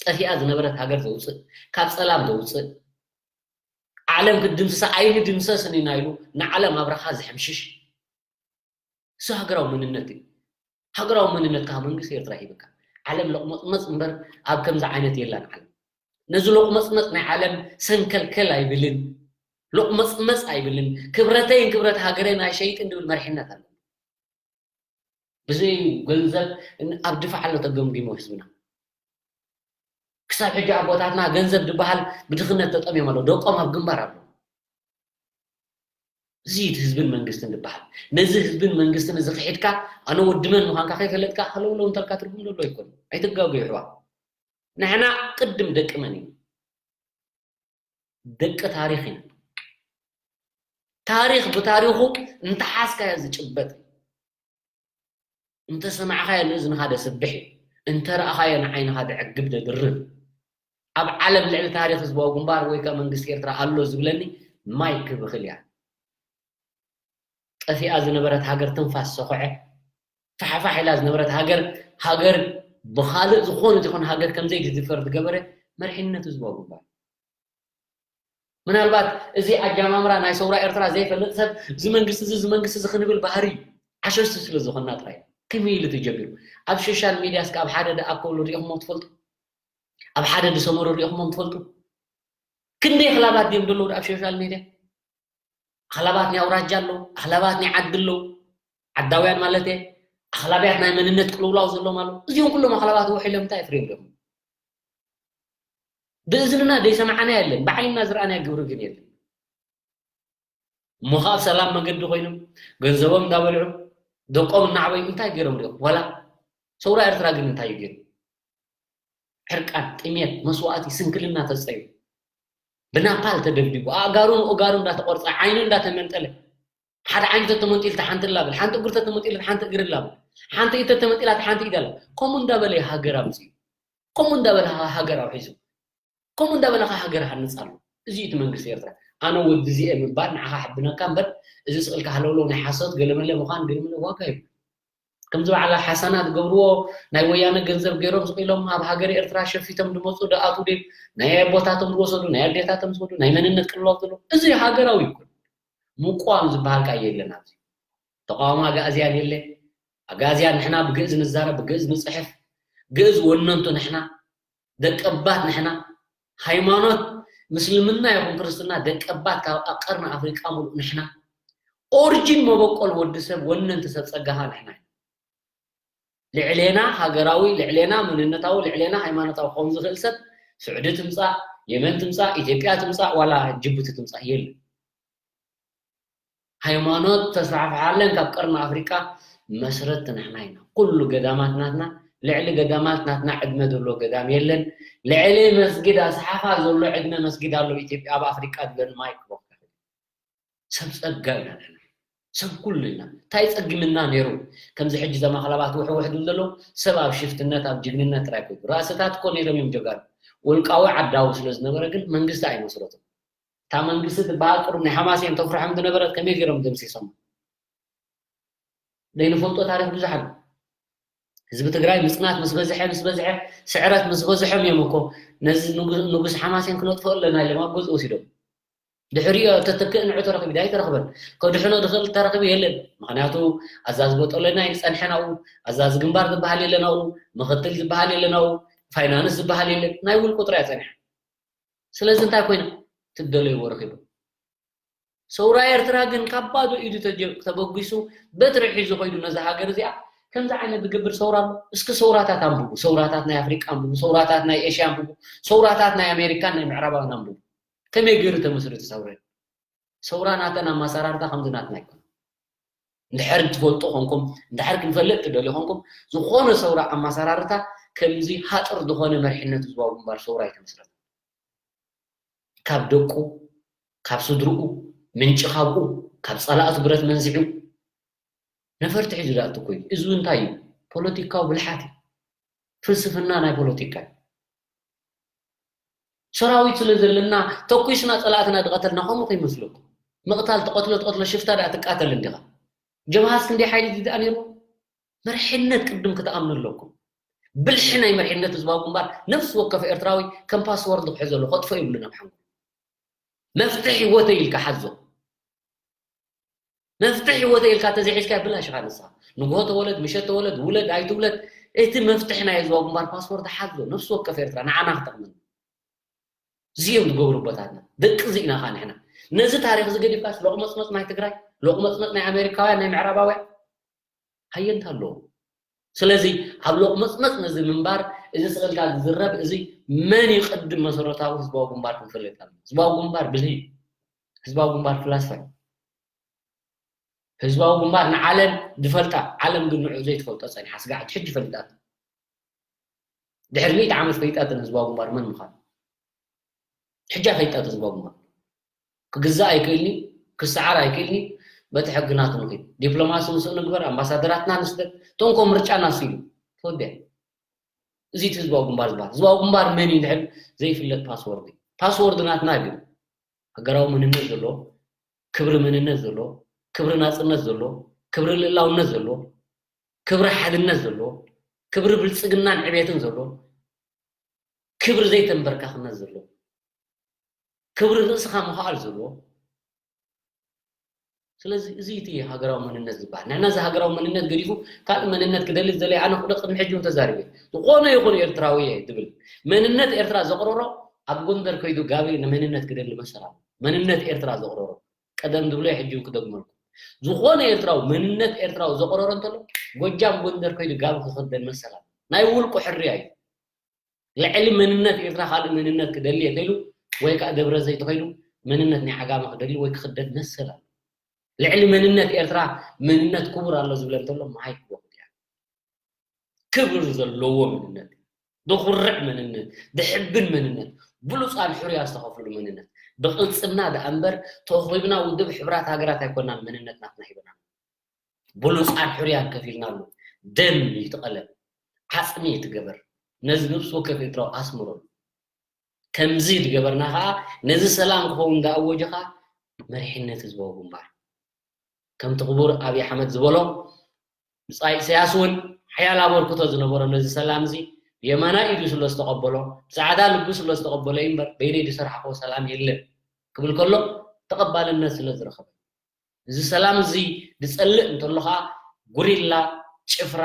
ጠፊኣ ዝነበረት ሃገር ዘውፅእ ካብ ፀላም ዘውፅእ ዓለም ክትድምስሳ ኣይንድምሰስን ኢና ኢሉ ንዓለም ኣብ ረኻ ዝሕምሽሽ። እሱ ሃገራዊ መንነት እዩ። ሃገራዊ መንነት ከዓ መንግስቲ ኤርትራ ሂብካ። ዓለም ሎቕመፅመፅ እምበር ኣብ ከምዚ ዓይነት የላን ዓለም። ነዚ ሎቕመፅመፅ ናይ ዓለም ሰንከልከል ኣይብልን። ሎቕመፅመፅ ኣይብልን። ክብረተይን ክብረት ሃገረይን ኣይሸይጥን ዝብል መሪሕነት ኣሎ። ብዘይ ገንዘብ ኣብ ድፋዕ ኣሎ ተገምጊሙ ህዝብና። ክሳብ ሕጂ ኣቦታትና ገንዘብ ዝበሃል ብድኽነት ተጠምዮም ኣለዉ። ደቆም ኣብ ግንባር ኣለዉ። እዚ እቲ ህዝብን መንግስትን ዝበሃል። ነዚ ህዝብን መንግስትን እዚ ክሒድካ ኣነ ወዲ መን ምዃንካ ከይፈለጥካ ሃለውለው እንተልካ ትርጉም ዘለዎ ኣይኮነን። ኣይትጋገዩ ኣሕዋት። ንሕና ቅድም ደቂ መን ኢና? ደቂ ታሪኽ ኢና። ታሪኽ ብታሪኹ እንተሓዝካዮ ዝጭበጥ እዩ። እንተሰማዕኻዮ ንእዝንኻ ደስብሕ እዩ። እንተረኣኻዮ ንዓይንኻ ደዕግብ ደድርብ። ኣብ ዓለም ልዕሊ ታሪኽ ህዝባዊ ግንባር ወይ ከኣ መንግስቲ ኤርትራ ኣሎ ዝብለኒ ማይ ክብኽል እያ። ጠፊኣ ዝነበረት ሃገር ትንፋስ ሰኹዐ። ፋሕፋሕ ኢላ ዝነበረት ሃገር፣ ሃገር ብኻልእ ዝኾነት ይኹን ሃገር ከም ዘይትድፈር ዝገበረ መሪሕነት ህዝባዊ ግንባር። ምናልባት እዚ ኣጀማምራ ናይ ሰውራ ኤርትራ ዘይፈልጥ ሰብ እዚ መንግስቲ እዚ፣ እዚ መንግስቲ እዚ ክንብል ባህሪ እዩ። ዓሸሽቲ ስለ ዝኾንና ጥራይ። ከመይ ኢሉ ተጀሚሩ? ኣብ ሶሻል ሚድያስ ኣብ ሓደ ደኣ ከብሉ ሪኢኹሞም ትፈልጡ? ኣብ ሓደ ዝሰመሩ ሪኢኹሞም ትፈልጡ? ክንደይ ኣኽላባት ድዮም ዘለዉ ኣብ ሶሻል ሚድያ? ኣኽላባት ናይ ኣውራጃ ኣለዉ፣ ኣኽላባት ናይ ዓዲ ኣለዉ፣ ዓዳውያን ማለት እየ። ኣኽላባት ናይ መንነት ቅልውላው ዘለዎም ኣለዉ። እዚኦም ኩሎም ኣኽላባት ውሒሎም እንታይ የፍርዮም ደሞ? ብእዝንና ዘይሰማዕና የለን፣ ብዓይንና ዝረኣናዮ ግብሪ ግን የለን። እሞ ኸኣ ኣብ ሰላም መገዲ ኮይኖም ገንዘቦም እንዳበልዑ ደቆም እናዕበዩ እንታይ ገይሮም ሪኦም? ዋላ ሰውራ ኤርትራ ግን እንታይ እዩ ገይሩ? ሕርቃን፣ ጥሜት፣ መስዋእቲ፣ ስንክልና ተጸዩ። ብናፓል ተደብዲቡ፣ ኣእጋሩን ኦጋሩ እንዳተቆርጸ፣ ዓይኑ እንዳተመንጠለ፣ ሓደ ዓይኑ ተተመንጢሉ ሓንቲ ላብል፣ ሓንቲ እግሩ ተተመንጢሉ ሓንቲ እግሪ ላብል፣ ሓንቲ ኢድ ተተመንጢላ ሓንቲ ኢድ ኣላ። ከምኡ እንዳበለ ሃገር ኣምጺኡ። ከምኡ እንዳበለ ሃገር ኣውሒዙ። ከምኡ እንዳበለኻ ሃገር ሃንጽ ኣሎ። እዚ እዩ እቲ መንግስቲ ኤርትራ። ኣነ ወዲ እዚ እየ ምባል ንዓኻ ሕብነካ እምበር፣ እዚ ስቕልካ ሃለውለው ናይ ሓሶት ገለመለ ምዃን ገለመለ ዋጋ የብሉን። ከምዚ በዓል ሓሰና ዝገብርዎ ናይ ወያነ ገንዘብ ገይሮም ስቕ ኢሎም ኣብ ሃገር ኤርትራ ሸፊቶም ዝመጹ ደኣቱ ድዮም ናይ ኣቦታቶም ዝወሰዱ፣ ናይ ኣዴታቶም ዝወሰዱ፣ ናይ መንነት ቅልውላው ዘለዉ። እዚ ሃገራዊ ይኩን። ምቋም ዝበሃል ከኣ የለን ኣብዚ። ተቃዋሚ ኣጋእዝያን የለ። ኣጋእዝያን ንሕና ብግእዝ ንዛረብ፣ ብግእዝ ንጽሕፍ፣ ግእዝ ወነንቱ ንሕና። ደቀባት ንሕና። ሃይማኖት ምስልምና ይኹን ክርስትና ደቀባት ካብ ቀርኒ ኣፍሪቃ ሙሉእ ንሕና። ኦሪጂን መበቆል ወዲ ሰብ ወነንቲ ሰብ ጸጋኻ ንሕና ኢና። ልዕሌና ሃገራዊ፣ ልዕሌና መንነታዊ፣ ልዕሌና ሃይማኖታዊ ክኸውን ዝኽእል ሰብ ስዑዲ ትምጻእ፣ የመን ትምጻእ፣ ኢትዮጵያ ትምጻእ፣ ዋላ ጅቡቲ ትምጻእ የለን። ሃይማኖት ተስፋሕፍሓለን ካብ ቀርኒ ኣፍሪቃ መስረቲ ንሕና ኢና። ኩሉ ገዳማት ናትና፣ ልዕሊ ገዳማት ናትና ዕድመ ዘሎ ገዳም የለን። ልዕሊ መስጊድ ኣስሓፋ ዘሎ ዕድመ መስጊድ ኣሎ ኢትዮጵያ ኣብ ኣፍሪቃ ዝብለኒ ማይክ ቦክ። ሰብ ጸጋ ኢና ንሕና። ሰብ ኩሉ ኢና። እንታይ ጸጊምና ነይሩ? ከምዚ ሕጂ ዘማኽላባት ውሕውሕ ዝብል ዘሎ ሰብ ኣብ ሽፍትነት ኣብ ጅግንነት ጥራይ ኮይኑ። ራእስታት እኮ ነይሮም እዮም ጀጋኑ። ውልቃዊ ዓዳዊ ስለ ዝነበረ ግን መንግስቲ ኣይመስረቱን። እታ መንግስቲ ትበሃል ቁሩብ ናይ ሓማሴን ተፍርሖም ዝነበረት ከመይ ገይሮም ደምሲሶም? ዘይንፈልጦ ታሪኽ ብዙሕ ኣሎ። ህዝቢ ትግራይ ምጽናት ምስ በዝሐ፣ ምስ በዝሐ፣ ስዕረት ምስ በዝሖም እዮም እኮ ነዚ ንጉ-፣ ንጉስ ሓማሴን ክነጥፍኦ ኣለና ኢሎም ኣብ ገዝኡ ወሲዶም። ድሕሪኦ ተተክእ ንዑ ተረኺቡ፣ ኣይተረኽበን። ከድሕኖ ዝኽእል ተረኺቡ የለን። ምኽንያቱ ኣዛዚ ቦጦሎና እዩ ዝጸንሐ ናብኡ፣ ኣዛዚ ግንባር ዝበሃል የለን ናብኡ፣ ምኽትል ዝበሃል የለን ናብኡ፣ ፋይናንስ ዝበሃል የለን። ናይ ውልቁ ጥራይ ጸኒሐ። ስለዚ እንታይ ኮይና? ትደለይዎ ረኺቡ። ሰውራ ኤርትራ ግን ካብ ባዶ ኢዱ ተጀ-፣ ተበጊሱ በትሪ ሒዙ ኮይዱ ነዛ ሃገር እዚኣ ከምዚ ዓይነት ዝገብር ሰውራ ኣሎ። እስኪ ሰውራታት ኣንብቡ፣ ሰውራታት ናይ ኣፍሪቃ ኣንብቡ፣ ሰውራታት ናይ ኤሽያ ኣንብቡ፣ ሰውራታት ናይ ኣሜሪካን ናይ ምዕራባውያን ኣንብቡ። ከመይ ገይሩ ተመስሪቱ ሰውራ? ሰውራ ናተን ኣማሰራርታ ከምዚ ናትና ኣይኮነን። እንድሕር ትፈልጡ ኮንኩም፣ እንድሕር ክንፈልጥ ትደልዩ ኮንኩም፣ ዝኾነ ሰውራ ኣማሰራርታ ከምዚ ሃጥር ዝኾነ መሪሕነት ህዝባዊ ግንባር ሰውራ ኣይተመስረተን። ካብ ደቁ፣ ካብ ስድርኡ፣ ምንጪ ካብኡ፣ ካብ ጸላእቱ ብረት መንዚዑ፣ ነፈርቲ ሒዙ ዝኣቱ ኮይኑ። እዚ እንታይ እዩ? ፖለቲካዊ ብልሓት እዩ። ፍልስፍና ናይ ፖለቲካ እዩ። ሰራዊት ስለ ዘለና፣ ተኩስና ጸላእትና ዝቐተልና ከምኡ ከይመስለኩም። ምቕታል ትቐትሎ፣ ትቐትሎ ሽፍታ ደኣ ትቃተል እንዲኻ። ጀብሃስ ክንደይ ሓይሊ ድኣ ነይሩ? መርሕነት ቅድም ክትኣምኑ ኣለኩም። ብልሒ ናይ መርሕነት ህዝባዊ ግንባር ነፍሲ ወከፍ ኤርትራዊ ከም ፓስወርድ ክሕዘሉ፣ ከጥፎ ይብሉ ናብ ሓንጎሉ። መፍትሕ ህይወተይ ኢልካ ሓዞ። መፍትሕ ህይወተይ ኢልካ ተዘይሒዝካ ብላሽ ኢኻ ንስኻ። ንግሆ ተወለድ፣ ምሸት ተወለድ፣ ውለድ ኣይትውለድ፣ እቲ መፍትሕ ናይ ህዝባዊ ግንባር ፓስፖርት ሓዞ። ነፍሲ ወከፍ ኤርትራ ንዓና ክጠቕመና። እዚኦም ዝገብሩ ኣቦታትና። ደቂ እዚ ኢና ኸዓ ንሕና። ነዚ ታሪኽ እዚ ገዲፍካስ ሎቕመጽመጽ ናይ ትግራይ፣ ሎቕመጽመጽ ናይ ኣሜሪካውያን፣ ናይ ምዕራባውያን ሃየንታ ኣለዎ። ስለዚ ኣብ ሎቕመጽመጽ ነዚ ምንባር፣ እዚ ስቕ ኢልካ ዝዝረብ፣ እዚ መን እዩ ቅድም መሰረታዊ ህዝባዊ ግንባር ክንፈልጥ ኣለና። ህዝባዊ ግንባር ብልሂ፣ ህዝባዊ ግንባር ፍላስፋ እዩ። ህዝባዊ ግንባር ንዓለም ዝፈልጣ፣ ዓለም ግን ንዑ ዘይትፈልጦ ጸኒሓ፣ ስጋዕ ሕጂ ፈሊጣቶ። ድሕሪ ሚእቲ ዓመት ፈሊጣቶ ህዝባዊ ግንባር መን ምዃኑ። ሕጂ ፈሊጣቶ ህዝባዊ ግንባር። ክግዛእ ኣይክእልኒ፣ ክሰዓር ኣይክእልኒ፣ በቲ ሕጊ ናቱ ንኺድ። ዲፕሎማሲ ምስኡ ንግበር፣ ኣምባሳደራትና ንስደድ፣ ቶንኮ ምርጫ ናሱ ኢሉ። ተወዲኣ። እዚ እቲ ህዝባዊ ግንባር ዝበሃል። ህዝባዊ ግንባር መን እዩ እንድሕር ዘይፍለጥ ፓስወርድ እዩ። ፓስወርድ ናትና ግን ሃገራዊ መንነት ዘለዎ፣ ክብሪ መንነት ዘለዎ፣ ክብሪ ናጽነት ዘለዎ፣ ክብሪ ልእላውነት ዘለዎ፣ ክብሪ ሓድነት ዘለዎ፣ ክብሪ ብልጽግናን ዕቤትን ዘለዎ፣ ክብሪ ዘይተንበርካኽነት ዘለዎ፣ ክብሪ ርእስኻ ምኽኣል ዘለዎ። ስለዚ እዚ እቲ ሃገራዊ መንነት ዝበሃል። ንሕና እዚ ሃገራዊ መንነት ገዲፉ ካልእ መንነት ክደሊ ዝደለየ ኣነ ኩደ ቅድሚ ሕጂ እውን ተዛሪበ። ዝኾነ ይኹን ኤርትራዊ እየ ዝብል መንነት ኤርትራ ዘቕረሮ ኣብ ጎንደር ከይዱ ጋብር ንመንነት ክደሊ መሰል ኣለዎ። መንነት ኤርትራ ዘቕረሮ ቀደም ዝብሎ ሕጂ እውን ክደግመልኩም። ዝኾነ ኤርትራዊ መንነት ኤርትራዊ ዘቕረሮ እንተሎ ጎጃም ጎንደር ከይዱ ጋብር ክኽደል መሰል ኣለዎ። ናይ ውልቁ ሕርያ እዩ። ልዕሊ መንነት ኤርትራ ካልእ መንነት ክደሊ የድልዩ ወይ ከዓ ደብረ ዘይት ተኸይዱ መንነት ናይ ዓጋመ ክደሊ ወይ ክኽደል መሰል ኣለዎ። ልዕሊ መንነት ኤርትራ መንነት ክቡር ኣሎ ዝብለ እንተሎ ማይ ክወቅጥ እያ። ክብር ዘለዎ መንነት፣ ዘኹርዕ መንነት፣ ዘሕብን መንነት፣ ብሉጻን ሕሩያ ዝተኸፍሉ መንነት፣ ብቕልጽምና ደኣ እምበር ተወኺብና ውድብ ሕቡራት ሃገራት ኣይኮናን መንነት ናትና ሂበና። ብሉጻን ሕሩያን ከፊልናሉ። ደም ይትቐለም፣ ዓጽሚ ይትገበር። ነዚ ነብሲ ወከፍ ኤርትራዊ ኣስምረሉ። ከምዚ ዝገበርና ኸዓ ነዚ ሰላም ክኸውን ዝኣወጀ ኸዓ መሪሕነት ህዝባዊ ግንባር። ከምቲ ክቡር ኣብይ ኣሕመድ ዝበሎ፣ ብጻይ ኢሳያስ እውን ሓያል ኣበርክቶ ዝነበሮ ነዚ ሰላም እዚ ብየማናይ ኢዱ ስለ ዝተቐበሎ፣ ብጻዕዳ ልቡ ስለ ዝተቐበሎ እዩ እምበር በይነይ ዝሰርሓኽዎ ሰላም የለን ክብል ከሎ ተቐባልነት ስለ ዝረኸበ። እዚ ሰላም እዚ ዝጸልእ እንተሎ ኸዓ ጉሪላ፣ ጭፍራ፣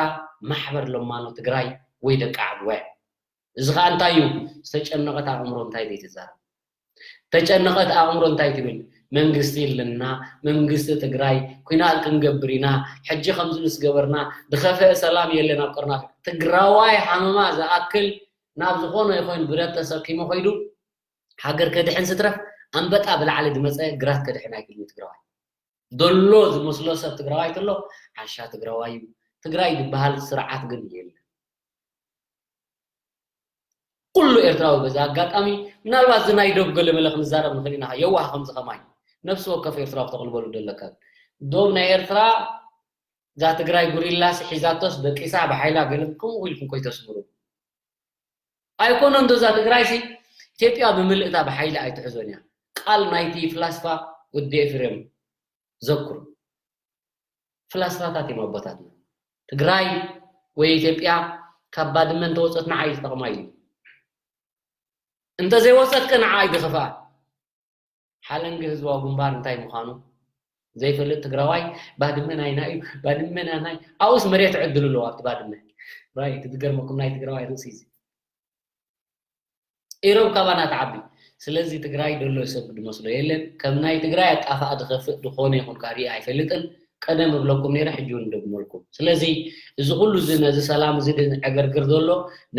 ማሕበር ለማኖ ትግራይ ወይ ደቂ ዓድዋያ። እዚ ኸዓ እንታይ እዩ? ዝተጨነቐት ኣእምሮ እንታይ ዘይትዛረብ? ዝተጨነቐት ኣእምሮ እንታይ ትብል? መንግስቲ የለና፣ መንግስቲ ትግራይ፣ ኲናት ክንገብር ኢና፣ ሕጂ ከምዚ ምስ ገበርና፣ ዝኸፍአ ሰላም የለን ኣብ ቀርኒ ኣፍሪቃ። ትግራዋይ ሃመማ ዝኣክል ናብ ዝኾነ ይኹን ብረት ተሰኪሙ ኸይዱ ሃገር ከድሕን ዝትረፍ ኣንበጣ ብላዕሊ ዝመፀ ግራት ከድሕን ኣይክእልን ትግራዋይ። ዘሎ ዝመስሎ ሰብ ትግራዋይ ተሎ ዓሻ ትግራዋይ እዩ። ትግራይ ዝበሃል ስርዓት ግን የለን። ኩሉ ኤርትራዊ በዚ ኣጋጣሚ ምናልባት እዚ ናይ ዶብ ገለመለ ክንዛረብ ንኽእል ኢና፣ የዋህ ከምዚ ከማይ ነፍሲ ወከፍ ኤርትራዊ ክተቕልበሉ ደለካ። ዶብ ናይ ኤርትራ እዛ ትግራይ ጉሪላስ ሒዛቶስ ደቂሳ ብሓይላ ገለ ከምኡ ኢልኩም ኮይተስምሩ። ኣይኮነን ዶ እዛ ትግራይሲ ኢትዮጵያ ብምልእታ ብሓይሊ ኣይትሕዞን እያ። ቃል ናይቲ ፍላስፋ ወዲ ኤፍሬም ዘክሩ። ፍላስፋታት እዮም ኣቦታትና። ትግራይ ወይ ኢትዮጵያ ካብ ባድመ እንተወፀት ንዓይ ዝጠቕማ እዩ። እንተዘይወፀት ከ ንዓይ ዝኸፍኣ። ሓለንጊ ህዝባዊ ግንባር እንታይ ምዃኑ ዘይፈልጥ ትግራዋይ ባድመ ናይና እዩ፣ ባድመ ናይና እዩ። ኣብኡስ መሬት ዕድል ኣለዎ ኣብቲ ባድመ። ራይ፣ እቲ ዝገርመኩም ናይ ትግራዋይ ርእሲ እዚ። ኢሮብ ካባና ትዓቢ። ስለዚ ትግራይ ደሎ ሰብ ዝመስሎ የለን። ከም ናይ ትግራይ ኣጣፋኣ ዝኸፍእ ዝኾነ ይኹን ካሪ ኣይፈልጥን። ቀደም እብለኩም ነይረ፣ ሕጂ እውን እደግመልኩም። ስለዚ እዚ ኩሉ እዚ ነዚ ሰላም እዚ ዕገርግር ዘሎ፣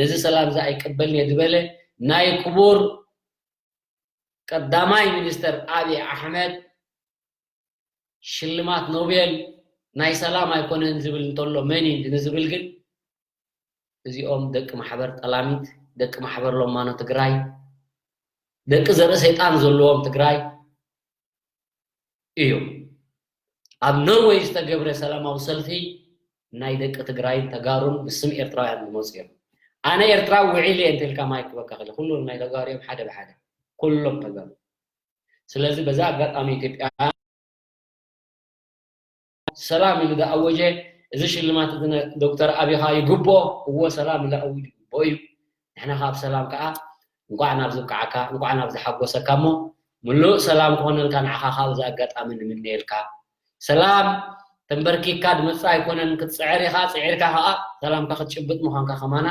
ነዚ ሰላም እዚ ኣይቀበልን እየ ዝበለ ናይ ክቡር ቀዳማይ ሚኒስተር ኣብይ ኣሕመድ ሽልማት ኖቤል ናይ ሰላም ኣይኮነን ዝብል እንተሎ መን እዩ ንዝብል ግን እዚኦም ደቂ ማሕበር ጠላሚት፣ ደቂ ማሕበር ሎማኖ ትግራይ፣ ደቂ ዘርኢ ሰይጣን ዘለዎም ትግራይ እዮም። ኣብ ኖርወይ ዝተገብረ ሰላማዊ ሰልፊ ናይ ደቂ ትግራይን ተጋሩን ብስም ኤርትራውያን ዝመፁ እዮም። ኣነ ኤርትራዊ ውዒል እየ እንተልካ ማይክ ክበካ ክእል። ኩሎም ናይ ተጋሩ እዮም ሓደ ብሓደ። ኩሎም ተጋሩ። ስለዚ በዛ ኣጋጣሚ ኢትዮጵያ ሰላም ኢሉ ዝኣወጀ እዚ ሽልማት እዚ ነ-፣ ዶክተር ኣብይ ኸዓ ይግብኦ። እዎ ሰላም ኢሉ ኣዊጁ ይግብኦ እዩ። ንሕና ኸዓ ኣብ ሰላም ከዓ እንኳዕ ናብ ዝብቅዓካ፣ እንኳዕ ናብ ዝሓጎሰካ እሞ ምሉእ ሰላም ክኾነልካ ንዓኻ ካብ እዚ ኣጋጣሚ ንምነየልካ። ሰላም ተንበርኪካ ድመጽእ ኣይኮነን፣ ክትጽዕር ኢኻ፣ ጽዒርካ ከኣ ሰላምካ ክትጭብጥ ምዃንካ ከማና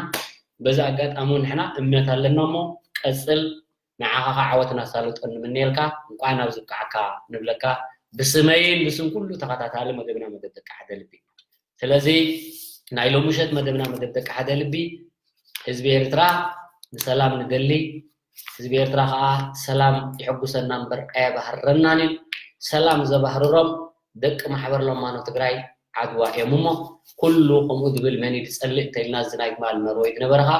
በዚ ኣጋጣሚ እውን ንሕና እምነት ኣለና እሞ ቀጽል። ንዓኻ ከዓ ዓወት እናሳለጦ ንምነየልካ። እንቋዕ ናብ ዝብቃዕካ ንብለካ ብስመይን ብስም ኩሉ ተኸታታሊ መደብና መደብ ደቂ ሓደ ልቢ። ስለዚ ናይ ሎሚ ምሸት መደብና መደብ ደቂ ሓደ ልቢ ህዝቢ ኤርትራ ንሰላም ንደሊ። ህዝቢ ኤርትራ ከዓ ሰላም ይሕጉሰና እምበር ኣየባህረናን እዩ። ሰላም ዘባህርሮም ደቂ ማሕበር ለማኖ ትግራይ ዓድዋ እዮም እሞ ኩሉ ከምኡ ዝብል መን እዩ ዝጸልእ እንተኢልና እዚ ናይ ትማል መርወይ ዝነበረ ከዓ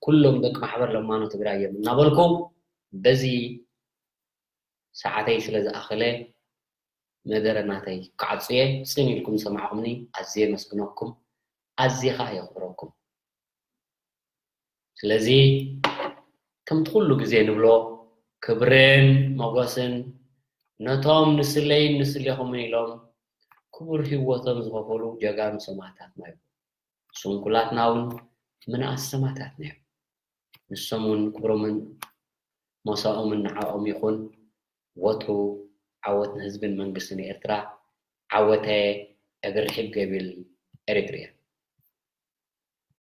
ኩሎም ደቂ ማሕበር ለማኖ ትግራይ እዮም እናበልኩ በዚ ሰዓተይ ስለ ዝኣኸለ መደረ ናተይ ክዓጹ እየ። ጽን ኢልኩም ዝሰማዕኹምኒ ኣዝየ የመስግነኩም፣ ኣዝየ ኸኣ የኽብረኩም። ስለዚ ከምቲ ኩሉ ግዜ ንብሎ ክብርን ሞገስን ነቶም ንስለይን ንስሌኹምን ኢሎም ክቡር ህይወቶም ዝኸፈሉ ጀጋኑ ሰማእታትና ይኹን። ስንኩላትና እውን ምንኣስ ሰማእታትና እዮም። ንሶም እውን ክብሮምን ሞሳኦምን ንዓኦም ይኹን። ወትሩ ዓወት ንህዝብን መንግስትን ኤርትራ። ዓወተ እግሪ ርሒብ ገቢል ኤሪትሪያ።